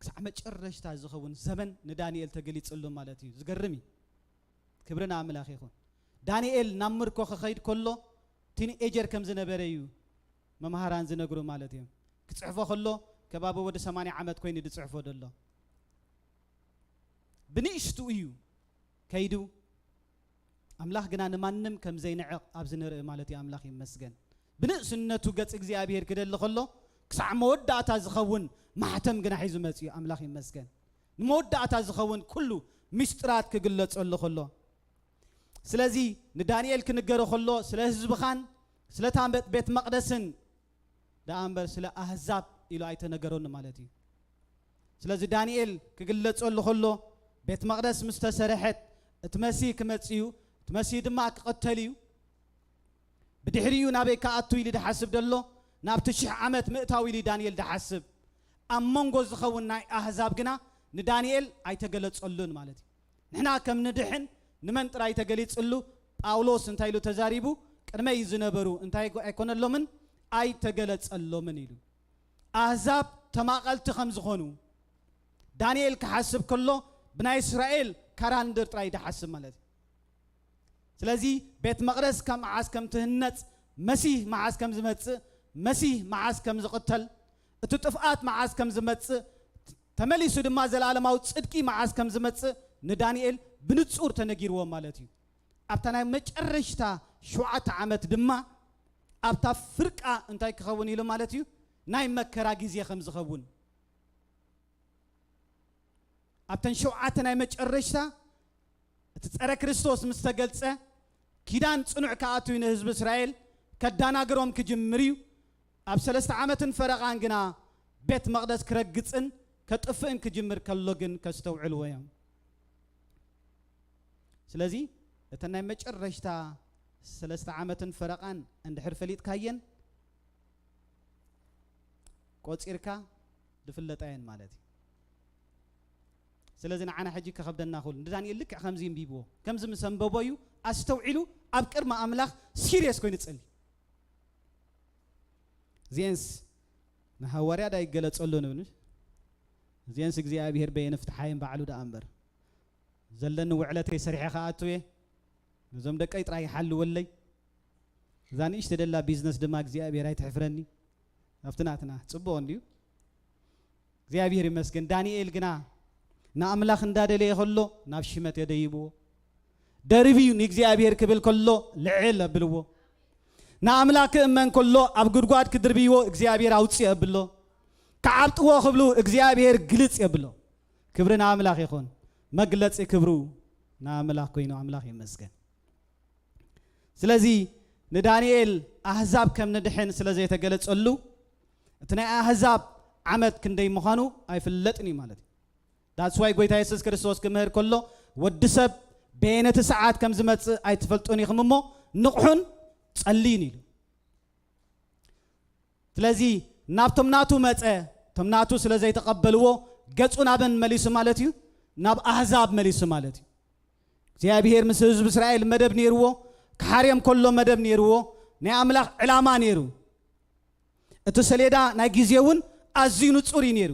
ክሳዕ መጨረሽታ ዝኸውን ዘመን ንዳንኤል ተገሊጽሉ ማለት እዩ። ዝገርም እዩ። ክብሪ ንኣምላኽ ይኹን። ዳንኤል ናብ ምርኮ ክኸይድ ከሎ ቲንኤጀር ከም ዝነበረ እዩ መምሃራን ዝነግሩ ማለት እዮም። ክጽሕፎ ከሎ ከባቢ ወዲ ሰማንያ ዓመት ኮይኑ ዝጽሕፎ ዘሎ። ብንእሽቱ እዩ ከይዱ። ኣምላኽ ግና ንማንም ከም ዘይንዕቕ ኣብዚ ንርኢ ማለት እዩ። ኣምላኽ ይመስገን። ብንእስነቱ ገጽ እግዚኣብሔር ክደሊ ከሎ ክሳዕ መወዳእታ ዝኸውን ማሕተም ግና ሒዙ መጺኡ። ኣምላኽ ይመስገን። ንመወዳእታ ዝኸውን ኩሉ ምስጢራት ክግለጸሉ ከሎ። ስለዚ ንዳንኤል ክንገሮ ከሎ ስለ ህዝብኻን ስለታ ቤት መቕደስን ደኣ እምበር ስለ ኣህዛብ ኢሉ ኣይተነገሮን ማለት እዩ። ስለዚ ዳንኤል ክግለጸሉ ከሎ ቤት መቕደስ ምስ ተሰርሐት እቲ መሲህ ክመጽእ እዩ፣ እቲ መሲህ ድማ ክቕተል እዩ። ብድሕሪኡ ናበይ ክኣቱ ኢሉ ድሓስብ ደሎ? ናብቲ ሽሕ ዓመት ምእታው ኢሉ ዳንኤል ድሓስብ። ኣብ መንጎ ዝኸውን ናይ ኣህዛብ ግና ንዳንኤል ኣይተገለጸሉን ማለት እዩ። ንሕና ከም ንድሕን ንመን ጥራይ ተገሊጽሉ? ጳውሎስ እንታይ ኢሉ ተዛሪቡ? ቅድመይ ዝነበሩ እንታይ ኣይኮነሎምን? ኣይተገለጸሎምን ኢሉ። ኣህዛብ ተማቐልቲ ከም ዝኾኑ ዳንኤል ክሓስብ ከሎ ብናይ እስራኤል ካራንደር ጥራይ ድሓስብ ማለት እዩ። ስለዚ ቤት መቕደስ ካብ መዓስ ከም ትህነጽ፣ መሲህ መዓስ ከም ዝመጽእ፣ መሲህ መዓስ ከም ዝቕተል፣ እቲ ጥፍኣት መዓስ ከም ዝመጽእ፣ ተመሊሱ ድማ ዘለኣለማዊ ጽድቂ መዓስ ከም ዝመጽእ ንዳንኤል ብንጹር ተነጊርዎ ማለት እዩ። ኣብታ ናይ መጨረሽታ ሸውዓተ ዓመት ድማ ኣብታ ፍርቃ እንታይ ክኸውን ኢሉ ማለት እዩ? ናይ መከራ ግዜ ከም ዝኸውን። ኣብተን ሸውዓተ ናይ መጨረሽታ እቲ ጸረ ክርስቶስ ምስ ተገልጸ፣ ኪዳን ጽኑዕ ክኣቱ እዩ ንህዝቢ እስራኤል፣ ከዳናግሮም ክጅምር እዩ። ኣብ ሰለስተ ዓመትን ፈረቓን ግና ቤት መቕደስ ክረግጽን ከጥፍእን ክጅምር ከሎ ግን ከስተውዕልዎ እዮም። ስለዚ እተን ናይ መጨረሽታ ሰለስተ ዓመትን ፈረቓን እንድሕር ፈሊጥካየን ቆጺርካ ዝፍለጣ እየን ማለት እዩ። ስለዚ ንዓና ሕጂ ከኸብደና ክብሉ ንዳንኤል ልክዕ ከምዚ እንቢብዎ ከምዚ ምስ ኣንበቦ እዩ ኣስተውዒሉ ኣብ ቅድሚ ኣምላኽ ሲሪየስ ኮይኑ ጸሊ። እዚኤንስ ንሃዋርያ ዳ ይገለጸሉ ንብል። እዚኤንስ እግዚኣብሔር በየነ ፍትሓየን ባዕሉ ደኣ እምበር ዘለኒ ውዕለተይ ሰሪሐ ከኣቱ እየ። ነዞም ደቀይ ጥራይ ይሓልወለይ። እዛ ንእሽተ ደላ ቢዝነስ ድማ እግዚኣብሔር ኣይትሕፍረኒ። ኣብቲ ናትና ጽቡቕ እንድዩ። እግዚኣብሔር ይመስገን። ዳንኤል ግና ንኣምላኽ እንዳደለየ ከሎ ናብ ሽመት የደይብዎ። ደርብዩ ንእግዚኣብሔር ክብል ከሎ ልዕል ኣብልዎ። ንኣምላኽ ክእመን ከሎ ኣብ ጉድጓድ ክድርብይዎ እግዚኣብሔር ኣውፅእ ኣብሎ። ክዓብጥዎ ክብሉ እግዚኣብሔር ግልጽ የብሎ። ክብሪ ንኣምላኽ ይኹን። መግለጺ ክብሩ ንኣምላኽ ኮይኑ ኣምላኽ ይመስገን። ስለዚ ንዳንኤል ኣህዛብ ከም ንድሕን ስለ ዘይተገለጸሉ እቲ ናይ ኣህዛብ ዓመት ክንደይ ምዃኑ ኣይፍለጥን እዩ ማለት እዩ። ዳትስ ዋይ ጎይታ የሱስ ክርስቶስ ክምህር ከሎ ወዲ ሰብ በየነቲ ሰዓት ከም ዝመጽእ ኣይትፈልጡን ኢኹም እሞ ንቕሑን ጸልዩን ኢሉ። ስለዚ ናብቶም ናቱ መጸ፣ እቶም ናቱ ስለ ዘይተቐበልዎ ገጹ ናበን መሊሱ ማለት እዩ፣ ናብ ኣህዛብ መሊሱ ማለት እዩ። እግዚኣብሔር ምስ ህዝቢ እስራኤል መደብ ነይርዎ፣ ክሓርዮም ከሎ መደብ ነይርዎ፣ ናይ ኣምላኽ ዕላማ ነይሩ። እቲ ሰሌዳ ናይ ግዜ እውን ኣዝዩ ንጹር እዩ ነይሩ።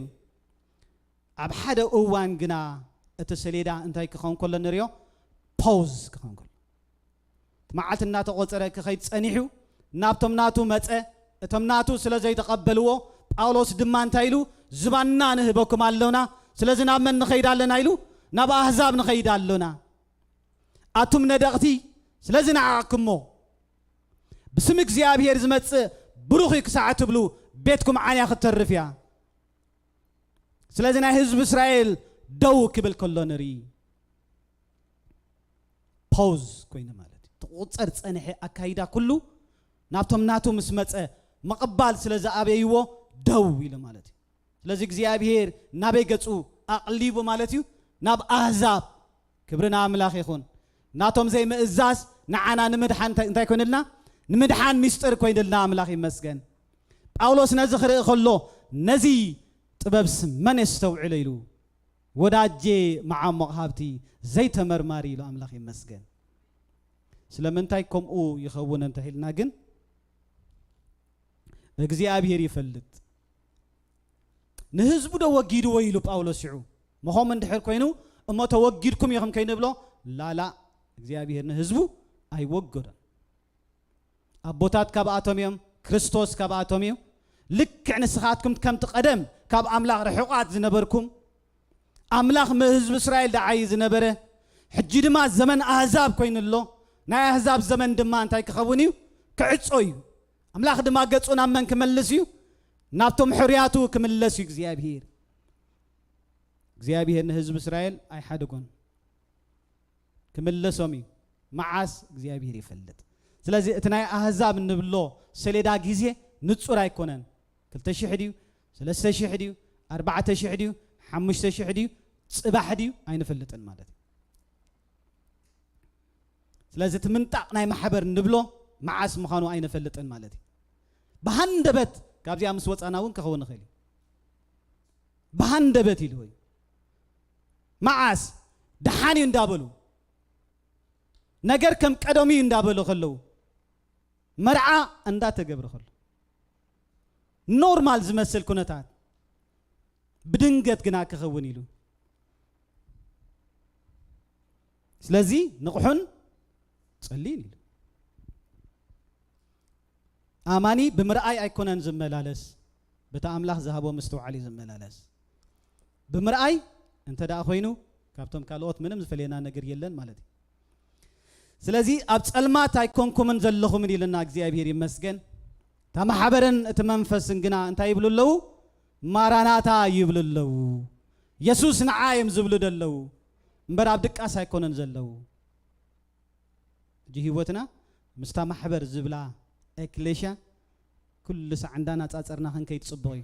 ኣብ ሓደ እዋን ግና እቲ ሰሌዳ እንታይ ክኸውን ከሎ ንሪኦ፣ ፖዝ ክኸውን ከሎ እቲ መዓልቲ እናተቖጸረ ክኸይድ ጸኒሑ ናብቶም ናቱ መጸ። እቶም ናቱ ስለ ዘይተቐበልዎ ጳውሎስ ድማ እንታይ ኢሉ፣ ዝባንና ንህበኩም ኣሎና፣ ስለዚ ናብ መን ንኸይድ ኣለና ኢሉ፣ ናብ ኣህዛብ ንኸይድ ኣሎና። ኣቱም ነደቕቲ ስለዚ ንዓቕኩሞ ብስም እግዚኣብሔር ዝመጽእ ብሩኽ እዩ ክሳዕ ትብሉ ቤትኩም ዓንያ ክትተርፍ እያ። ስለዚ ናይ ህዝቢ እስራኤል ደው ክብል ከሎ ንርኢ። ፖዝ ኮይኑ ማለት እዩ። ትቁጸር ጸንሐ ኣካይዳ ኩሉ ናብቶም ናቱ ምስ መጸ ምቕባል ስለ ዝኣበይዎ ደው ኢሉ ማለት እዩ። ስለዚ እግዚኣብሔር ናበይ ገጹ ኣቕሊቡ ማለት እዩ? ናብ ኣህዛብ። ክብሪ ንኣምላኽ ይኹን። ናቶም ዘይምእዛዝ ንዓና ንምድሓን እንታይ ኮይንልና? ንምድሓን ሚስጥር ኮይንልና ኣምላኽ ይመስገን። ጳውሎስ ነዚ ክርኢ ከሎ ነዚ ጥበብስ መን የስተውዕሎ ኢሉ ወዳጄ መዓሙቕ ሃብቲ ዘይተመርማሪ ኢሉ ኣምላኽ ይመስገን። ስለምንታይ ከምኡ ይኸውን እንተ ኢልና ግን እግዚኣብሔር ይፈልጥ። ንህዝቡ ዶ ወጊድዎ ኢሉ ጳውሎስ ሽዑ? መኾም እንድሕር ኮይኑ እሞ ተወጊድኩም ኢኹም ከይንብሎ ላላ እግዚኣብሔር ንህዝቡ ኣይወገዶን። ኣቦታት ካብኣቶም እዮም፣ ክርስቶስ ካብኣቶም እዩ። ልክዕ ንስኻትኩም ከምቲ ቀደም ካብ ኣምላኽ ርሑቓት ዝነበርኩም ኣምላኽ ምስ ህዝቢ እስራኤል ደዓይ ዝነበረ ሕጂ ድማ ዘመን ኣህዛብ ኮይኑ ኣሎ። ናይ ኣህዛብ ዘመን ድማ እንታይ ክኸውን እዩ? ክዕጾ እዩ። ኣምላኽ ድማ ገጹ ናብ መን ክመልስ እዩ? ናብቶም ሕርያቱ ክምለስ እዩ እግዚኣብሔር። እግዚኣብሔር ንህዝቢ እስራኤል ኣይሓደጎን። ክምለሶም እዩ። መዓስ እግዚኣብሔር ይፈልጥ። ስለዚ እቲ ናይ ኣህዛብ እንብሎ ሰሌዳ ግዜ ንጹር ኣይኮነን። ክልተ ሽሕ ድዩ፣ ሰለስተ ሽሕ ድዩ፣ ኣርባዕተ ሽሕ ድዩ፣ ሓሙሽተ ሽሕ ድዩ፣ ጽባሕ ድዩ ኣይንፈልጥን ማለት እዩ። ስለዚ እቲ ምንጣቕ ናይ ማሕበር እንብሎ መዓስ ምዃኑ ኣይንፈልጥን ማለት እዩ። ብሃንደበት ካብዚኣ ምስ ወጻና እውን ክኸውን ይኽእል እዩ። ብሃንደበት ኢሉ ወይ መዓስ ደሓን እዩ እንዳበሉ ነገር ከም ቀደሙ እዩ እንዳበሉ ከለዉ መርዓ እንዳተገብረ ከሎ ኖርማል ዝመስል ኩነታት ብድንገት ግና ክኸውን ኢሉ። ስለዚ ንቕሑን ጸልዩን ኢሉ። ኣማኒ ብምርኣይ ኣይኮነን ዝመላለስ፣ በቲ ኣምላኽ ዝሃቦ ምስትውዓል እዩ ዝመላለስ። ብምርኣይ እንተ ደኣ ኮይኑ፣ ካብቶም ካልኦት ምንም ዝፈልየና ነገር የለን ማለት እዩ። ስለዚ ኣብ ጸልማት ኣይኮንኩምን ዘለኹምን ኢልና እግዚኣብሔር ይመስገን። እታ ማሕበርን እቲ መንፈስን ግና እንታይ ይብሉ ኣለዉ? ማራናታ ይብሉ ኣለዉ። የሱስ ንዓ እዮም ዝብሉ ዘለዉ። እምበር ኣብ ድቃስ ኣይኮነን ዘለዉ። ሕጂ ህይወትና ምስታ ማሕበር ዝብላ ኤክሌሽያ ኩሉ ሳዕ እንዳናጻጸርና ክንከይድ ጽቡቕ እዩ።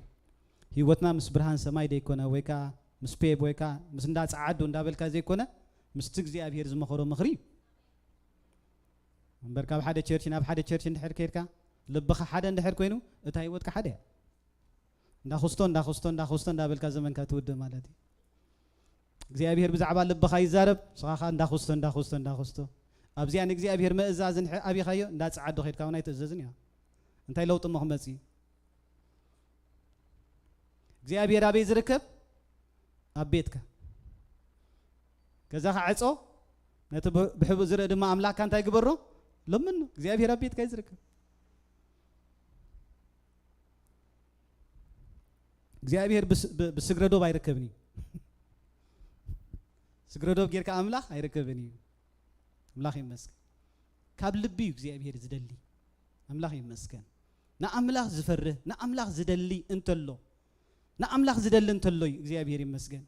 ህይወትና ምስ ብርሃን ሰማይ ደይኮነ፣ ወይ ከኣ ምስ ፔብ፣ ወይ ከኣ ምስ እንዳ ጸዓዱ እንዳበልካ ዘይኮነ፣ ምስቲ እግዚኣብሔር ዝመኸሮ ምኽሪ እዩ። እምበር ካብ ሓደ ቸርች ናብ ሓደ ቸርች እንድሕር ከይድካ፣ ልብኻ ሓደ እንድሕር ኮይኑ፣ እታ ህይወትካ ሓደ እያ። እንዳኹስቶ፣ እንዳኹስቶ፣ እንዳኹስቶ እንዳበልካ ዘመንካ ትውድእ ማለት እዩ። እግዚኣብሔር ብዛዕባ ልብኻ ይዛረብ፣ ንስኻ ኸኣ እንዳኹስቶ፣ እንዳኹስቶ፣ እንዳኹስቶ። ኣብዚኣ ንእግዚኣብሔር ምእዛዝ እንድሕር ኣቢኻዮ፣ እንዳ ጸዓዱ ከይድካ እውን ኣይትእዘዝን ኢኻ። እንታይ ለውጢ እሞ ክመጽእ እዩ? እግዚኣብሔር ኣበይ ዝርከብ? ኣብ ቤትካ። ገዛኻ ዕጾ፣ ነቲ ብ-፣ ብሕቡእ ዝርኢ ድማ ኣምላኽካ እንታይ ግበሮ? ለምኖ። እግዚኣብሔር ኣብ ቤትካ እዩ ዝርከብ። እግዚኣብሔር ብስ-፣ ብ-፣ ብስግረ ዶብ ኣይርከብን እዩ። ስግረ ዶብ ጌርካ ኣምላኽ ኣይርከብን እዩ። ኣምላኽ ይመስገን። ካብ ልቢ እዩ እግዚኣብሔር ዝደሊ። ኣምላኽ ይመስገን። ንኣምላኽ ዝፈርህ፣ ንኣምላኽ ዝደሊ እንተሎ፣ ንኣምላኽ ዝደሊ እንተሎ እዩ እግዚኣብሔር ይመስገን።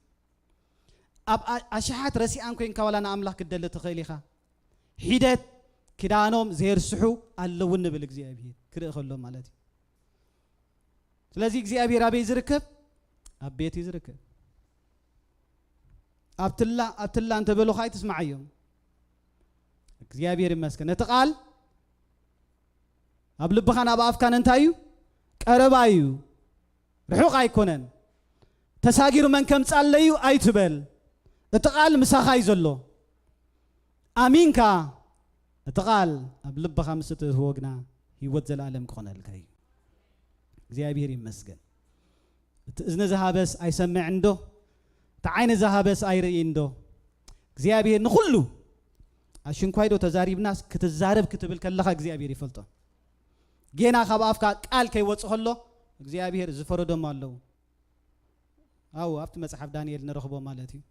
ኣብ ኣ-፣ ኣሽሓት ረሲኣን ኮይንካ ዋላ ንኣምላኽ ክትደሊ ትኽእል ኢኻ። ሒደት ኪዳኖም ዘየርስሑ ኣለዉ ንብል እግዚኣብሔር ክርኢ ከሎ ማለት እዩ። ስለዚ እግዚኣብሔር ኣበይ ዝርከብ? ኣብ ቤት እዩ ዝርከብ። ኣብትላ፣ ኣብትላ እንተበሉኻ ኣይትስምዓዮም። እግዚኣብሔር ይመስገን። እቲ ቃል ኣብ ልብኻን ኣብ ኣፍካን እንታይ እዩ? ቀረባ እዩ። ርሑቕ ኣይኮነን። ተሳጊሩ መን ከምጻለዩ ኣይትበል። እቲ ቃል ምሳኻ እዩ ዘሎ። ኣሚንካ እቲ ቃል ኣብ ልብኻ ምስ እትእትዎ ግና ህይወት ዘለኣለም ክኾነልካ እዩ። እግዚኣብሔር ይመስገን። እቲ እዝኒ ዝሃበስ ኣይሰምዕን ዶ? እቲ ዓይኒ ዝሃበስ ኣይርእይን ዶ? እግዚኣብሔር ንኹሉ ኣሽንኳይ ዶ ተዛሪብናስ ክትዛረብ ክትብል ከለኻ እግዚኣብሔር ይፈልጦ። ጌና ካብ ኣፍካ ቃል ከይወጽእ ከሎ እግዚኣብሔር ዝፈረዶም ኣለዉ። ኣው ኣብቲ መጽሓፍ ዳንኤል ንረኽቦ ማለት እዩ።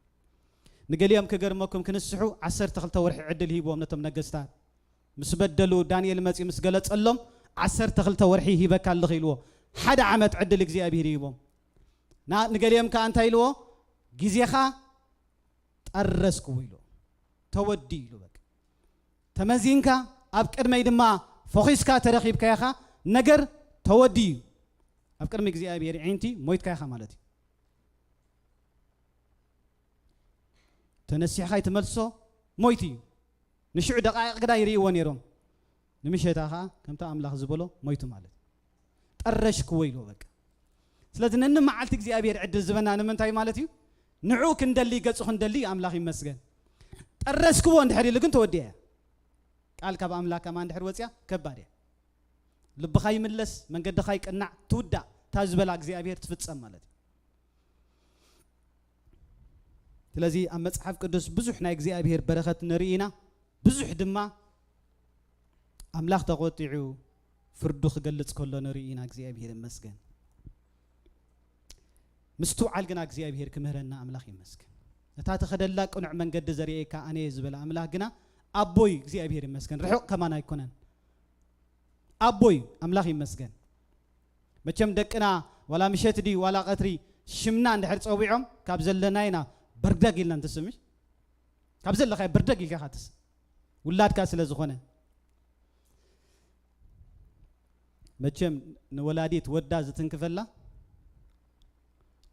ንገሊኦም ክገርመኩም ክንስሑ ዓሰርተ ክልተ ወርሒ ዕድል ሂብዎም ነቶም ነገስታት። ምስ በደሉ ዳንኤል መጺኡ ምስ ገለጸሎም ዓሰርተ ክልተ ወርሒ ሂበካ ኣለኹ ኢልዎ። ሓደ ዓመት ዕድል እግዚኣብሔር ይህቦም። ና-፣ ንገሊኦም ከኣ እንታይ ኢልዎ? ግዜኻ ጠረስክዎ ኢልዎ። ተወዲ ኢሉ በቃ። ተመዚንካ ኣብ ቅድመይ ድማ ፈኺስካ ተረኺብካ ኢኻ። ነገር ተወዲ እዩ። ኣብ ቅድሚ እግዚኣብሔር ዒንቲ ሞይትካ ኢኻ ማለት እዩ። ተነሲሕካ ይትመልሶ ሞይቱ እዩ። ንሽዑ ደቃይቕ ግዳ ይርእይዎ ነይሮም። ንምሸታ ኸዓ ከምቲ ኣምላኽ ዝበሎ ሞይቱ ማለት እዩ። ጠረሽክዎ ኢልዎ በቃ። ስለዚ ነኒ መዓልቲ እግዚኣብሔር ዕድል ዝበና ንምንታይ ማለት እዩ? ንዑ ክንደሊ፣ ገጹ ክንደሊ እዩ። ኣምላኽ ይመስገን። ጠረስክዎ እንድሕር ኢሉ ግን ተወዲያ እያ። ቃል ካብ ኣምላኽ ከማን እንድሕር ወጽያ ከባድ እያ። ልብኻ ይምለስ፣ መንገድኻ ይቅናዕ፣ ትውዳእ፣ እታ ዝበላ እግዚኣብሔር ትፍጸም ማለት እዩ። ስለዚ ኣብ መጽሓፍ ቅዱስ ብዙሕ ናይ እግዚኣብሔር በረኸት ንርኢ ኢና፣ ብዙሕ ድማ ኣምላኽ ተቖጢዑ ፍርዱ ክገልጽ ከሎ ንርኢ ኢና። እግዚኣብሔር ይመስገን። ምስትውዓል ግና እግዚኣብሔር ክምህረና ኣምላኽ ይመስገን። እታ ተኸደላ ቅኑዕ መንገዲ ዘርእየካ ኣነ እየ ዝበለ ኣምላኽ ግና ኣቦይ እግዚኣብሔር ይመስገን። ርሑቕ ከማን ኣይኮነን። ኣቦይ ኣምላኽ ይመስገን። መቸም ደቅና ዋላ ምሸት ድዩ ዋላ ቀትሪ ሽምና እንድሕር ጸዊዖም ካብ ዘለና ኢና በርደግ ኢልና እንትስምሽ፣ ካብ ዘለኻዮ በርደግ ኢልካ ኢኻ ትስእ። ውላድካ ስለ ዝኾነ። መቸም ንወላዲት ወዳ ዝትንክፈላ፣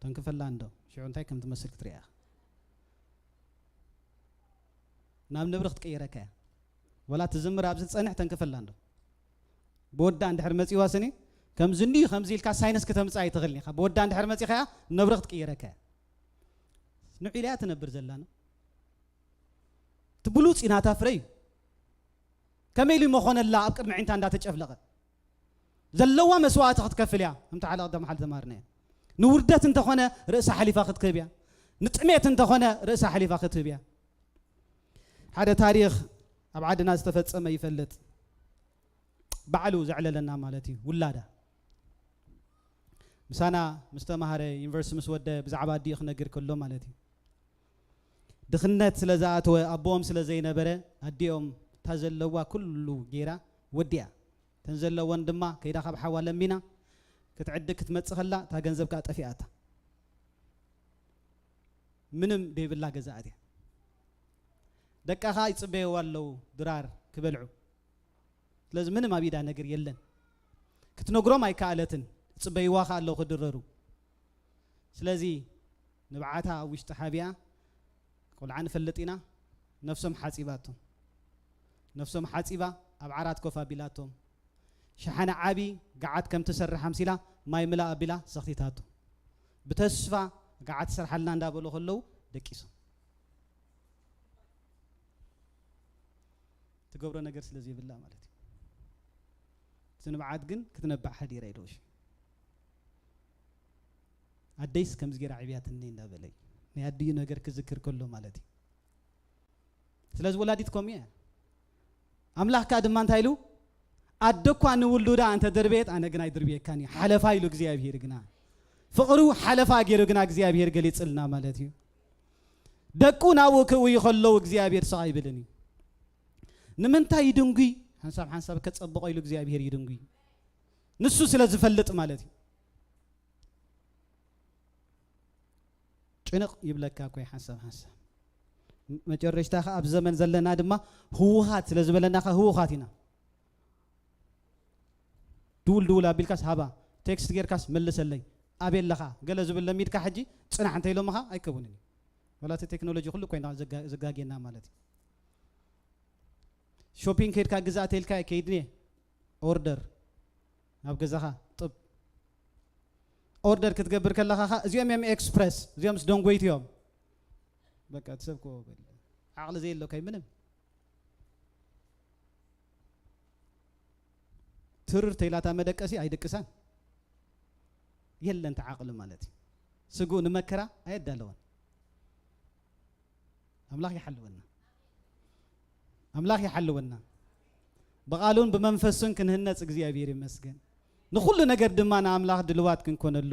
ተንክፈላ እንዶ፣ ሽዑ እንታይ ከም ትመስል ክትሪኣ ኢኻ። ናብ ነብሪ ክትቅይረካ እያ። ወላ ትዝምር ኣብዚ ትጸንሕ ተንክፈላ እንዶ። ብወዳ እንድሕር መጺዋ ስኒ፣ ከምዚ እንድዩ ከምዚ ኢልካ ሳይንስ ክተምጽእ ኣይትኽእልን ኢኻ። ብወዳ እንድሕር መጺኻያ፣ ነብሪ ክትቅይረካ እያ። ንዑ ኢላ እያ ትነብር ዘላ ነው። እቲ ብሉጽ እዩ ናታ ፍረ እዩ። ከመይ ኢሉ ይመኾነላ ኣብ ቅድሚ ዒንታ እንዳተጨፍለቐ? ዘለዋ መስዋእቲ ክትከፍል እያ። ከምቲ ሓደ ቀዳም ሓል ተማርና እያ። ንውርደት እንተኾነ ርእሳ ሓሊፋ ክትክህብ እያ። ንጥሜት እንተኾነ ርእሳ ሓሊፋ ክትህብ እያ። ሓደ ታሪኽ ኣብ ዓድና ዝተፈጸመ ይፈልጥ። ባዕሉ ዘዕለለና ማለት እዩ። ውላዳ ምሳና ምስ ተማሃረ፣ ዩኒቨርሲቲ ምስ ወደ፣ ብዛዕባ ኣዲኡ ክነግር ከሎ ማለት እዩ። ድኽነት ስለ ዝኣተወ፣ ኣቦኦም ስለ ዘይነበረ፣ ኣዲኦም እታ ዘለዋ ኩሉ ጌራ ወዲኣ። እተን ዘለወን ድማ ከይዳ ካብ ሓዋ ለሚና ክትዕድግ ክትመጽእ ከላ፣ እታ ገንዘብ ከኣ ጠፊኣታ። ምንም ደይብላ ገዛ ኣትያ። ደቃ ከኣ ይጽበይዋ ኣለዉ ድራር ክበልዑ። ስለዚ ምንም ኣብ ኢዳ ነገር የለን። ክትነግሮም ኣይከኣለትን። ይጽበይዋ ከኣ ኣለዉ ክድረሩ። ስለዚ ንብዓታ ኣብ ውሽጢ ሓቢኣ፣ ቆልዓ ንፈልጥ ኢና፣ ነፍሶም ሓጺባቶም። ነፍሶም ሓጺባ ኣብ ዓራት ኮፍ ኣቢላቶም። ሸሓነ ዓቢ ገዓት ከም ትሰርሕ ኣምሲላ ማይ ምላእ ኣቢላ ሰኽቲታቶ። ብተስፋ ገዓት ትሰርሓልና እንዳበሉ ከለዉ ደቂሶም። ትገብሮ ነገር ስለ ዘይብላ ማለት እዩ። እቲ ንብዓት ግን ክትነብዕ ሓዲራ ኢሉ። እሺ፣ ኣደይስ ከምዚ ገይራ ዕብያትኒ እንዳበለ እዩ። ናይ ኣዲኡ ነገር ክዝክር ከሎ ማለት እዩ። ስለዚ ወላዲት ከምኡ እያ። ኣምላኽ ከኣ ድማ እንታይ ኢሉ? ኣደ እኳ ንውሉዳ እንተ ደርበየት፣ ኣነ ግና ኣይድርብየካን እየ። ሓለፋ ኢሉ እግዚኣብሄር ግና። ፍቕሩ ሓለፋ ገይሩ ግና እግዚኣብሄር ገሊጽልና ማለት እዩ። ደቁ ናብኡ ክእውዩ ከለዉ እግዚኣብሄር ስቕ ኣይብልን እዩ። ንምንታይ ይድንጉይ? ሓንሳብ ሓንሳብ ከጸብቖ ኢሉ እግዚኣብሄር ይድንጉይ። ንሱ ስለ ዝፈልጥ ማለት እዩ። ጭንቕ ይብለካ እኮ ሓንሳብ ሓንሳብ። መጨረሽታ ኸኣ ኣብ ዘመን ዘለና ድማ ህውኻት ስለ ዝበለና ኸኣ ህውኻት ኢና። ድውል ድውል ኣቢልካስ ሃባ፣ ቴክስት ጌርካስ መልሰለይ፣ ኣበይ ኣለኻ ገለ ዝብል ለሚድካ ሕጂ ጽናሕ እንተ ኢሎምኻ ኣይከውንን እዩ። ዋላ እቲ ቴክኖሎጂ ኩሉ ኮይና ዘጋ-፣ ዘጋግየና ማለት እዩ። ሾፒንግ ከይድካ ግዛእ ተልካ ከይድኔ ኦርደር ናብ ገዛኻ ጥብ። ኦርደር ክትገብር ከለኻ ኸኣ እዚኦም እዮም ኤክስፕረስ፣ እዚኦምስ ደንጎይቲ እዮም። በቃ እቲ ሰብ እኮ በል፣ ዓቕሊ ዘየሎ ከይ ምንም። ትርር ተይላታ መደቀሲ ኣይደቅሳን። የለን እቲ ዓቕሊ ማለት እዩ። ስግኡ ንመከራ ኣየዳለወን። ኣምላኽ ይሓልወና። ኣምላኽ ይሓልወና። ብቓሉን ብመንፈሱን ክንህነጽ እግዚኣብሔር ይመስገን። ንኹሉ ነገር ድማ ንኣምላኽ ድልዋት ክንኮነሉ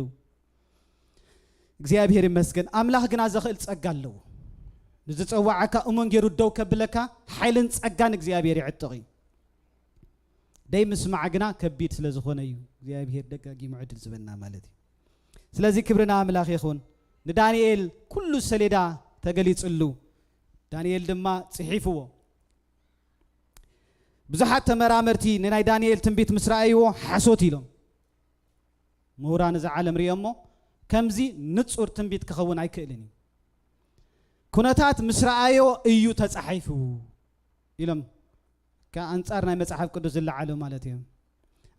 እግዚኣብሔር ይመስገን። ኣምላኽ ግና ዘኽእል ጸጋ ኣለዎ። ንዝጸዋዓካ እሙን ገይሩ ደው ከብለካ ሓይልን ጸጋን እግዚኣብሔር ይዕጥቕ እዩ። ደይ ምስማዕ ግና ከቢድ ስለ ዝኾነ እዩ እግዚኣብሔር ደጋጊሙ ዕድል ዝበና ማለት እዩ። ስለዚ ክብሪ ንኣምላኽ ይኹን። ንዳንኤል ኩሉ ሰሌዳ ተገሊጽሉ። ዳንኤል ድማ ጽሒፍዎ። ብዙሓት ተመራመርቲ ንናይ ዳንኤል ትንቢት ምስ ረኣይዎ ሓሶት ኢሎም። ምሁራን እዛ ዓለም ሪኦሞ ከምዚ ንጹር ትንቢት ክኸውን ኣይክእልን እዩ። ኩነታት ምስ ረኣዮ እዩ ተጻሒፉ ኢሎም። ከ-፣ ኣንጻር ናይ መጽሓፍ ቅዱስ ዝለዓሉ ማለት እዮም።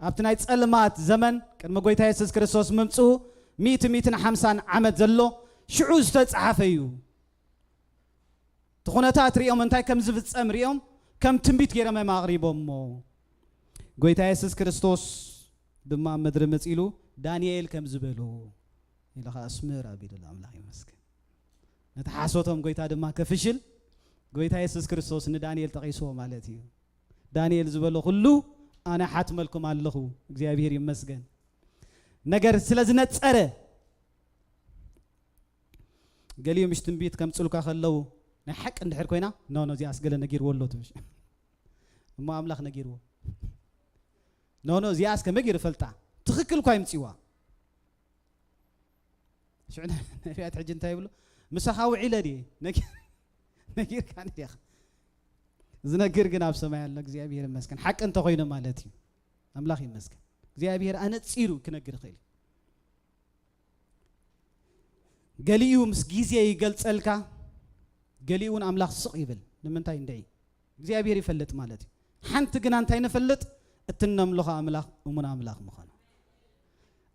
ኣብቲ ናይ ጸልማት ዘመን ቅድሚ ጎይታ የሱስ ክርስቶስ ምምጽኡ ሚእቲ፣ ሚእትን ሓምሳን ዓመት ዘሎ ሽዑ ዝተጻሓፈ እዩ። እቲ ኩነታት ሪኦም እንታይ ከም ዝፍጸም ሪኦም ከም ትንቢት ገይሮም እዮም ኣቕሪቦሞ። ጎይታ የሱስ ክርስቶስ ድማ ኣብ ምድሪ መጺሉ ዳንኤል ከም ዝበሎ ኢሉ ኸዓ ኣስምር ኣቢሉ ኣሎ። ኣምላኽ ይመስገን። ነቲ ሓሶቶም ጎይታ ድማ ከፍሽል ጎይታ የሱስ ክርስቶስ ንዳንኤል ጠቒስዎ ማለት እዩ። ዳንኤል ዝበሎ ኩሉ ኣነ ሓትመልኩም ኣለኹ። እግዚኣብሔር ይመስገን። ነገር ስለ ዝነጸረ ገሊኡ ምሽ ትንቢት ከምጽሉካ ከለዉ ናይ ሓቂ እንድሕር ኮይና ኖ ኖ እዚኣስ ገለ ነጊርዎ ኣሎ ትብሽ እሞ ኣምላኽ ነጊርዎ። ኖ ኖ እዚኣስ ከመይ ገይሩ ፈልጣ? ትኽክል እኳ ይምጽዋ። ሽዑ ነቢያት ሕጂ እንታይ ይብሉ? ምሳኻ ውዒለ ድየ? ነጊር-፣ ነጊርካኒ ዲኻ? ዝነግር ግን ኣብ ሰማይ ኣሎ። እግዚኣብሔር ይመስገን። ሓቂ እንተኾይኑ ማለት እዩ። ኣምላኽ ይመስገን። እግዚኣብሔር ኣነጺሩ ክነግር ይኽእል እዩ። ገሊኡ ምስ ግዜ ይገልጸልካ፣ ገሊኡ እውን ኣምላኽ ስቕ ይብል። ንምንታይ እንድዒ እግዚኣብሔር ይፈልጥ ማለት እዩ። ሓንቲ ግና እንታይ ንፈልጥ? እቲ እነምልኾ ኣምላኽ እሙን ኣምላኽ ምዃኑ።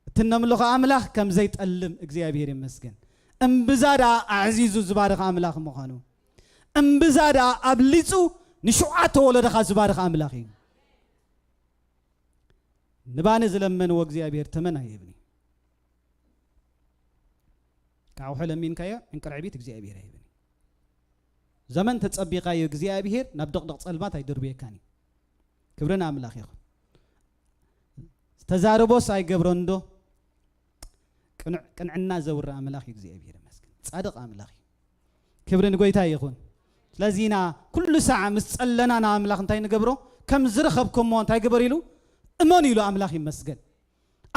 እቲ እነምልኾ ኣምላኽ ከም ዘይጠልም እግዚኣብሔር ይመስገን። እምብዛ ደኣ ኣዕዚዙ ዝባርኽ ኣምላኽ ምዃኑ። እምብዛ ደኣ ኣብሊጹ ንሸውዓተ ወለዶኻ ዝባርኽ ኣምላኽ እዩ። ንባኒ ዝለመንዎ እግዚኣብሔር ተመን ኣይህብን እዩ። ቃውሖ ለሚንካዮ ዕንቅርዕቢት እግዚኣብሔር ኣይህብን እዩ። ዘመን ተጸቢኻዮ እግዚኣብሔር ናብ ድቕድቕ ጸልማት ኣይድርብየካን እዩ። ክብሪ ንኣምላኽ ይኹን። ዝተዛረቦስ ኣይገብሮን ዶ? ቅንዕ-፣ ቅንዕና ዘውሪ ኣምላኽ እዩ እግዚኣብሔር ይመስገን። ጻድቕ ኣምላኽ እዩ። ክብሪ ንጎይታ ይኹን። ስለዚ ኢና ኩሉ ሳዕ ምስ ጸለና ንኣምላኽ እንታይ ንገብሮ? ከም ዝረኸብኩሞ እንታይ ግበር ኢሉ? እመኑ ኢሉ ኣምላኽ ይመስገን።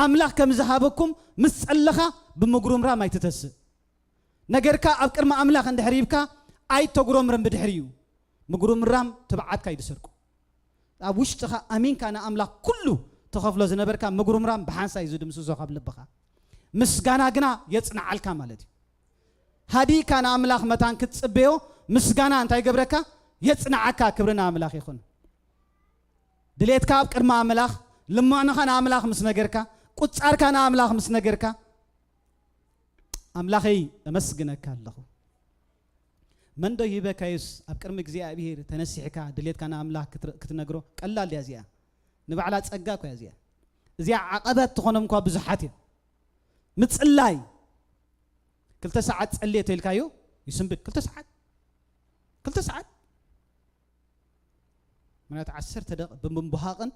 ኣምላኽ ከም ዝሃበኩም ምስ ጸለኻ ብምጉርምራም ኣይትተስእ። ነገርካ ኣብ ቅድሚ ኣምላኽ እንድሕር ሂብካ ኣይተጉረምርም ብድሕሪኡ። ምጉርምራም ትብዓትካ እዩ ዝሰርቁ። ኣብ ውሽጥኻ ኣሚንካ ንኣምላኽ ኩሉ ተኸፍሎ ዝነበርካ ምጉርምራም ብሓንሳእ እዩ ዝድምስሶ ካብ ልብኻ። ምስጋና ግና የጽንዓልካ ማለት እዩ። ሃዲእካ ንኣምላኽ መታን ክትጽበዮ ምስጋና እንታይ ገብረካ? የጽንዓካ። ክብሪ ንኣምላኽ ይኹን። ድሌትካ ኣብ ቅድሚ ኣምላኽ፣ ልማኖኻ ንኣምላኽ ምስ ነገርካ፣ ቁጻርካ ንኣምላኽ ምስ ነገርካ፣ ኣምላኸይ እመስግነካ ኣለኹ። መን ዶ ይህበካዩስ ኣብ ቅድሚ እግዚኣብሔር ተነሲሕካ ድሌትካ ንኣምላኽ ክትር-፣ ክትነግሮ ቀላል ድያ እዚኣ? ንባዕላ ጸጋ እኮ እያ እዚኣ። እዚኣ ዓቐበት ትኾኖም እኳ ብዙሓት እዮም። ምጽላይ ክልተ ሰዓት ጸልየ ተልካዮ ይስንብድ። ክልተ ሰዓት፣ ክልተ ሰዓት ምክንያቱ ዓሰርተ ደቂቕ ብምንቡሃቕን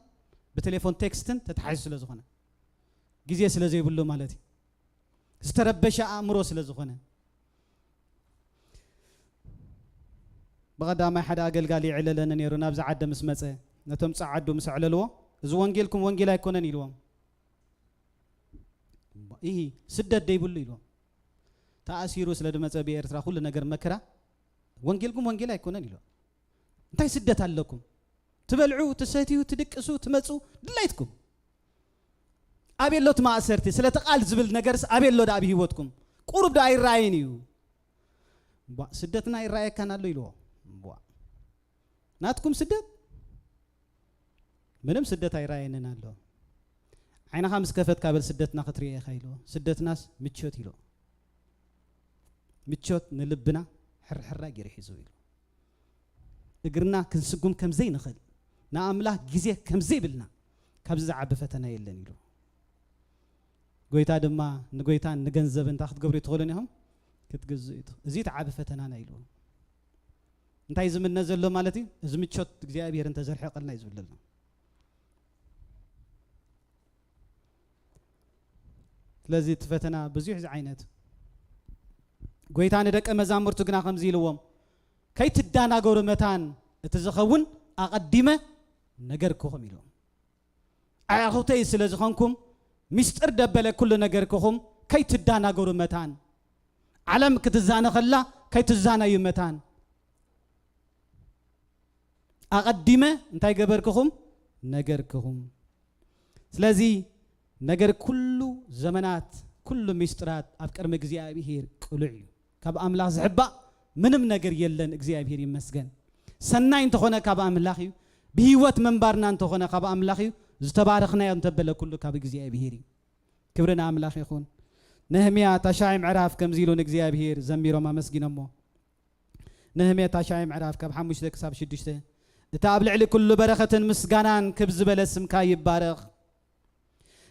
ብቴሌፎን ቴክስትን ተተሓሒዙ ስለ ዝኾነ፣ ግዜ ስለ ዘይብሉ ማለት እዩ። ዝተረበሸ ኣእምሮ ስለ ዝኾነ። ብቐዳማይ ሓደ ኣገልጋሊ ይዕለለኒ ነይሩ። ናብዚ ዓዲ ምስ መጸ፣ ነቶም ጸዓዱ ምስ ኣዕለልዎ፣ "እዚ ወንጌልኩም ወንጌል ኣይኮነን" ኢልዎም። "ኢሂ፣ ስደት ደይብሉ" ኢልዎም። ተኣሲሩ ስለ ዝመጸ ብኤርትራ ኩሉ ነገር መከራ፣ "ወንጌልኩም ወንጌል ኣይኮነን" ኢልዎም። "እንታይ ስደት ኣለኩም? ትበልዑ፣ ትሰትዩ፣ ትድቅሱ፣ ትመጹ፣ ድላይትኩም። ኣበይ ኣሎ እቲ ማእሰርቲ? ስለቲ ቃል ዝብል ነገርስ ኣበይ ኣሎ ደኣ ኣብ ህይወትኩም? ቁሩብ ደኣ ኣይረኣይን እዩ?" "ቧ፣ ስደትና ኣይረኣየካን ኣሎ" ኢልዎ። "ቧ፣ ናትኩም ስደት? ምንም ስደት ኣይረኣየንን ኣሎ። ዓይንኻ ምስ ከፈትካ በል ስደትና ክትርእዮ ኢኻ" ኢልዎ። "ስደትናስ ምቾት" ኢልዎ። "ምቾት ንልብና ሕርሕራይ ገይሩ ሒዙ" ኢሉ። "እግርና ክንስጉም ከም ዘይንኽእል፣ ንኣምላኽ ግዜ ከም ዘይብልና፣ ካብዚ ዝዓቢ ፈተና የለን" ኢሉ። ጎይታ ድማ ንጎይታን ንገንዘብን እንታይ ክትገብሩ ትኽእሉን ኢኹም? ክትግዝኡ ኢኹም። እዚ እቲ ዓቢ ፈተናና ኢሉ። እንታይ ዝምነ ዘሎ ማለት እዩ? እዚ ምቾት እግዚኣብሔር እንተዘርሕቐልና እዩ ዝብል ዘሎ። ስለዚ እቲ ፈተና ብዙሕ ዝዓይነት። ጎይታ ንደቀ መዛሙርቱ ግና ከምዚ ኢልዎም፣ "ከይትዳናገሩ መታን እቲ ዝኸውን ኣቐዲመ ነገርኩኹም" ኢልዎም። ኣዕኹተይ ስለ ዝኾንኩም፣ ምስጢር ደበለ ኩሉ ነገርክኹም ከይትዳናገሩ መታን። ዓለም ክትዛነ ከላ ከይትዛነዩ መታን። ኣቐዲመ እንታይ ገበርክኹም? ነገርክኹም። ስለዚ ነገር ኩሉ ዘመናት፣ ኩሉ ምስጢራት ኣብ ቅድሚ እግዚኣብሔር ቅሉዕ እዩ። ካብ ኣምላኽ ዝሕባእ ምንም ነገር የለን። እግዚኣብሔር ይመስገን። ሰናይ እንተኾነ ካብ ኣምላኽ እዩ። ብህይወት ምንባርና እንተኾነ ካብ ኣምላኽ እዩ። ዝተባረኽናዮ እንተበለ ኩሉ ካብ እግዚኣብሔር እዩ። ክብሪ ንኣምላኽ ይኹን። ነህምያ ታሻይ ምዕራፍ ከምዚ ኢሉ ንእግዚኣብሔር ዘሚሮም ኣመስጊኖሞ። ነህምያ ታሻይ ምዕራፍ ካብ ሓሙሽተ ክሳብ ሽዱሽተ፣ "እቲ ኣብ ልዕሊ ኩሉ በረኸትን ምስጋናን ክብ ዝበለ ስምካ ይባረኽ።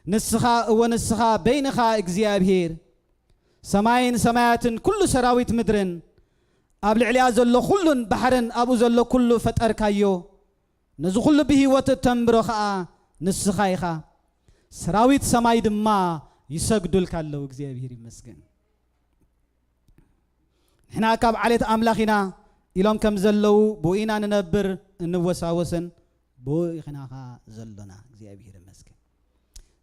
ንስኻ፣ እወ ንስኻ በይንኻ እግዚኣብሔር፣ ሰማይን ሰማያትን ኩሉ ሰራዊት ምድርን፣ ኣብ ልዕሊኣ ዘሎ ኩሉን ባሕርን ኣብኡ ዘሎ ኩሉ ፈጠርካዮ። ነዚ ኩሉ ብህይወት እተንብሮ ኸኣ ንስኻ ኢኻ። ሰራዊት ሰማይ ድማ ይሰግዱልካ ኣለዉ።" እግዚኣብሔር ይመስገን። ንሕና ካብ ዓሌት ኣምላኽ ኢና ኢሎም ከም ዘለዉ፣ ብኡ ኢና ንነብር፣ እንወሳወስን፣ ብኡ ኢና ኸኣ ዘሎና። እግዚኣብሔር ይመስገን።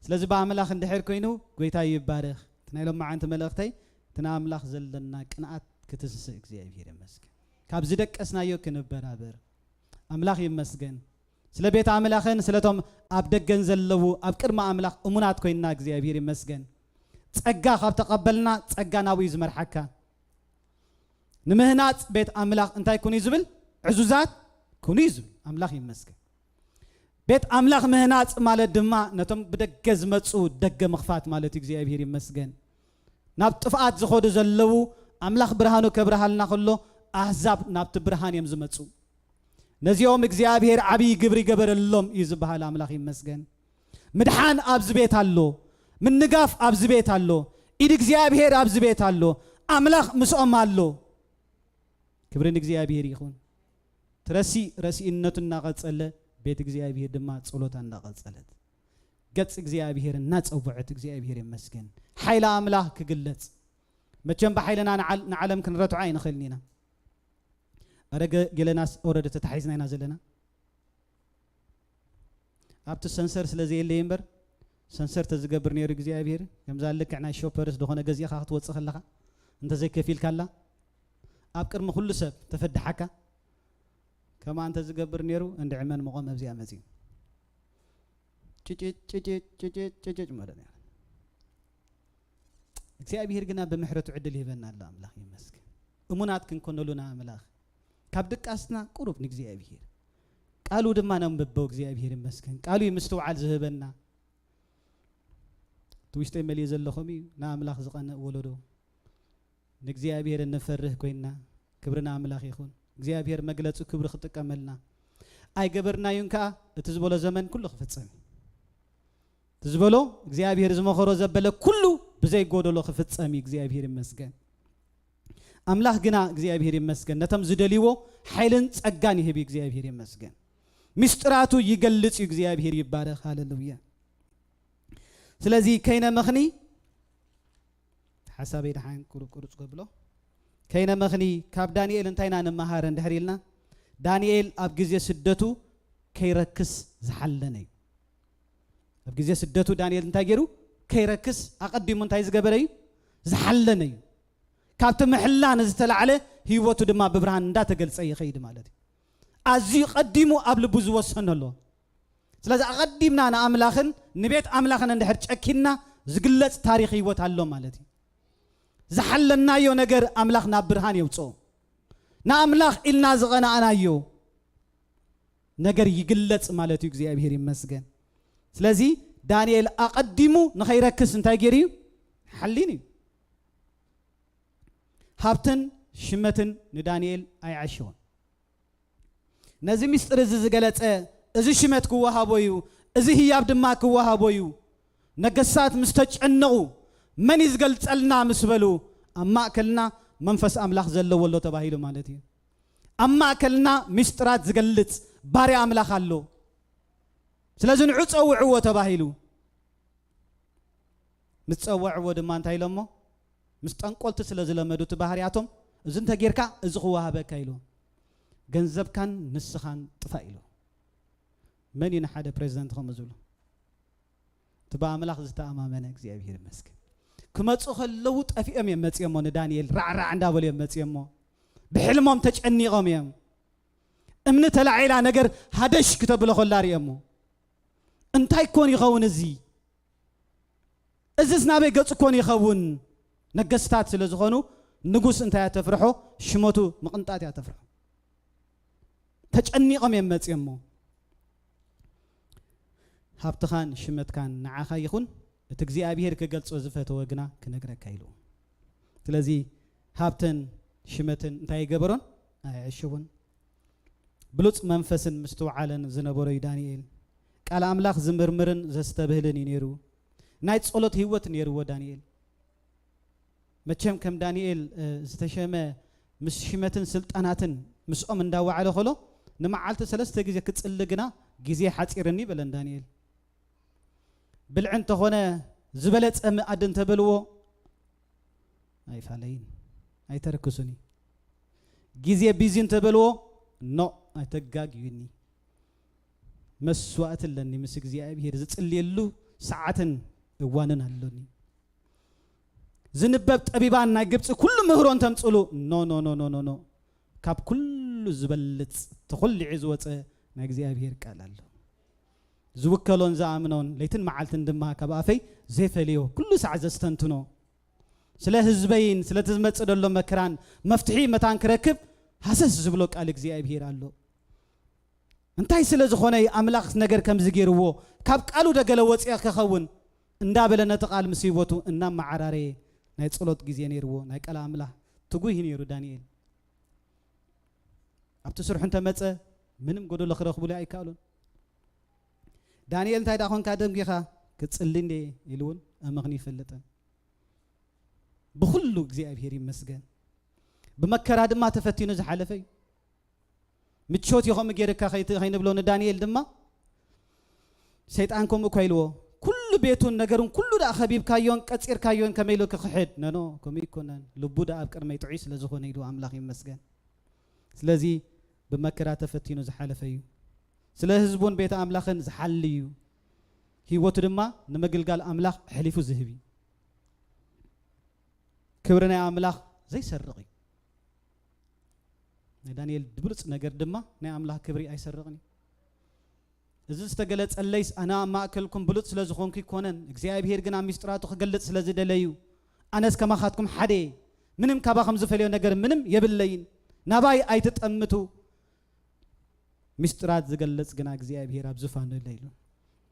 ስለዚ ብኣምላኽ እንድሕር ኮይኑ፣ ጎይታ ይባረኽ። እቲ ናይ ሎማዓንቲ መልእኽተይ፣ እቲ ንኣምላኽ ዘለና ቅንኣት ክትስእ እግዚኣብሔር ይመስገን። ካብ ዝደቀስናዮ ክንበራበር። ኣምላኽ ይመስገን። ስለ ቤት ኣምላኽን ስለቶም ኣብ ደገን ዘለዉ ኣብ ቅድሚ ኣምላኽ እሙናት ኮይንና እግዚኣብሔር ይመስገን። ጸጋ ካብ ተቐበልና፣ ጸጋ ናብኡ እዩ ዝመርሓካ። ንምህናጽ ቤት ኣምላኽ እንታይ ኩኑ እዩ ዝብል? ዕዙዛት ኩኑ እዩ ዝብል። ኣምላኽ ይመስገን። ቤት ኣምላኽ ምህናጽ ማለት ድማ ነቶም ብደገ ዝመጹ ደገ ምኽፋት ማለት እዩ። እግዚኣብሔር ይመስገን። ናብ ጥፍኣት ዝኸዱ ዘለዉ ኣምላኽ ብርሃኑ ከብርሃልና ከሎ ኣህዛብ ናብቲ ብርሃን እዮም ዝመጹ። ነዚኦም እግዚኣብሔር ዓብዪ ግብሪ ይገበረሎም እዩ ዝበሃል። ኣምላኽ ይመስገን። ምድሓን ኣብዚ ቤት ኣሎ። ምንጋፍ ኣብዚ ቤት ኣሎ። ኢድ እግዚኣብሔር ኣብዚ ቤት ኣሎ። ኣምላኽ ምስኦም ኣሎ። ክብሪ ንእግዚኣብሔር ይኹን። ትረሲእ ረሲእነቱ እናቐጸለ፣ ቤት እግዚኣብሔር ድማ ጸሎታ እናቐጸለት፣ ገጽ እግዚኣብሔር እናጸውዐት እግዚኣብሔር ይመስገን። ሓይሊ ኣምላኽ ክግለጽ። መቸም ብሓይልና ንዓል-፣ ንዓለም ክንረትዖ ኣይንኽእልን ኢና። ኣረ ገ-፣ ገለናስ ኦረደ ተታሒዝና ኢና ዘለና። ኣብቲ ሰንሰር ስለ ዘየለየ እምበር፣ ሰንሰር ተዝገብር ነይሩ እግዚኣብሔር፣ ከምዛ ልክዕ ናይ ሾፐርስ ዝኾነ ገዚእኻ ክትወጽእ ከለኻ፣ እንተዘይከፊልካላ፣ ኣብ ቅድሚ ኩሉ ሰብ ተፈድሓካ፣ ከምኣ እንተዝገብር ነይሩ፣ እንድዒ መን ምቖም ኣብዚኣ መጺኡ። ጭጭጭ፣ ጭጭጭ፣ ጭጭጭ፣ ጭጭጭ ማለት እዩ። እግዚኣብሔር ግና ብምሕረቱ ዕድል ይህበና ኣሎ። ኣምላኽ ይመስገን። እሙናት ክንኮነሉ ንኣምላኽ። ካብ ድቃስና ቁሩብ ንእግዚኣብሔር። ቃሉ ድማ ነንብቦ። እግዚኣብሔር ይመስገን። ቃሉ እዩ ምስትውዓል ዝህበና። እቲ ውሽጠይ መሊኡ ዘለኹም እዩ። ንኣምላኽ ዝቐንእ ወለዶ። ንእግዚኣብሔር እንፈርህ ኮይንና፣ ክብሪ ንኣምላኽ ይኹን። እግዚኣብሔር መግለጺ ክብሪ ክጥቀመልና ኣይገበርናዩን ከኣ፣ እቲ ዝበሎ ዘመን ኩሉ ክፍጸም እዩ። እቲ ዝበሎ እግዚኣብሔር ዝመኸሮ ዘበለ ኩሉ ብዘይ ጎደሎ ክፍጸም እዩ። እግዚኣብሔር ይመስገን። ኣምላኽ ግና እግዚኣብሔር ይመስገን፣ ነቶም ዝደልይዎ ሓይልን ጸጋን ይህብ እዩ። እግዚኣብሔር ይመስገን። ምስጢራቱ ይገልጽ እዩ። እግዚኣብሔር ይባረኽ። ሃሌሉያ። ስለዚ ከይነመኽኒ፣ ሓሳበይ ደሓን ቁሩብ ቁሩብ ክብሎ፣ ከይነመኽኒ ካብ ዳንኤል እንታይ ኢና ንመሃር እንድሕር ኢልና፣ ዳንኤል ኣብ ግዜ ስደቱ ከይረክስ ዝሓለነ እዩ። ኣብ ግዜ ስደቱ ዳንኤል እንታይ ገይሩ? ከይረክስ ኣቐዲሙ እንታይ ዝገበረ እዩ? ዝሓለነ እዩ። ካብቲ ምሕላ ንዝተላዕለ ህይወቱ ድማ ብብርሃን እንዳተገልጸ ይኸይድ ማለት እዩ። ኣዝዩ ቀዲሙ ኣብ ልቡ ዝወሰኖ ኣሎ። ስለዚ ኣቐዲምና ንኣምላኽን ንቤት ኣምላኽን እንድሕር ጨኪንና ዝግለጽ ታሪኽ ህይወት ኣሎ ማለት እዩ። ዝሓለናዮ ነገር ኣምላኽ ናብ ብርሃን የውጽኦ። ንኣምላኽ ኢልና ዝቐናእናዮ ነገር ይግለጽ ማለት እዩ። እግዚኣብሔር ይመስገን። ስለዚ ዳንኤል ኣቐዲሙ ንኸይረክስ እንታይ ገይሩ እዩ? ሓሊኑ እዩ። ሃብትን ሽመትን ንዳንኤል ኣይዓሸዎን። ነዚ ምስጢር እዚ ዝገለጸ፣ እዚ ሽመት ክወሃቦ እዩ፣ እዚ ህያብ ድማ ክወሃቦ እዩ። ነገስታት ምስ ተጨነቑ፣ መን እዩ ዝገልጸልና ምስ በሉ፣ ኣብ ማእከልና መንፈስ ኣምላኽ ዘለዎ ኣሎ ተባሂሉ ማለት እዩ። ኣብ ማእከልና ምስጢራት ዝገልጽ ባርያ ኣምላኽ ኣሎ። ስለዚ ንዑ ጸውዕዎ ተባሂሉ። ምስ ጸውዕዎ ድማ እንታይ ኢሎሞ? ምስ ጠንቆልቲ ስለ ዝለመዱ እቲ ባህርያቶም፣ እዚ እንተጌርካ እዚ ክወሃበካ ኢልዎ። ገንዘብካን ንስኻን ጥፋእ ኢልዎ። መን እዩ ንሓደ ፕሬዚደንት ከምኡ ዝብሎ? እቲ ብኣምላኽ ዝተኣማመነ እግዚኣብሔር ይመስገን። ክመጹ ከለዉ ጠፊኦም እዮም መጺኦሞ፣ ንዳንኤል ራዕራዕ እንዳበሉ እዮም መጺኦሞ። ብሕልሞም ተጨኒቖም እዮም። እምኒ ተላዒላ ነገር ሃደሽ ክተብሎ ከላ ርእዮሞ። እንታይ ኮን ይኸውን እዚ? እዝስ ናበይ ገጹ ኮን ይኸውን? ነገስታት ስለ ዝኾኑ ንጉስ እንታይ እያ ተፍርሖ? ሽመቱ ምቕንጣጥ እያ ተፍርሖ። ተጨኒቖም እዮም መጺኦሞ። ሃብትኻን ሽመትካን ንዓኻ ይኹን፣ እቲ እግዚኣብሔር ክገልጾ ዝፈተወ ግና ክነግረካ ኢሉ። ስለዚ ሃብትን ሽመትን እንታይ ይገበሮን? ኣየዕሽቡን። ብሉጽ መንፈስን ምስትውዓልን ዝነበሮ እዩ ዳንኤል። ቃል ኣምላኽ ዝምርምርን ዘስተብህልን እዩ ነይሩ። ናይ ጸሎት ህይወት ነይርዎ ዳንኤል። መቸም ከም ዳንኤል፣ እ፣ ዝተሸመ ምስ ሽመትን ስልጣናትን ምስኦም እንዳወዓለ ከሎ፣ ንመዓልቲ ሰለስተ ግዜ ክጽሊ ግና ግዜ ሓጺርኒ በለን ዳንኤል። ብልዒ እንተኾነ ዝበለጸ መኣዲ እንተበልዎ ኣይፋለይን፣ ኣይተርክሱኒ። ግዜ ቢዚ እንተበልዎ ኖ ኣይተጋግዩኒ። መስዋእቲ ኣለኒ፣ ምስ እግዚኣብሔር ዝጽልየሉ ሰዓትን እዋንን ኣሎኒ። ዝንበብ ጠቢባን ናይ ግብጺ ኩሉ ምህሮ እንተምጽሉ ኖ፣ ኖ፣ ኖ፣ ኖ፣ ኖ፣ ኖ። ካብ ኩሉ ዝበልጽ ተኾሊዑ ዝወጸ ናይ እግዚኣብሔር ቃል ኣሎ። ዝውከሎን ዝኣምኖን ለይትን መዓልትን ድማ ካብ ኣፈይ ዘይፈልዮ ኩሉ ሳዕ ዘስተንትኖ፣ ስለ ህዝበይን ስለቲ ዝመጽእ ዘሎ መከራን መፍትሒ መታን ክረክብ ሃሰስ ዝብሎ ቃል እግዚኣብሔር ኣሎ። እንታይ ስለ ዝኾነ እዩ ኣምላኽ ነገር ከምዚ ገይርዎ? ካብ ቃሉ ደገለ ወፂኦ ክኸውን እንዳበለ ነቲ ቃል ምስ ህይወቱ እናመዓራረየ ናይ ጸሎት ግዜ ነይርዎ። ናይ ቃል ኣምላኽ ትጉህ ነይሩ ዳንኤል። ኣብቲ ስርሑ እንተመጸ ምንም ጎደሎ ክረኽብሉ ኣይከኣሉን። ዳንኤል እንታይ ደኣ ኾንካ ደንጊኻ? ክጽሊ እንዴ ኢሉ እውን ኣመኽንዩ ይፈልጥን። ብኹሉ እግዚኣብሔር ይመስገን። ብመከራ ድማ ተፈቲኑ ዝሓለፈ እዩ። ምቾት እዩ ከምኡ ገይርካ ከይት-፣ ከይንብሎ ንዳንኤል ድማ ሰይጣን ከምኡ እኳ ኢልዎ፣ ኩሉ ቤቱን ነገሩን ኩሉ ደኣ ከቢብካዮን ቀጺርካዮን ከመይ ኢሉ ክኽሕድ? ነኖ፣ ከምኡ ኣይኮነን። ልቡ ደኣ ኣብ ቅድመይ ጥዑይ ስለ ዝኾነ ኢሉ ኣምላኽ ይመስገን። ስለዚ ብመከራ ተፈቲኑ ዝሓለፈ እዩ። ስለ ህዝቡን ቤተ ኣምላኽን ዝሓሊ እዩ። ህይወቱ ድማ ንምግልጋል ኣምላኽ ኣሕሊፉ ዝህብ እዩ። ክብሪ ናይ ኣምላኽ ዘይሰርቕ እዩ። ናይ ዳንኤል ብሉጽ ነገር ድማ ናይ ኣምላኽ ክብሪ ኣይሰርቕን እዩ። እዚ ዝተገለጸለይስ ኣነ ኣብ ማእከልኩም ብሉጽ ስለ ዝኾንኩ ኣይኮነን፣ እግዚኣብሄር ግን ኣብ ምስጢራቱ ክገልጽ ስለ ዝደለዩ። ኣነስ ከማኻትኩም ሓደ እየ፣ ምንም ካባኹም ዝፈልዮ ነገር ምንም የብለይን። ናባይ ኣይትጠምቱ። ምስጢራት ዝገልጽ ግና እግዚኣብሄር ኣብ ዙፋኑ ኣሎ ኢሉ።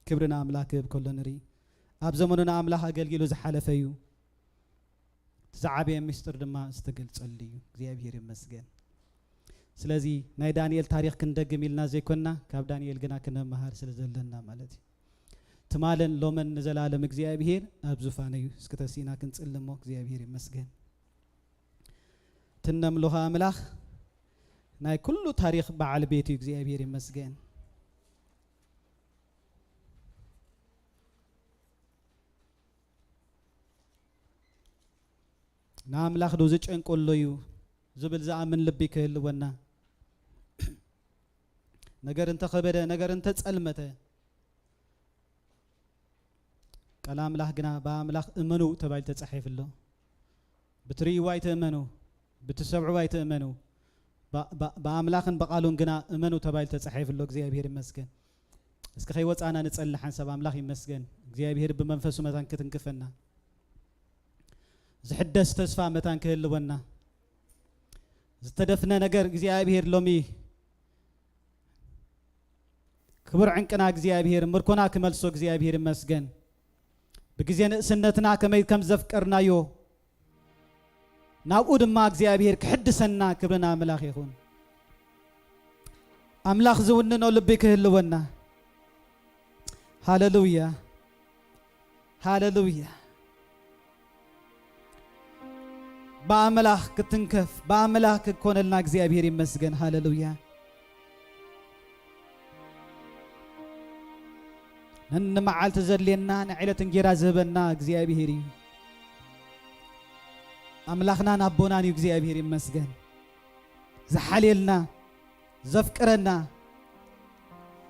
ክብሪ ንኣምላኽ ክህብ ከሎ ንርኢ። ኣብ ዘመኑ ንኣምላኽ ኣገልጊሉ ዝሓለፈ እዩ። እቲ ዝዓበየ ምስጢር ድማ ዝተገልጸሉ እዩ። እግዚኣብሄር ይመስገን። ስለዚ ናይ ዳንኤል ታሪኽ ክንደግም ኢልና ዘይኮንና፣ ካብ ዳንኤል ግና ክንመሃር ስለ ዘለና ማለት እዩ። ትማልን ሎምን ንዘላለም እግዚኣብሄር ኣብ ዙፋኑ እዩ። እስኪ ተሲእና ክንጽሊ እሞ። እግዚኣብሄር ይመስገን። ትነምልኾ ኣምላኽ ናይ ኩሉ ታሪኽ በዓል ቤት እዩ። እግዚኣብሄር ይመስገን። ንኣምላኽ ዶ ዝጨንቆ ኣሎ እዩ ዝብል ዝኣምን ልቢ ክህልወና። ነገር እንተኸበደ፣ ነገር እንተጸልመተ፣ ቃል ኣምላኽ ግና ብኣምላኽ እመኑ ተባሂሉ ተጻሒፉ ኣሎ። ብትርእይዎ ኣይትእመኑ፣ ብትሰምዕዎ ኣይትእመኑ፣ ብ-፣ ብ-፣ ብኣምላኽን ብቓሉን ግና እመኑ ተባሂሉ ተጻሒፉ ኣሎ። እግዚኣብሄር ይመስገን። እስኪ ከይወጻና ንጸሊ ሓንሳብ። ኣምላኽ ይመስገን። እግዚኣብሄር ብመንፈሱ መታን ክትንክፈና፣ ዝሕደስ ተስፋ መታን ክህልወና፣ ዝተደፍነ ነገር እግዚኣብሄር ሎሚ ክቡር ዕንቅና እግዚኣብሄር ምርኮና ክመልሶ እግዚኣብሄር ይመስገን። ብግዜ ንእስነትና ከመይ ከም ዘፍቀርናዮ ናብኡ ድማ እግዚኣብሄር ክሕድሰና ክብሪ ንኣምላኽ ይኹን። ኣምላኽ ዝውንኖ ልቢ ክህልወና። ሃሌሉያ፣ ሃሌሉያ። ብኣምላኽ ክትንከፍ፣ ብኣምላኽ ክኮነልና እግዚኣብሄር ይመስገን። ሃሌሉያ። ነንመዓልቲ ዘድልየና ንዕለት እንጌራ ዝህበና እግዚኣብሄር እዩ። ኣምላኽናን ኣቦናን እዩ እግዚኣብሄር ይመስገን። ዝሓልየልና፣ ዘፍቅረና፣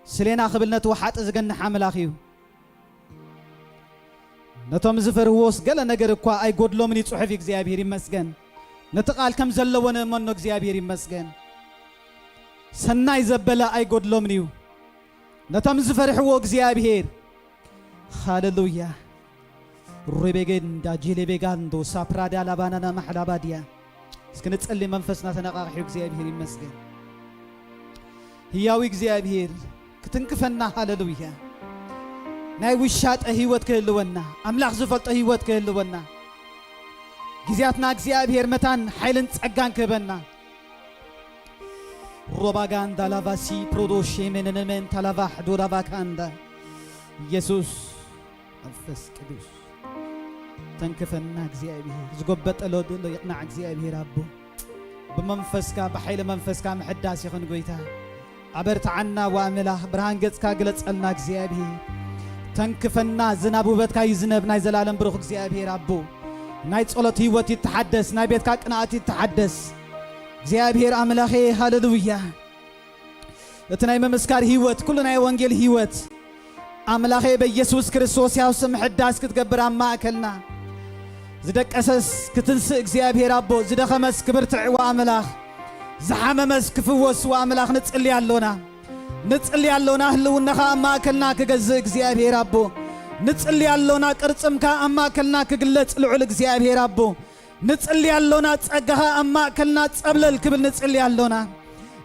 ስሌና ክብል ነቲ ወሓጢ ዝገንሕ ኣምላኽ እዩ። ነቶም ዝፈርህዎስ ገለ ነገር እኳ ኣይጎድሎምን እዩ ጽሑፍ እዩ። እግዚኣብሄር ይመስገን። ነቲ ቃል ከም ዘለዎ ንእመኖ። እግዚኣብሄር ይመስገን። ሰናይ ዘበለ ኣይጎድሎምን እዩ። ነቶም ዝፈርሕዎ እግዚኣብሄር። ሃሌሉያ። ሬቤጌንዳ ጄሌቤጋንዶ ሳፕራዳ ላባናና ማሕላባድያ። እስኪ ንጸሊ። መንፈስና ተነቓቒሑ። እግዚኣብሄር ይመስገን። ህያዊ እግዚኣብሄር ክትንክፈና። ሃሌሉያ። ናይ ውሻጠ ህይወት ክህልወና፣ ኣምላኽ ዝፈልጦ ህይወት ክህልወና፣ ግዜያትና እግዚኣብሄር መታን ሓይልን ጸጋን ክህበና። ሮባጋንዳ ላቫሲ ፕሮዶ ሼሜነነመን ታላቫሕ ዶላቫካንዳ። ኢየሱስ መንፈስ ቅዱስ ተንክፈና እግዚኣብሔር። ዝጎበጠ ሎ-፣ ሎ ይቕናዕ እግዚኣብሔር ኣቦ። ብመንፈስካ፣ ብሓይሊ መንፈስካ ምሕዳስ ይኹን ጎይታ። ኣበርትዓና ወኣምላኽ፣ ብርሃን ገጽካ ግለጸልና እግዚኣብሔር። ተንክፈና፣ ዝናብ ውበትካ ይዝነብ ናይ ዘላለም ብሩኽ እግዚኣብሔር ኣቦ። ናይ ጸሎት ህይወት ይተሓደስ፣ ናይ ቤትካ ቅንኣት ይተሓደስ። እግዚኣብሔር ኣምላኸ፣ ሃሌሉያ። እቲ ናይ ምምስካር ህይወት፣ ኩሉ ናይ ወንጌል ህይወት፣ ኣምላኸ በኢየሱስ ክርስቶስ ያው ስም ምሕዳስ ክትገብር ኣብ ማእከልና። ዝደቀሰስ ክትንስእ እግዚኣብሔር ኣቦ፣ ዝደኸመስ ክብርትዕ ወኣምላኽ፣ ዝሓመመስ ክፍወስ ወኣምላኽ ንጽሊ ኣሎና። ንጽሊ ኣሎና ህልውናኻ ኣብ ማእከልና ክገዝእ እግዚኣብሔር ኣቦ። ንጽሊ ኣሎና ቅርጽምካ ኣብ ማእከልና ክግለጽ ልዑል እግዚኣብሔር ኣቦ። ንጽሊ ኣሎና ጸጋኻ ኣብ ማእከልና ጸብለል ክብል ንጽሊ ኣሎና።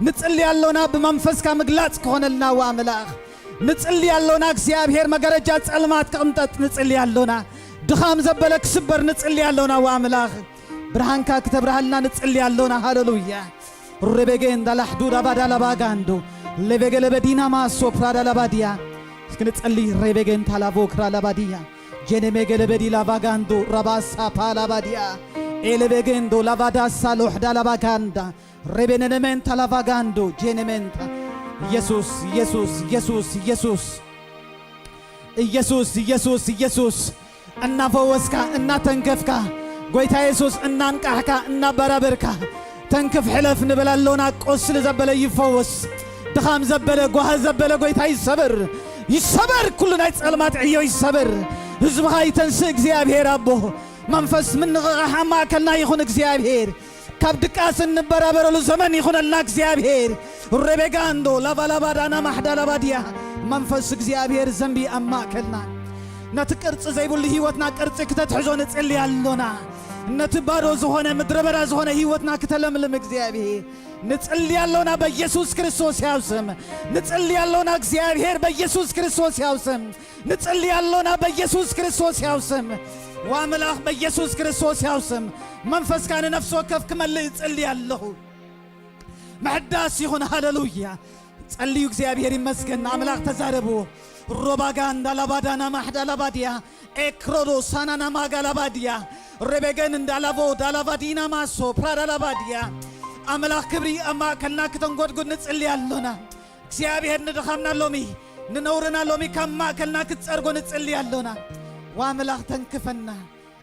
ንጽሊ ኣሎና ብመንፈስካ ምግላጽ ክኾነልና ወኣምላኽ። ንጽሊ ኣሎና እግዚኣብሔር መጋረጃ ጸልማት ክቕንጠጥ ንጽሊ ኣሎና። ድኻም ዘበለ ክስበር ንጽሊ ኣሎና ወኣምላኽ። ብርሃንካ ክተብርሃልና ንጽሊ ኣሎና። ሃሌሉያ። ሬቤጌንዳ ላሕዱዳ ባዳ ላባጋንዶ ሌቤጌ ለበዲና ማሶ ፕራዳ ላባዲያ። እስኪ ንጸሊ። ሬቤጌንታ ላቮክራ ላባዲያ ጄኔሜጌ ለበዲ ላቫጋንዶ ራባሳ ፓላባዲያ ኤሌቤጌንዶ ላቫዳሳ ሎሕዳ ላባጋንዳ ሬቤነነሜንታ ላቫጋንዶ ጄኔሜንታ። ኢየሱስ፣ ኢየሱስ፣ ኢየሱስ፣ ኢየሱስ። ኢየሱስ፣ ኢየሱስ፣ ኢየሱስ፣ እናፈወስካ፣ እናተንከፍካ፣ ጎይታ የሱስ፣ እናንቃሕካ፣ እናበራበርካ፣ ተንክፍ፣ ሕለፍ ንብል ኣሎና። ቆስሊ ዘበለ ይፈወስ፣ ድኻም ዘበለ፣ ጓሂ ዘበለ፣ ጎይታ ይሰበር፣ ይሰበር፣ ኩሉ ናይ ጸልማት ዕዮ ይሰበር። ህዝብኻ ይተንስእ፣ እግዚኣብሔር ኣቦ። መንፈስ ምንቕቓሕ ኣብ ማእከልና ይኹን፣ እግዚኣብሔር። ካብ ድቃስ እንበራበረሉ ዘመን ይኹነልና እግዚኣብሔር። ሬቤጋንዶ ላባላባዳና ማሕዳላባድያ መንፈስ እግዚኣብሔር ዘንቢ ኣብ ማእከልና። ነቲ ቅርጺ ዘይብሉ ህይወትና ቅርጺ ክተትሕዞ ንጽሊ ኣሎና። ነቲ ባዶ ዝኾነ ምድረ በዳ ዝኾነ ህይወትና ክተለምልም እግዚኣብሔር ንጽሊ ኣሎና በኢየሱስ ክርስቶስ ያው ስም። ንጽሊ ኣሎና እግዚኣብሔር በኢየሱስ ክርስቶስ ያው ስም። ንጽሊ ኣሎና በኢየሱስ ክርስቶስ ያው ስም። ዋምላኽ በኢየሱስ ክርስቶስ ያው ስም። መንፈስካ ንነፍሲ ወከፍ ክመልእ እጽሊ ኣለኹ። ምሕዳስ ይኹን። ሃሌሉያ። ጸልዩ፣ እግዚኣብሔር ይመስገን። ኣምላኽ ተዛረብዎ። ሮባጋ እንዳላባዳና ማሕዳ ላባድያ ኤክሮዶ ሳናና ማጋ ላባድያ ሬቤገን እንዳላቦ ዳላባዲና ማሶ ፕራዳ ላባድያ ኣምላኽ ክብሪ ኣብ ማእከልና ክተንጎድጉድ ንጽሊ ኣሎና። እግዚኣብሔር ንድኻምና ሎሚ ንነውርና ሎሚ ካብ ማእከልና ክትጸርጎ ንጽሊ ኣሎና። ዋምላኽ ተንክፈና።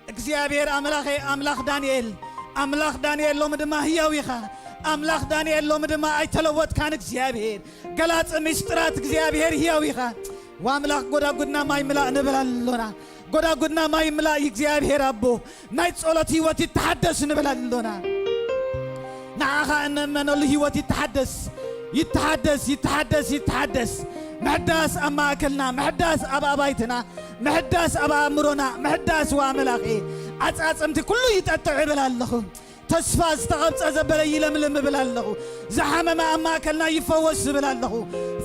እግዚኣብሔር ኣምላኸ፣ ኣምላኽ ዳንኤል፣ ኣምላኽ ዳንኤል ሎሚ ድማ ህያው ኢኻ። ኣምላኽ ዳንኤል ሎሚ ድማ ኣይተለወጥካን። እግዚኣብሔር ገላጺ ምስጢራት፣ እግዚኣብሔር ህያው ኢኻ። ወኣምላኽ ጎዳጉድና ማይ ምላእ ንብል ኣሎና። ጎዳጉድና ማይ ምላእ እግዚኣብሔር ኣቦ፣ ናይ ጸሎት ህይወት ይተሓደስ ንብል ኣሎና። ንዓኻ እንእመነሉ ህይወት ይተሓደስ፣ ይተሓደስ፣ ይተሓደስ፣ ይተሓደስ። ምሕዳስ ኣብ ማእከልና፣ ምሕዳስ ኣብ ኣባይትና፣ ምሕዳስ ኣብ ኣእምሮና፣ ምሕዳስ ወኣምላኸ፣ ኣጻጽምቲ ኩሉ ይጠጥዕ እብል ኣለኹ። ተስፋ ዝተቐብጸ ዘበለ ይለምልም እብል ኣለኹ። ዝሓመመ ኣብ ማእከልና ይፈወስ እብል ኣለኹ።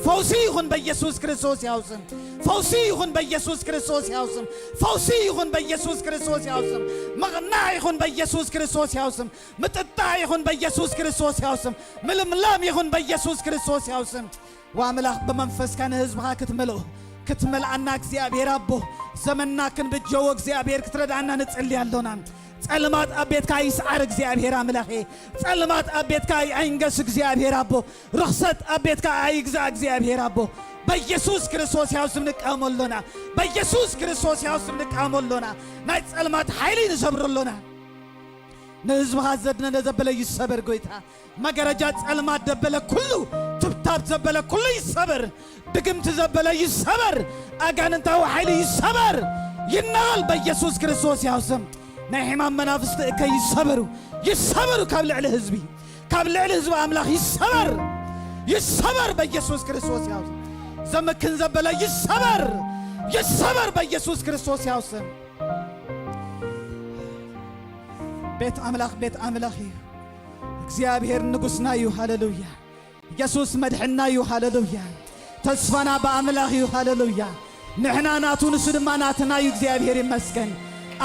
ፈውሲ ይኹን በኢየሱስ ክርስቶስ ያው ስም። ፈውሲ ይኹን በኢየሱስ ክርስቶስ ያው ስም። ፈውሲ ይኹን በኢየሱስ ክርስቶስ ያው ስም። ምቕናዕ ይኹን በኢየሱስ ክርስቶስ ያው ስም። ምጥጣዕ ይኹን በኢየሱስ ክርስቶስ ያው ስም። ምልምላም ይኹን በኢየሱስ ክርስቶስ ያው ስም። ወኣምላኽ ብመንፈስካ ንህዝብኻ ክትመልኦ፣ ክትመልኣና እግዚኣብሔር ኣቦ፣ ዘመንና ክንብጀዎ እግዚኣብሔር ክትረድኣና ንጽሊ ኣሎና። ጸልማት ኣብ ቤትካ ይስዓር እግዚኣብሔር ኣምላኸ። ጸልማት ኣብ ቤትካ ኣይንገስ እግዚኣብሔር ኣቦ። ርኽሰት ኣብ ቤትካ ኣይግዛእ እግዚኣብሔር ኣቦ። በኢየሱስ ክርስቶስ ያው ስም ንቃወሞ ኣሎና። በኢየሱስ ክርስቶስ ያው ስም ንቃወሞ ኣሎና። ናይ ጸልማት ሓይሊ ንሰብሮ ኣሎና። ንህዝብኻ ዘድነነ ዘበለ ይሰበር ጎይታ። መጋረጃ ጸልማት ደበለ ኩሉ፣ ትብታብ ዘበለ ኩሉ ይሰበር። ድግምቲ ዘበለ ይሰበር። ኣጋንንታዊ ሓይሊ ይሰበር። ይነቐል በኢየሱስ ክርስቶስ ያው ስም። ናይ ሕማም መናፍስቲ እከ ይሰበሩ። ይሰበሩ ካብ ልዕሊ ህዝቢ። ካብ ልዕሊ ህዝቢ ኣምላኽ ይሰበር። ይሰበር በኢየሱስ ክርስቶስ ያው ስም። ዘምክን ዘበለ ይሰበር። ይሰበር በኢየሱስ ክርስቶስ ያው ስም። ቤት ኣምላኽ ቤት ኣምላኽ እዩ። እግዚኣብሔር ንጉስና እዩ። ሃሌሉያ። ኢየሱስ መድሕንና እዩ። ሃሌሉያ። ተስፋና ብኣምላኽ እዩ። ሃሌሉያ። ንሕና ናቱ፣ ንሱ ድማ ናትና እዩ። እግዚኣብሔር ይመስገን።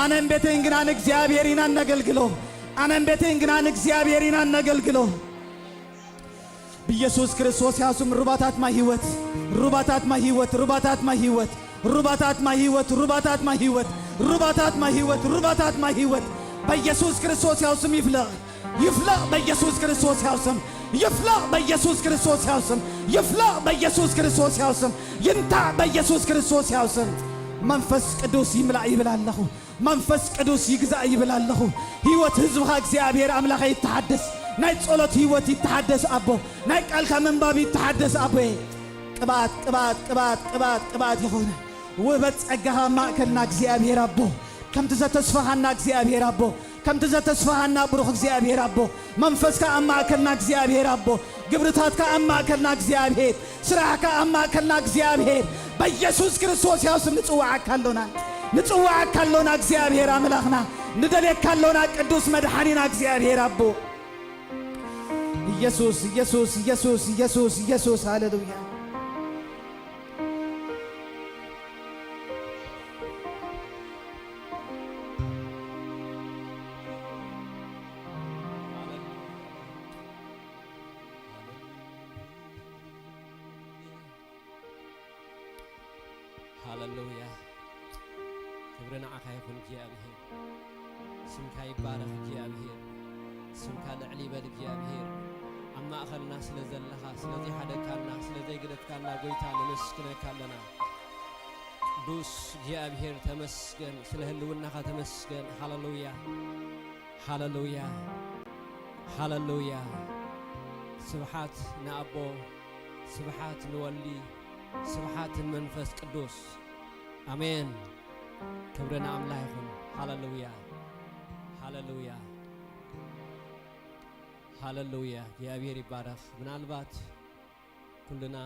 ኣነን ቤተይን ግና ንእግዚኣብሔር ኢና እነገልግሎ። ኣነን ቤተይን ግና ንእግዚኣብሔር ኢና እነገልግሎ። ብኢየሱስ ክርስቶስ ያው ስም ሩባታት ማይ ህይወት፣ ሩባታት ማይ ህይወት፣ ሩባታት ማይ ህይወት፣ ሩባታት ማይ ህይወት፣ ሩባታት ማይ ህይወት፣ ሩባታት ማይ ህይወት፣ ሩባታት ማይ ህይወት በኢየሱስ ክርስቶስ ያው ስም ይፍለቕ፣ ይፍለቕ በኢየሱስ ክርስቶስ ያው ስም፣ ይፍለቕ በኢየሱስ ክርስቶስ ያው ስም፣ ይፍለቕ በኢየሱስ ክርስቶስ ያው ስም፣ ይንታዕ በኢየሱስ ክርስቶስ ያው ስም። መንፈስ ቅዱስ ይምላእ ይብል ኣለኹ። መንፈስ ቅዱስ ይግዛእ ይብል ኣለኹ። ህይወት ህዝብኻ እግዚኣብሔር ኣምላኸ ይተሓደስ። ናይ ጸሎት ህይወት ይተሓደስ ኣቦ። ናይ ቃልካ ምንባብ ይተሓደስ ኣቦየ። ቅብኣት፣ ቅብኣት፣ ቅብኣት፣ ቅብኣት፣ ቅብኣት ይኹን። ውህበት ጸጋኻ ኣብ ማእከልና እግዚኣብሔር ኣቦ። ከምቲ ዘተስፋኻና እግዚኣብሔር ኣቦ። ከምቲ ዘተስፋኻና ብሩኽ እግዚኣብሔር ኣቦ። መንፈስካ ኣብ ማእከልና እግዚኣብሔር ኣቦ። ግብርታትካ ኣብ ማእከልና እግዚኣብሔር። ስራሕካ ኣብ ማእከልና እግዚኣብሔር። በኢየሱስ ክርስቶስ ያው ስም ንጽውዓካ ኣሎና። ንጽውዓካ ኣሎና እግዚኣብሔር ኣምላኽና። ንደልየካ ኣሎና ቅዱስ መድሓኒና እግዚኣብሔር ኣቦ። ኢየሱስ፣ ኢየሱስ፣ ኢየሱስ፣ ኢየሱስ፣ ኢየሱስ። ሃሌሉያ። ሃሌሉያ። ክብሪ ንዓኻ ይኹን እግዚኣብሔር። ስምካ ይባረኽ እግዚኣብሔር። ስምካ ልዕል ይበል እግዚኣብሔር። ኣብ ማእኸልና ስለ ዘለኻ፣ ስለ ዘይሓደግካና፣ ስለ ዘይገደፍካና ጎይታ ነመስግነካ ኣለና። ቅዱስ እግዚኣብሔር ተመስገን፣ ስለ ህልውናኻ ተመስገን። ሃሌሉያ፣ ሃሌሉያ፣ ሃሌሉያ። ስብሓት ንኣቦ፣ ስብሓት ንወልዲ፣ ስብሓት ንመንፈስ ቅዱስ። ኣሜን። ክብሪ ንኣምላኽ ይኹን። ሃሌሉያ፣ ሃሌሉያ፣ ሃሌሉያ። እግዚኣብሔር ይባረኽ። ምናልባት ኩልና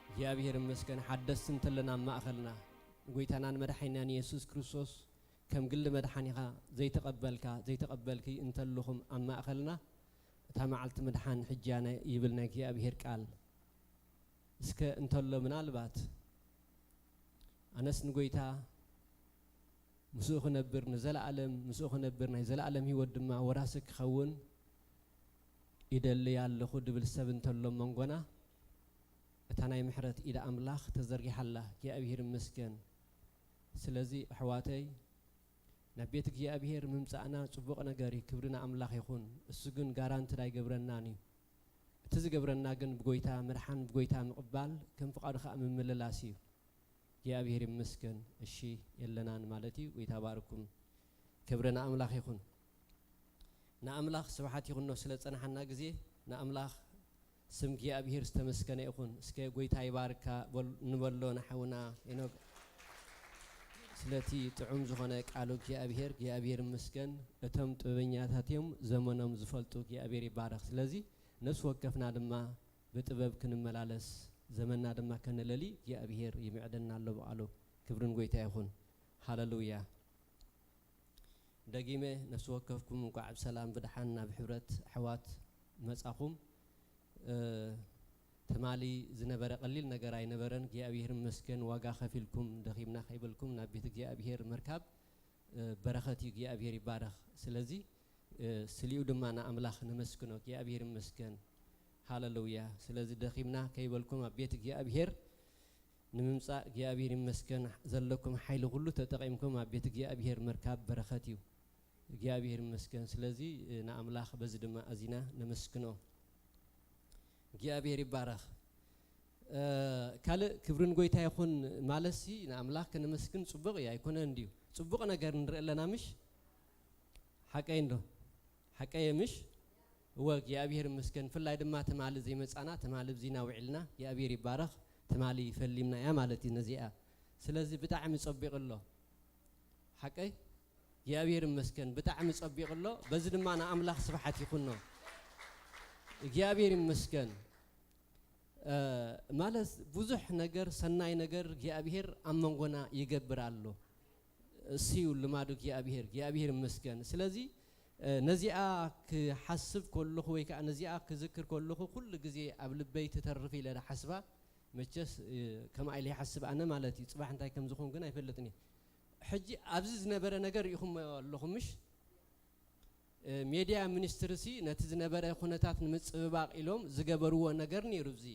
እግዚኣብሔር ይመስገን ሓደስቲ እንተለና ኣብ ማእኸልና፣ ንጎይታናን መድሓኒናን የሱስ ክርስቶስ ከም ግሊ መድሓኒኻ ዘይተቐበልካ፣ ዘይተቐበልኪ እንተለኹም ኣብ ማእኸልና፣ እታ መዓልቲ ምድሓን ሕጂ እያ ናይ-፣ ይብል ናይ እግዚኣብሔር ቃል። እስከ እንተሎ ምናልባት ኣነስ ንጎይታ ምስኡ ክነብር ንዘለኣለም፣ ምስኡ ክነብር ናይ ዘለኣለም ህይወት ድማ ወራሲ ክኸውን ይደሊ ኣለኹ ድብል ሰብ እንተሎ ኣብ መንጎና፣ እታ ናይ ምሕረት ኢድ ኣምላኽ ተዘርጊሓ ኣላ። እግዚኣብሔር ይመስገን። ስለዚ ኣሕዋተይ፣ ናብ ቤት እግዚኣብሔር ምምጻእና ጽቡቕ ነገር እዩ፣ ክብሪ ንኣምላኽ ይኹን። እሱ ግን ጋራንትድ ኣይገብረናን እዩ። እቲ ዝገብረና ግን ብጎይታ ምድሓን፣ ብጎይታ ምቕባል፣ ከም ፍቓዱ ኸኣ ምምልላስ እዩ። እግዚኣብሔር ይመስገን። እሺ፣ የለናን ማለት እዩ። ጎይታ ባርኩም። ክብሪ ንኣምላኽ ይኹን። ንኣምላኽ ስብሓት ይኹኖ ስለ ጸናሓና ግዜ። ንኣምላኽ ስም እግዚኣብሔር ዝተመስገነ ይኹን። እስከ ጎይታ ይባርካ በል-፣ ንበሎ ንሓውና ሄኖክ። ስለቲ ጥዑም ዝኾነ ቃሉ እግዚኣብሔር፣ እግዚኣብሔር ይመስገን። እቶም ጥበበኛታት እዮም፣ ዘመኖም ዝፈልጡ። እግዚኣብሔር ይባረኽ። ስለዚ ነፍሲ ወከፍና ድማ ብጥበብ ክንመላለስ፣ ዘመንና ድማ ከነለሊ እግዚኣብሔር ይምዕደና ኣሎ ብቓሉ። ክብሪ ንጎይታ ይኹን። ሃሌሉያ። ደጊመ ነፍሲ ወከፍኩም እንቋዕ ብሰላም ብደሓን ናብ ሕብረት ኣሕዋት መጻኹም። እ፣ ትማሊ ዝነበረ ቀሊል ነገር ኣይነበረን። እግዚኣብሔር ይመስገን፣ ዋጋ ከፊልኩም፣ ደኺምና ከይበልኩም ናብ ቤት እግዚኣብሔር ምርካብ፣ እ፣ በረኸት እዩ። እግዚኣብሔር ይባረኽ። ስለዚ፣ እ፣ ስሊኡ ድማ ንኣምላኽ ነመስግኖ። እግዚኣብሔር ይመስገን። ሃሌሉያ። ስለዚ ደኺምና ከይበልኩም ኣብ ቤት እግዚኣብሔር ንምምጻእ እግዚኣብሔር ይመስገን። ዘለኩም ሓይሊ ኩሉ ተጠቒምኩም ኣብ ቤት እግዚኣብሔር ምርካብ በረኸት እዩ። እግዚኣብሔር ይመስገን። ስለዚ፣ እ፣ ንኣምላኽ በዚ ድማ ኣዚና ነመስግኖ። እግዚኣብሔር ይባረኽ። እ፣ ካልእ ክብሪ ንጎይታ ይኹን ማለትሲ ንኣምላኽ ከነመስግን ጽቡቕ እዩ፣ ኣይኮነን ድዩ? ጽቡቕ ነገር ንርኢ ኣለና ምሽ? ሓቀይ እንዶ? ሓቀየ ምሽ? እወ፣ እግዚኣብሔር ይመስገን። ብፍላይ ድማ ትማሊ ዘይመጻና፣ ትማሊ ብዚና ውዒልና፣ እግዚኣብሔር ይባረኽ። ትማሊ ፈሊምና እያ ማለት እዩ ነዚኣ። ስለዚ ብጣዕሚ ጸቢቕ ኣሎ። ሓቀይ? እግዚኣብሔር ይመስገን። ብጣዕሚ ጸቢቕ ኣሎ። በዚ ድማ ንኣምላኽ ስብሓት ይኹኖ። እግዚኣብሔር ይመስገን። እ፣ ማለት ብዙሕ ነገር፣ ሰናይ ነገር እግዚኣብሔር ኣብ መንጎና ይገብር ኣሎ። እሱ እዩ ልማዱ እግዚኣብሔር። እግዚኣብሔር ይመስገን። ስለዚ፣ እ፣ ነዚኣ ክሓስብ ከለኹ ወይ ከዓ ነዚኣ ክዝክር ከለኹ ኩሉ ግዜ ኣብ ልበይ ትተርፍ ኢለ ዝሓስባ። መቸስ፣ እ፣ ከምኣ ኢለ ይሓስብ ኣነ ማለት እዩ። ጽባሕ እንታይ ከም ዝኾን ግን ኣይፈልጥን እየ። ሕጂ ኣብዚ ዝነበረ ነገር ርኢኹም ኣለኹም ምሽ? እ፣ ሜድያ ሚኒስትሪ ሲ ነቲ ዝነበረ ኩነታት ንምጽብባቕ ኢሎም ዝገበርዎ ነገር ነይሩ እዚ።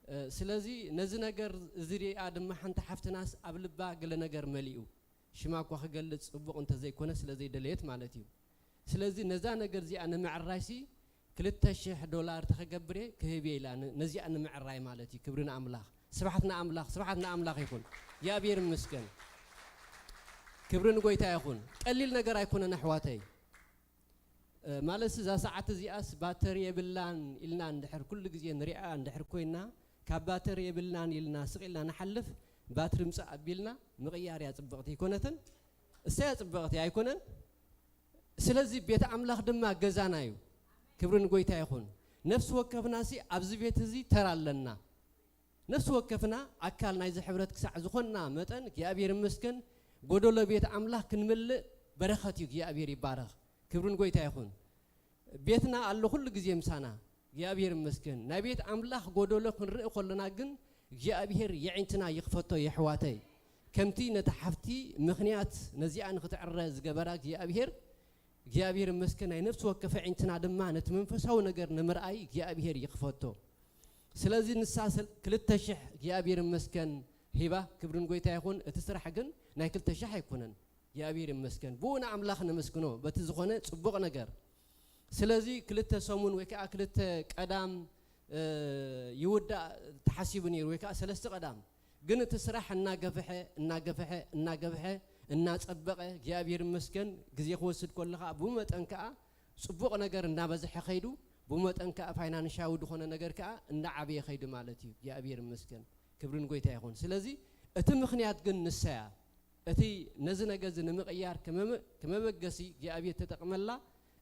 እ፣ ስለዚ ነዚ ነገር እዚ ሪኣ ድማ ሓንቲ ሓፍትናስ ኣብ ልባ ገለ ነገር መሊኡ። ሽማ እኳ ክገልጽ ጽቡቕ እንተዘይኮነ ስለ ዘይደለየት ማለት እዩ። ስለዚ ነዛ ነገር እዚኣ ንምዕራይ ሲ ክልተ ሽሕ ዶላር ተኸገብር እየ ክህብ እየ ኢላ ን-፣ ነዚኣ ንምዕራይ ማለት እዩ። ክብሪ ንኣምላኽ፣ ስብሓት ንኣምላኽ፣ ስብሓት ንኣምላኽ ይኹን። እግዚኣብሔር ይመስገን። ክብሪ ንጎይታ ይኹን። ቀሊል ነገር ኣይኮነን ኣሕዋተይ። እ፣ ማለት እዛ ሰዓት እዚኣስ ባተሪ የብላን ኢልና እንድሕር ኩሉ ግዜ ንሪኣ እንድሕር ኮይና፣ ካብ ባተሪ የብልናን ኢልና ስቕ ኢልና ንሓልፍ፣ ባትሪ ምጻእ ኣቢልና ምቕያር እያ ጽብቕቲ ኣይኮነትን? እሰያ ጽብቕቲ ኣይኮነን? ስለዚ ቤት ኣምላኽ ድማ ገዛና እዩ። ክብሪ ንጎይታ ይኹን። ነፍሲ ወከፍናሲ ኣብዚ ቤት እዚ ተራ ኣለና። ነፍሲ ወከፍና ኣካል ናይዚ ሕብረት ክሳዕ ዝኾንና መጠን እግዚኣብሔር ይመስገን፣ ጎደሎ ቤት ኣምላኽ ክንምልእ በረኸት እዩ። እግዚኣብሔር ይባረኽ። ክብሪ ንጎይታ ይኹን። ቤትና ኣሎ ኩሉ ግዜ ምሳና። እግዚኣብሔር ይመስገን። ናይ ቤት ኣምላኽ ጎደሎ ክንርኢ ከለና ግን እግዚኣብሔር የዒንትና ይኽፈቶ የሕዋተይ። ከምቲ ነታ ሓፍቲ ምኽንያት ነዚኣ ንኽትዕረ ዝገበራ እግዚኣብሔር፣ እግዚኣብሔር ይመስገን። ናይ ነፍሲ ወከፍ ኣዒንትና ድማ ነቲ መንፈሳዊ ነገር ንምርኣይ እግዚኣብሔር ይኽፈቶ። ስለዚ ንሳ ስል-፣ ክልተ ሽሕ እግዚኣብሔር ይመስገን ሂባ፣ ክብሪ ንጎይታ ይኹን። እቲ ስራሕ ግን ናይ ክልተ ሽሕ ኣይኮነን። እግዚኣብሔር ይመስገን። ብኡ ንኣምላኽ ነመስግኖ በቲ ዝኾነ ጽቡቕ ነገር። ስለዚ ክልተ ሰሙን ወይ ከዓ ክልተ ቀዳም፣ እ፣ ይውዳእ ተሓሲቡ ነይሩ፣ ወይ ከዓ ሰለስተ ቀዳም። ግን እቲ ስራሕ እናገፍሐ እናገፍሐ እናገፍሐ እናጸበቐ እግዚኣብሔር ይመስገን ግዜ ክወስድ ከሎ ከዓ ብመጠን ከዓ ጽቡቕ ነገር እናበዝሐ ከይዱ ብመጠን ከዓ ፋይናንሻዊ ዝኾነ ነገር ከዓ እንዳዓበየ ከይዱ ማለት እዩ። እግዚኣብሔር ይመስገን ክብርን ጎይታ ይኹን። ስለዚ እቲ ምኽንያት ግን ንሳ እያ። እቲ ነዚ ነገር እዚ ንምቕያር ከመበገሲ እግዚኣብሔር ተጠቕመላ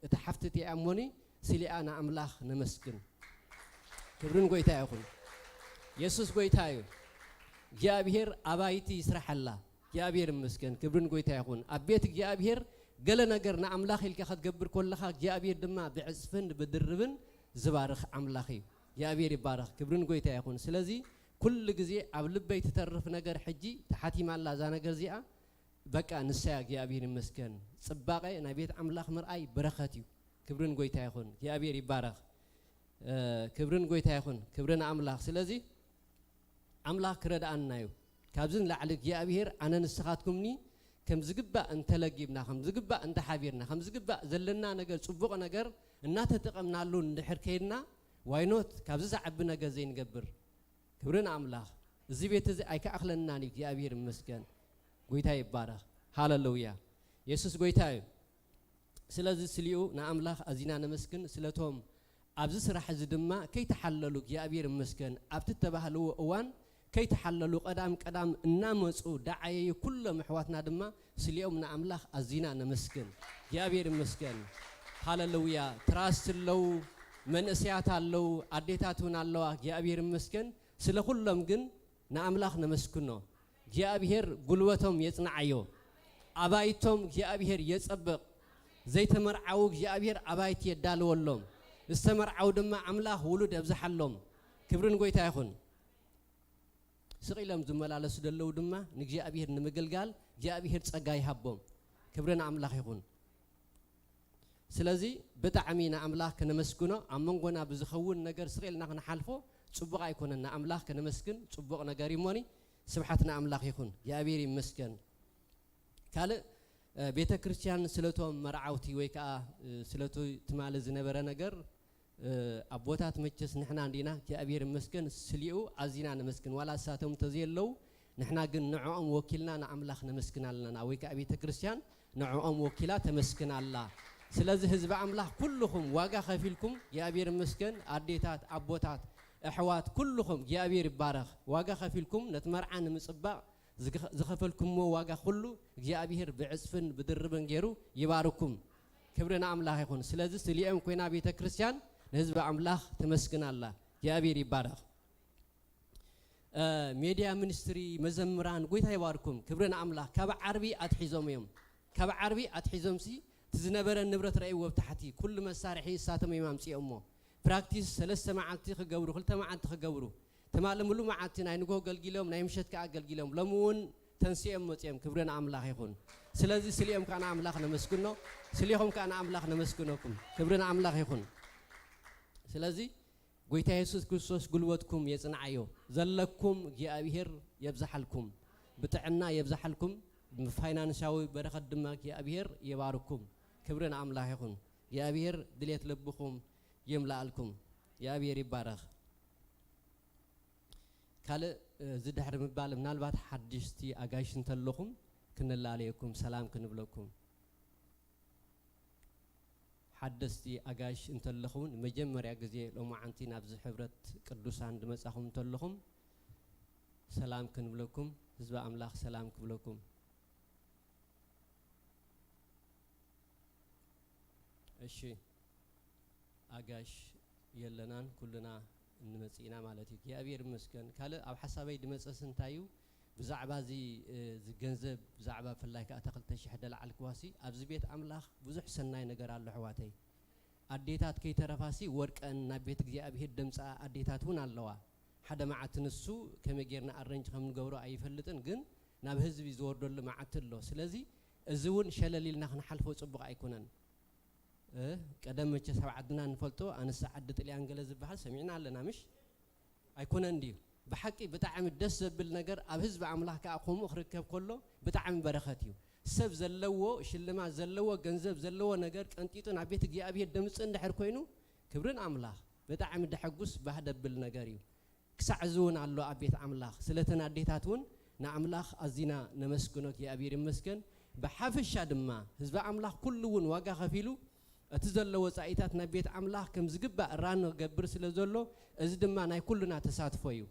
እታ ሓፍቲ እቲኣ እሞኒ ስሊኣ ንኣምላኽ ነመስግን። ክብርን ጎይታ ይኹን። የሱስ ጎይታ እዩ። እግዚኣብሔር ኣባይቲ ይስራሐላ። እግዚኣብሔር ይመስገን። ክብርን ጎይታ ይኹን። ኣብ ቤት እግዚኣብሔር ገለ ነገር ንኣምላኽ ኢልካ ክትገብር ከለኻ እግዚኣብሔር ድማ ብዕጽፍን ብድርብን ዝባርኽ ኣምላኽ እዩ። እግዚኣብሔር ይባረኽ። ክብርን ጎይታ ይኹን። ስለዚ ኩሉ ግዜ ኣብ ልበይ ትተርፍ ነገር ሕጂ ተሓቲማ ኣላ እዛ ነገር እዚኣ። በቃ ንሳያ እግዚኣብሔር ይመስገን። ጽባቐ ናይ ቤት ኣምላኽ ምርኣይ በረኸት እዩ። ክብርን ጎይታ ይኹን። እግዚኣብሔር ይባረኽ። ክብርን ጎይታ ይኹን። ክብርን ኣምላኽ። ስለዚ ኣምላኽ ክረድኣና እዩ። ካብዚ ንላዕሊ እግዚኣብሔር ኣነ ንስኻትኩምኒ ከም ዝግባእ እንተለጊብና ከም ዝግባእ እንተሓቢርና ከም ዝግባእ ዘለና ነገር ጽቡቕ ነገር እናተጠቐምናሉ እንድሕር ከይድና ዋይኖት ካብዚ ዝዓቢ ነገር ዘይንገብር። ክብርን ኣምላኽ። እዚ ቤት እዚ ኣይከኣኽለናን እዩ። እግዚኣብሔር ይመስገን። ጎይታ ይባረኽ። ሃለሉያ። የሱስ ጎይታ እዩ። ስለዚ ስሊኡ ንኣምላኽ ኣዚና ነመስግን። ስለቶም ኣብዚ ስራሕ እዚ ድማ ከይተሓለሉ እግዚኣብሔር ይመስገን ኣብቲ እተባህልዎ እዋን ከይተሓለሉ ቀዳም ቀዳም እናመፁ ዳዓየዩ ኩሎም ኣሕዋትና ድማ ስሊኦም ንኣምላኽ ኣዚና ነመስግን። እግዚኣብሔር ይመስገን። ሃለሉያ። ትራስት ኣለዉ፣ መንእሰያት ኣለዉ፣ ኣዴታት እውን ኣለዋ። እግዚኣብሔር ይመስገን። ስለ ኩሎም ግን ንኣምላኽ ነመስግኖ። እግዚኣብሔር ጉልበቶም የጽንዓዮ። ኣባይቶም እግዚኣብሔር የጸብቕ። ዘይተመርዓዉ እግዚኣብሔር ኣባይቲ የዳልወሎም። ዝተመርዓዉ ድማ ኣምላኽ ውሉድ የብዝሓሎም። ክብሪ ንጎይታ ይኹን። ስቕ ኢሎም ዝመላለሱ ዘለዉ ድማ ንእግዚኣብሔር ንምግልጋል እግዚኣብሔር ጸጋ ይሃቦም። ክብሪ ንኣምላኽ ይኹን። ስለዚ ብጣዕሚ ንኣምላኽ ከነመስግኖ፣ ኣብ መንጎና ብዝኸውን ነገር ስቕ ኢልና ክንሓልፎ ጽቡቕ ኣይኮነን። ንኣምላኽ ከነመስግን ጽቡቕ ነገር እዩ እሞኒ፣ ስብሓት ንኣምላኽ ይኹን። እግዚኣብሔር ይመስገን። ካልእ፣ እ፣ ቤተ ክርስቲያን ስለቶም መርዓውቲ ወይ ከኣ፣ እ፣ ስለቱ ትማሊ ዝነበረ ነገር፣ እ፣ ኣቦታት መቸስ ንሕና እንዲና፣ እግዚኣብሔር ይመስገን፣ ስሊኡ ኣዚና ነመስግን። ዋላ እሳቶም እንተዘየለዉ፣ ንሕና ግን ንዕኦም ወኪልና ንኣምላኽ ነመስግን ኣለና፣ ወይ ከኣ ቤተ ክርስቲያን ንዕኦም ወኪላ ተመስግን ኣላ። ስለዚ ህዝቢ ኣምላኽ ኩልኹም ዋጋ ከፊልኩም፣ እግዚኣብሔር ይመስገን፣ ኣዴታት፣ ኣቦታት፣ ኣሕዋት፣ ኩልኹም እግዚኣብሔር ይባረኽ። ዋጋ ከፊልኩም ነቲ መርዓ ንምጽባቕ ዝኸ-፣ ዝኸፈልኩምዎ ዋጋ ኩሉ እግዚኣብሔር ብዕጽፍን ብድርብን ገይሩ ይባርኩም። ክብሪ ንኣምላኽ ይኹን። ስለዚ ስሊኦም ኮይና ቤተ ክርስቲያን ንህዝቢ ኣምላኽ ተመስግን ኣላ። እግዚኣብሔር ይባረኽ። እ፣ ሜድያ ሚኒስትሪ፣ መዘምራን፣ ጎይታ ይባርኩም። ክብሪ ንኣምላኽ። ካብ ዓርቢ ኣትሒዞም እዮም። ካብ ዓርቢ ኣትሒዞምሲ እቲ ዝነበረ ንብረት ረእይዎ ኣብ ታሕቲ። ኩሉ መሳርሒ እሳቶም እዮም ኣምጺኦሞ። ፕራክቲስ ሰለስተ መዓልቲ ክገብሩ፣ ክልተ መዓልቲ ክገብሩ። ትማሊ ምሉእ መዓልቲ ናይ ንግሆ ኣገልጊሎም፣ ናይ ምሸት ከኣ ኣገልጊሎም። ሎሚ እውን ተንሲኦም መጺኦም። ክብሪ ንኣምላኽ ይኹን። ስለዚ ስሊኦም ከኣ ንኣምላኽ ነመስግኖ፣ ስሊኹም ከኣ ንኣምላኽ ነመስግነኩም። ክብሪ ንኣምላኽ ይኹን። ስለዚ ጎይታ የሱስ ክርስቶስ ጉልበትኩም የጽንዓዮ። ዘለኩም እግዚኣብሔር የብዝሓልኩም፣ ብጥዕና የብዝሓልኩም፣ ብፋይናንሳዊ በረኸት ድማ እግዚኣብሔር ይባርኩም። ክብሪ ንኣምላኽ ይኹን። እግዚኣብሔር ድሌት ልብኹም ይምልኣልኩም። እግዚኣብሔር ይባረኽ። ካልእ፣ እ፣ እዚ ድሕሪ ምባል ምናልባት ሓድሽቲ ኣጋይሽ እንተለኹም ክንላለየኩም፣ ሰላም ክንብለኩም። ሓደስቲ ኣጋይሽ እንተለኹም ንመጀመርያ ግዜ ሎማዓንቲ ናብዚ ሕብረት ቅዱሳን ዝመጻኹም እንተለኹም ሰላም ክንብለኩም፣ ህዝቢ ኣምላኽ ሰላም ክብለኩም። እሺ፣ ኣጋይሽ የለናን፣ ኩልና እንመጽእ ኢና ማለት እዩ። እግዚኣብሔር ይመስገን። ካልእ ኣብ ሓሳበይ ድመጸስ እንታይ እዩ? ብዛዕባ እዚ፣ እ፣ እዚ ገንዘብ፣ ብዛዕባ ብፍላይ ከኣ እታ ክልተ ሽሕ ደለዓልክዋሲ፣ ኣብዚ ቤት ኣምላኽ ብዙሕ ሰናይ ነገር ኣሎ ኣሕዋተይ። ኣዴታት ከይተረፋሲ ወርቀን ናብ ቤት እግዚኣብሔር ደምጽኣ ኣዴታት እውን ኣለዋ። ሓደ መዓልቲ ንሱ ከመይ ጌርና ኣረንጅ ከም ንገብሮ ኣይፈልጥን፣ ግን ናብ ህዝቢ ዝወርደሉ መዓልቲ ኣሎ። ስለዚ እዚ እውን ሸለል ኢልና ክንሓልፎ ጽቡቕ ኣይኮነን። እ፣ ቀደም መቸስ ኣብ ዓድና ንፈልጦ፣ ኣንስ ዓዲ ጥልያን ገለ ዝበሃል ሰሚዕና ኣለና፣ ምሽ? ኣይኮነን ድዩ? ብሓቂ ብጣዕሚ ደስ ዘብል ነገር፣ ኣብ ህዝቢ ኣምላኽ ከኣ ከምኡ ክርከብ ከሎ ብጣዕሚ በረኸት እዩ። ሰብ ዘለዎ፣ ሽልማት ዘለዎ፣ ገንዘብ ዘለዎ ነገር ቀንጢጡ ናብ ቤት እግዚኣብሔር ደምጽእ እንድሕር ኮይኑ፣ ክብሪ ንኣምላኽ፣ ብጣዕሚ ደሐጉስ ባህ ደብል ነገር እዩ። ክሳዕ እዚ እውን ኣሎ ኣብ ቤት ኣምላኽ። ስለተን ኣዴታት እውን ንኣምላኽ ኣዚና ነመስግኖ፣ እግዚኣብሔር ይመስገን። ብሓፈሻ ድማ ህዝቢ ኣምላኽ ኩሉ እውን ዋጋ ከፊሉ እቲ ዘሎ ወጻኢታት ናብ ቤት ኣምላኽ ከም ዝግባእ ራን ክገብር ስለ ዘሎ፣ እዚ ድማ ናይ ኩልና ተሳትፎ እዩ።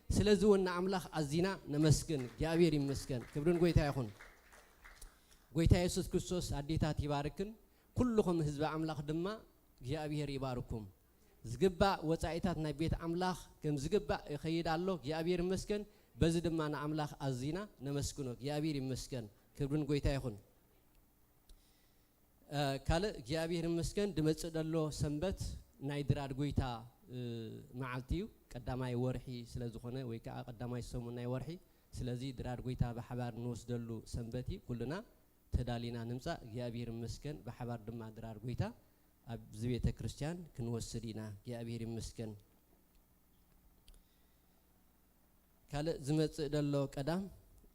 ስለዚ እውን ንኣምላኽ ኣዚና ነመስግን፣ እግዚኣብሔር ይመስገን። ክብርን ጎይታ ይኹን። ጎይታ የሱስ ክርስቶስ ኣዴታት ይባርክን፣ ኩልኹም ህዝቢ ኣምላኽ ድማ እግዚኣብሔር ይባርኩም። ዝግባእ ወጻኢታት ናይ ቤት ኣምላኽ ከም ዝግባእ ይኸይድ ኣሎ፣ እግዚኣብሔር ይመስገን። በዚ ድማ ንኣምላኽ ኣዚና ነመስግኖ፣ እግዚኣብሔር ይመስገን። ክብርን ጎይታ ይኹን። እ፣ ካልእ እግዚኣብሔር ይመስገን፣ ድመጽእ ደሎ ሰንበት ናይ ድራር ጎይታ፣ እ፣ መዓልቲ እዩ። ቀዳማይ ወርሒ ስለ ዝኾነ፣ ወይ ከኣ ቀዳማይ ሰሙን ናይ ወርሒ፣ ስለዚ ድራር ጎይታ ብሓባር ንወስደሉ ሰንበት እዩ። ኩልና ተዳሊና ንምጻእ፣ እግዚኣብሔር ይመስገን። ብሓባር ድማ ድራር ጎይታ ኣብዚ ቤተ ክርስቲያን ክንወስድ ኢና። እግዚኣብሔር ይመስገን። ካልእ ዝመጽእ ደሎ ቀዳም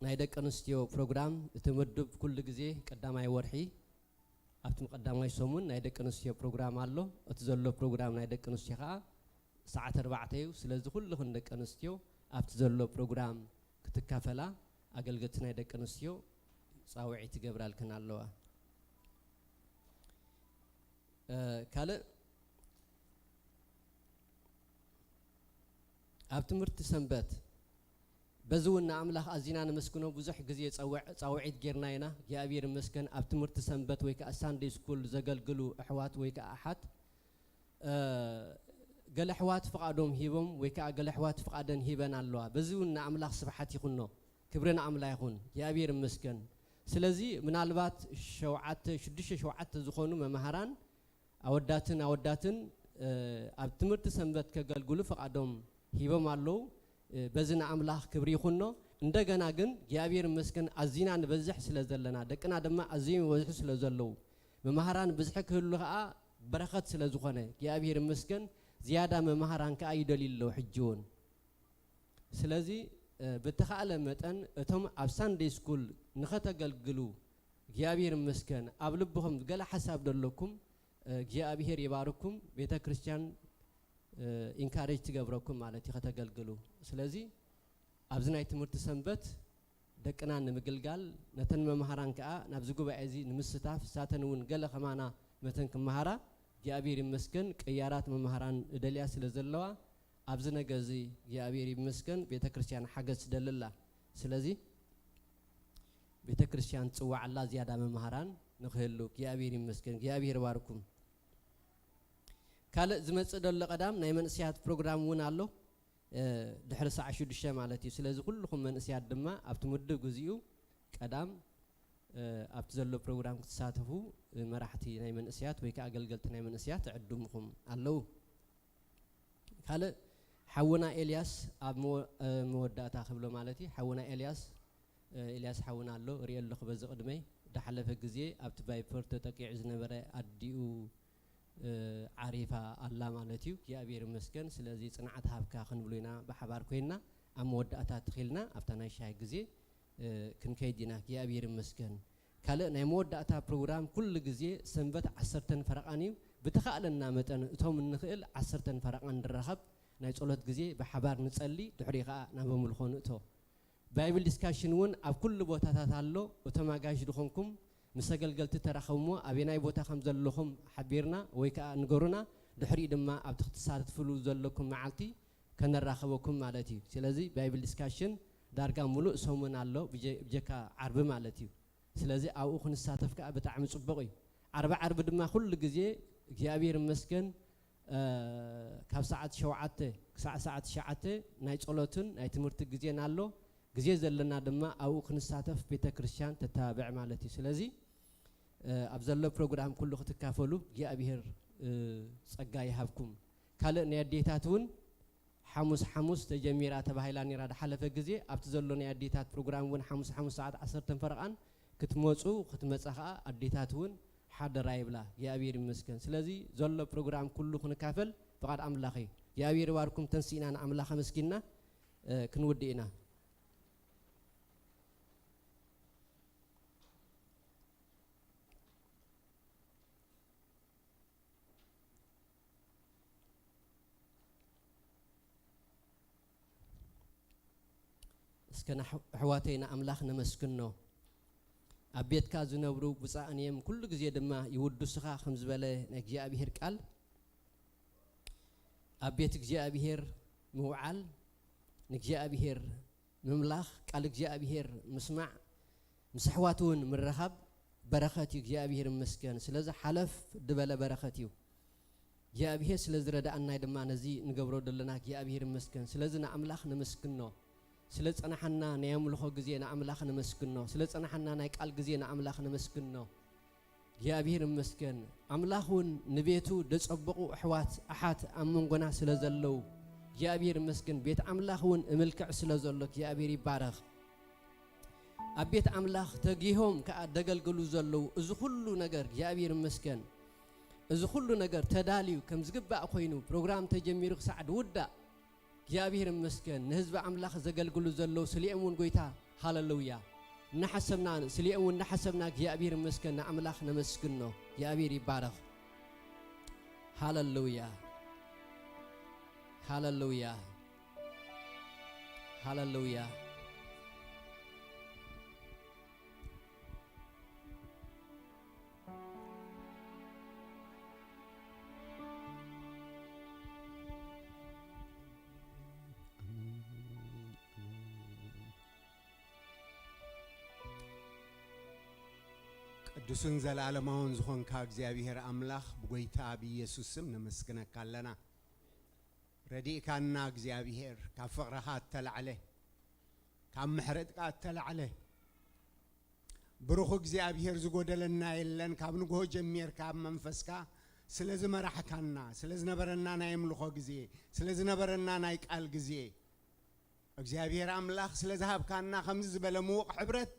ናይ ደቂ ኣንስትዮ ፕሮግራም፣ እቲ ምድብ ኩሉ ግዜ ቀዳማይ ወርሒ ኣብቲ ቀዳማይ ሰሙን ናይ ደቂ ኣንስትዮ ፕሮግራም ኣሎ። እቲ ዘሎ ፕሮግራም ናይ ደቂ ኣንስትዮ ከኣ ሰዓት ኣርባዕተ እዩ። ስለዚ ኩልኽን ደቂ ኣንስትዮ ኣብቲ ዘሎ ፕሮግራም ክትካፈላ ኣገልገልቲ ናይ ደቂ ኣንስትዮ ጻውዒት ይገብራልክን ኣለዋ። እ፣ ካልእ ኣብ ትምህርቲ ሰንበት፣ በዚ እውን ንኣምላኽ ኣዚና ነመስግኖ። ብዙሕ ግዜ ጸውዕ-፣ ጻውዒት ጌርና ኢና። እግዚኣብሔር ይመስገን። ኣብ ትምህርቲ ሰንበት ወይ ከኣ ሳንደይ ስኩል ዘገልግሉ ኣሕዋት ወይ ከኣ ኣሓት፣ እ፣ ገለ ኣሕዋት ፍቓዶም ሂቦም ወይ ከኣ ገለ ኣሕዋት ፍቓደን ሂበን ኣለዋ። በዚ እውን ንኣምላኽ ስብሓት ይኹኖ። ክብሪ ንኣምላኽ ይኹን። እግዚኣብሔር ይመስገን። ስለዚ ምናልባት ሸውዓተ፣ ሽዱሽተ ሸውዓተ ዝኾኑ መማህራን ኣወዳትን ኣወዳትን፣ እ፣ ኣብ ትምህርቲ ሰንበት ከገልግሉ ፍቓዶም ሂቦም ኣለዉ። እ፣ በዚ ንኣምላኽ ክብሪ ይኹኖ። እንደገና ግን እግዚኣብሔር ይመስገን ኣዚና ንበዝሕ ስለ ዘለና፣ ደቅና ድማ ኣዝዮም ይበዝሑ ስለ ዘለዉ፣ መማህራን ብዝሒ ክህሉ ከኣ በረኸት ስለ ዝኾነ፣ እግዚኣብሔር ይመስገን ዝያዳ መማህራን ከኣ ይደልዩ ኣለዉ ሕጂ እውን። ስለዚ፣ እ፣ ብተኻእለ መጠን እቶም ኣብ ሳንደይ ስኩል ንኸተገልግሉ እግዚኣብሔር ይመስገን ኣብ ልብኹም ገለ ሓሳብ ደለኩም፣ እ፣ እግዚኣብሔር ይባርኩም። ቤተ ክርስቲያን፣ እ፣ ኢንካሬጅ ትገብረኩም ማለት እዩ ከተገልግሉ። ስለዚ ኣብዚ ናይ ትምህርቲ ሰንበት ደቅና ንምግልጋል፣ ነተን መምሃራን ከኣ ናብዚ ጉባኤ እዚ ንምስታፍ፣ ሳተን እውን ገለ ከማና መተን ክመሃራ፣ እግዚኣብሔር ይመስገን፣ ቀያራት መምሃራን እደልያ ስለ ዘለዋ፣ ኣብዚ ነገ እዚ እግዚኣብሔር ይመስገን፣ ቤተ ክርስቲያን ሓገዝ ትደሊ ኣላ። ስለዚ ቤተ ክርስቲያን ትጽዋዕ ኣላ፣ ዝያዳ መምሃራን ንኽህሉ። እግዚኣብሔር ይመስገን፣ እግዚኣብሔር ይባርኩም። ካልእ ዝመጽእ ደሎ ቀዳም ናይ መንእሰያት ፕሮግራም እውን ኣሎ። እ፣ ድሕሪ ሰዓት ሽዱሽተ ማለት እዩ። ስለዚ ኩልኹም መንእሰያት ድማ ኣብቲ ምድብ ግዚኡ ቀዳም፣ እ፣ ኣብቲ ዘሎ ፕሮግራም ክትሳተፉ፣ እ፣ መራሕቲ ናይ መንእሰያት ወይ ከኣ ኣገልገልቲ ናይ መንእሰያት ዕድምኹም ኣለዉ። ካልእ ሓውና ኤልያስ ኣብ መወ-፣ እ፣ መወዳእታ ክብሎ ማለት እዩ። ሓውና ኤልያስ፣ እ፣ ኤልያስ ሓውና ኣሎ፣ ርእየ ኣለኹ በዚ ቅድመይ። ዝሓለፈ ግዜ ኣብቲ ቫይፐር ተጠቂዑ ዝነበረ ኣዲኡ እ፣ ዓሪፋ ኣላ ማለት እዩ። እግዚኣብሔር ይመስገን። ስለዚ ጽንዓት ሃብካ ክንብሎ ኢና ብሓባር ኮይንና ኣብ መወዳእታ ትኺልና ኣብታ ናይ ሻሂ ግዜ፣ እ፣ ክንከይድ ኢና። እግዚኣብሔር ይመስገን። ካልእ ናይ መወዳእታ ፕሮግራም ኩሉ ግዜ ሰንበት ዓሰርተን ፈረቓን እዩ። ብተኻእለና መጠን እቶም እንኽእል ዓሰርተን ፈረቓን ንራኸብ፣ ናይ ጸሎት ግዜ ብሓባር ንጸሊ፣ ድሕሪኡ ኸኣ ናብ ኣምልኾ ንእቶ። ባይብል ዲስካሽን እውን ኣብ ኩሉ ቦታታት ኣሎ። እቶም ኣጋይሽ ዝኾንኩም ምስ ኣገልገልቲ ተራኸቡ እሞ ኣበየናይ ቦታ ከም ዘለኹም ሓቢርና ወይ ከኣ ንገሩና። ድሕሪኡ ድማ ኣብቲ ክትሳተፍሉ ዘለኩም መዓልቲ ከነራኽበኩም ማለት እዩ። ስለዚ ባይብል ዲስካሽን ዳርጋ ሙሉእ ሰሙን ኣሎ፣ ብጀ-፣ ብጀካ ዓርቢ ማለት እዩ። ስለዚ ኣብኡ ክንሳተፍ ከኣ ብጣዕሚ ጽቡቕ እዩ። ዓርቢ ዓርቢ ድማ ኩሉ ግዜ እግዚኣብሔር ይመስገን፣ እ፣ ካብ ሰዓት ሸውዓተ ክሳዕ ሰዓት ትሽዓተ ናይ ጸሎትን ናይ ትምህርቲ ግዜን ኣሎ። ግዜ ዘለና ድማ ኣብኡ ክንሳተፍ ቤተ ክርስቲያን ተተባብዕ ማለት እዩ። ስለዚ፣ እ፣ ኣብ ዘሎ ፕሮግራም ኩሉ ክትካፈሉ እግዚኣብሔር፣ እ፣ ጸጋ ይሃብኩም። ካልእ ናይ ኣዴታት እውን ሓሙስ ሓሙስ ተጀሚራ ተባሂላ ነይራ። ዝሓለፈ ግዜ ኣብቲ ዘሎ ናይ ኣዴታት ፕሮግራም እውን ሓሙስ ሓሙስ ሰዓት ዓሰርተ ፈረቓን ክትመጹ፣ ክትመጻ ኸኣ ኣዴታት እውን ሓደራ ይብላ። እግዚኣብሔር ይመስገን። ስለዚ ዘሎ ፕሮግራም ኩሉ ክንካፈል ፍቓድ ኣምላኽ እዩ። እግዚኣብሔር ይባርኩም። ተንሲእና ንኣምላኽ ኣመስጊንና፣ እ፣ ክንውድእ ኢና። እስከ ንኣሕ-፣ ኣሕዋተይ ንኣምላኽ ነመስግኖ። ኣብ ቤትካ ዝነብሩ ብፁዓን እዮም፣ ኩሉ ግዜ ድማ ይውድሱኻ ከም ዝበለ ናይ እግዚኣብሔር ቃል፣ ኣብ ቤት እግዚኣብሔር ምውዓል፣ ንእግዚኣብሔር ምምላኽ፣ ቃል እግዚኣብሔር ምስማዕ፣ ምስ ኣሕዋት እውን ምርኻብ በረኸት እዩ። እግዚኣብሔር ይመስገን። ስለዚ ሓለፍ ዝበለ በረኸት እዩ። እግዚኣብሔር ስለ ዝረድኣና ድማ ነዚ ንገብሮ ዘለና እግዚኣብሔር ይመስገን። ስለዚ ንኣምላኽ ነመስግኖ። ስለ ጸናሓና ናይ ኣምልኾ ግዜ ንኣምላኽ ነመስግኖ። ስለ ጸናሓና ናይ ቃል ግዜ ንኣምላኽ ነመስግኖ። እግዚኣብሔር ይመስገን። ኣምላኽ እውን ንቤቱ ደጸብቑ ኣሕዋት ኣሓት ኣብ መንጎና ስለ ዘለዉ እግዚኣብሔር ይመስገን። ቤት ኣምላኽ እውን እምልክዕ ስለ ዘሎ እግዚኣብሔር ይባረኽ። ኣብ ቤት ኣምላኽ ተጊሆም ከኣ ደገልግሉ ዘለዉ እዚ ኩሉ ነገር እግዚኣብሔር ይመስገን። እዚ ኩሉ ነገር ተዳልዩ ከም ዝግባእ ኮይኑ ፕሮግራም ተጀሚሩ ክሳዕ ድውዳእ እግዚኣብሔር ይመስገን። ንህዝቢ ኣምላኽ ዘገልግሉ ዘለዉ ስሊኦም እውን ጎይታ ሃለሉያ እናሓሰብና ስሊኦም እውን እናሓሰብና እግዚኣብሔር ይመስገን። ንኣምላኽ ነመስግኖ። እግዚኣብሔር ይባረኽ። ሃለሉያ። ሃለሉያ። ሃለሉያ። ቅዱስን ዘለዓለማውን ዝኾንካ እግዚኣብሔር ኣምላኽ ብጎይታ ብኢየሱስ ስም ነመስግነካ ኣለና። ረዲእካና እግዚኣብሔር ካብ ፍቕርኻ እተላዕለ ካብ ምሕረትካ እተላዕለ ብሩኽ እግዚኣብሔር ዝጎደለና የለን። ካብ ንግሆ ጀሚርካ ኣብ መንፈስካ ስለ ዝመራሕካና ስለ ዝነበረና ናይ ኣምልኾ ግዜ ስለ ዝነበረና ናይ ቃል ግዜ እግዚኣብሔር ኣምላኽ ስለ ዝሃብካና ከምዚ ዝበለ ምዉቕ ሕብረት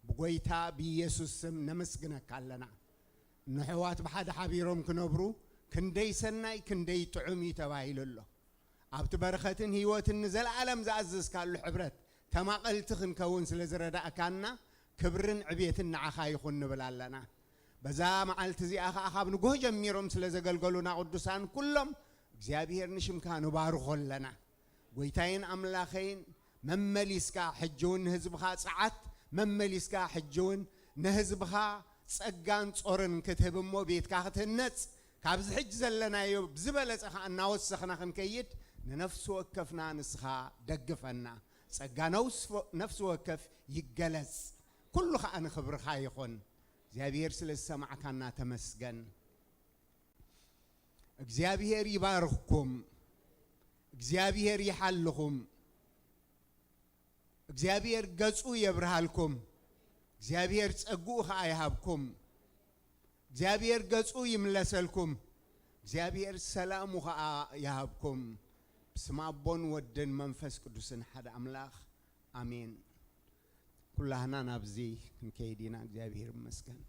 ብጎይታ ብኢየሱስ ስም ነመስግነካ ኣለና። ንሕዋት ብሓደ ሓቢሮም ክነብሩ ክንደይ ሰናይ ክንደይ ጥዑም እዩ ተባሂሉ ኣሎ። ኣብቲ በረኸትን ህይወትን ንዘለኣለም ዝኣዘዝካሉ ሕብረት ተማቐልቲ ክንከውን ስለ ዝረዳእካና ክብርን ዕቤትን ንዓኻ ይኹን ንብል ኣለና። በዛ መዓልቲ እዚኣ ኸዓ ካብ ንጎህ ጀሚሮም ስለ ዘገልገሉና ቅዱሳን ኩሎም እግዚኣብሔር ንሽምካ ንባርኾ ኣለና። ጎይታይን ኣምላኸይን መመሊስካ ሕጂ እውን ንህዝብኻ ጸዓት መመሊስካ ሕጂ እውን ንህዝብኻ ጸጋን ጾርን ክትህብ እሞ ቤትካ ክትህነጽ ካብዚ ሕጂ ዘለናዮ ብዝበለጸ ኸዓ እናወሰኽና ክንከይድ ንነፍሲ ወከፍና ንስኻ ደግፈና። ጸጋ ነውስ-፣ ነፍሲ ወከፍ ይገለጽ። ኩሉ ኸዓ ንኽብርኻ ይኹን። እግዚኣብሔር ስለ ዝሰማዕካና ተመስገን። እግዚኣብሔር ይባርኽኩም። እግዚኣብሔር ይሓልኹም። እግዚኣብሔር ገጹ የብርሃልኩም። እግዚኣብሔር ጸግኡ ኸዓ ይሃብኩም። እግዚኣብሔር ገጹ ይምለሰልኩም። እግዚኣብሔር ሰላሙ ኸዓ ይሃብኩም። ብስም ኣቦን ወድን መንፈስ ቅዱስን ሓደ ኣምላኽ ኣሜን። ኩላህና ናብዚ ክንከይድ ኢና። እግዚኣብሔር ይመስገን።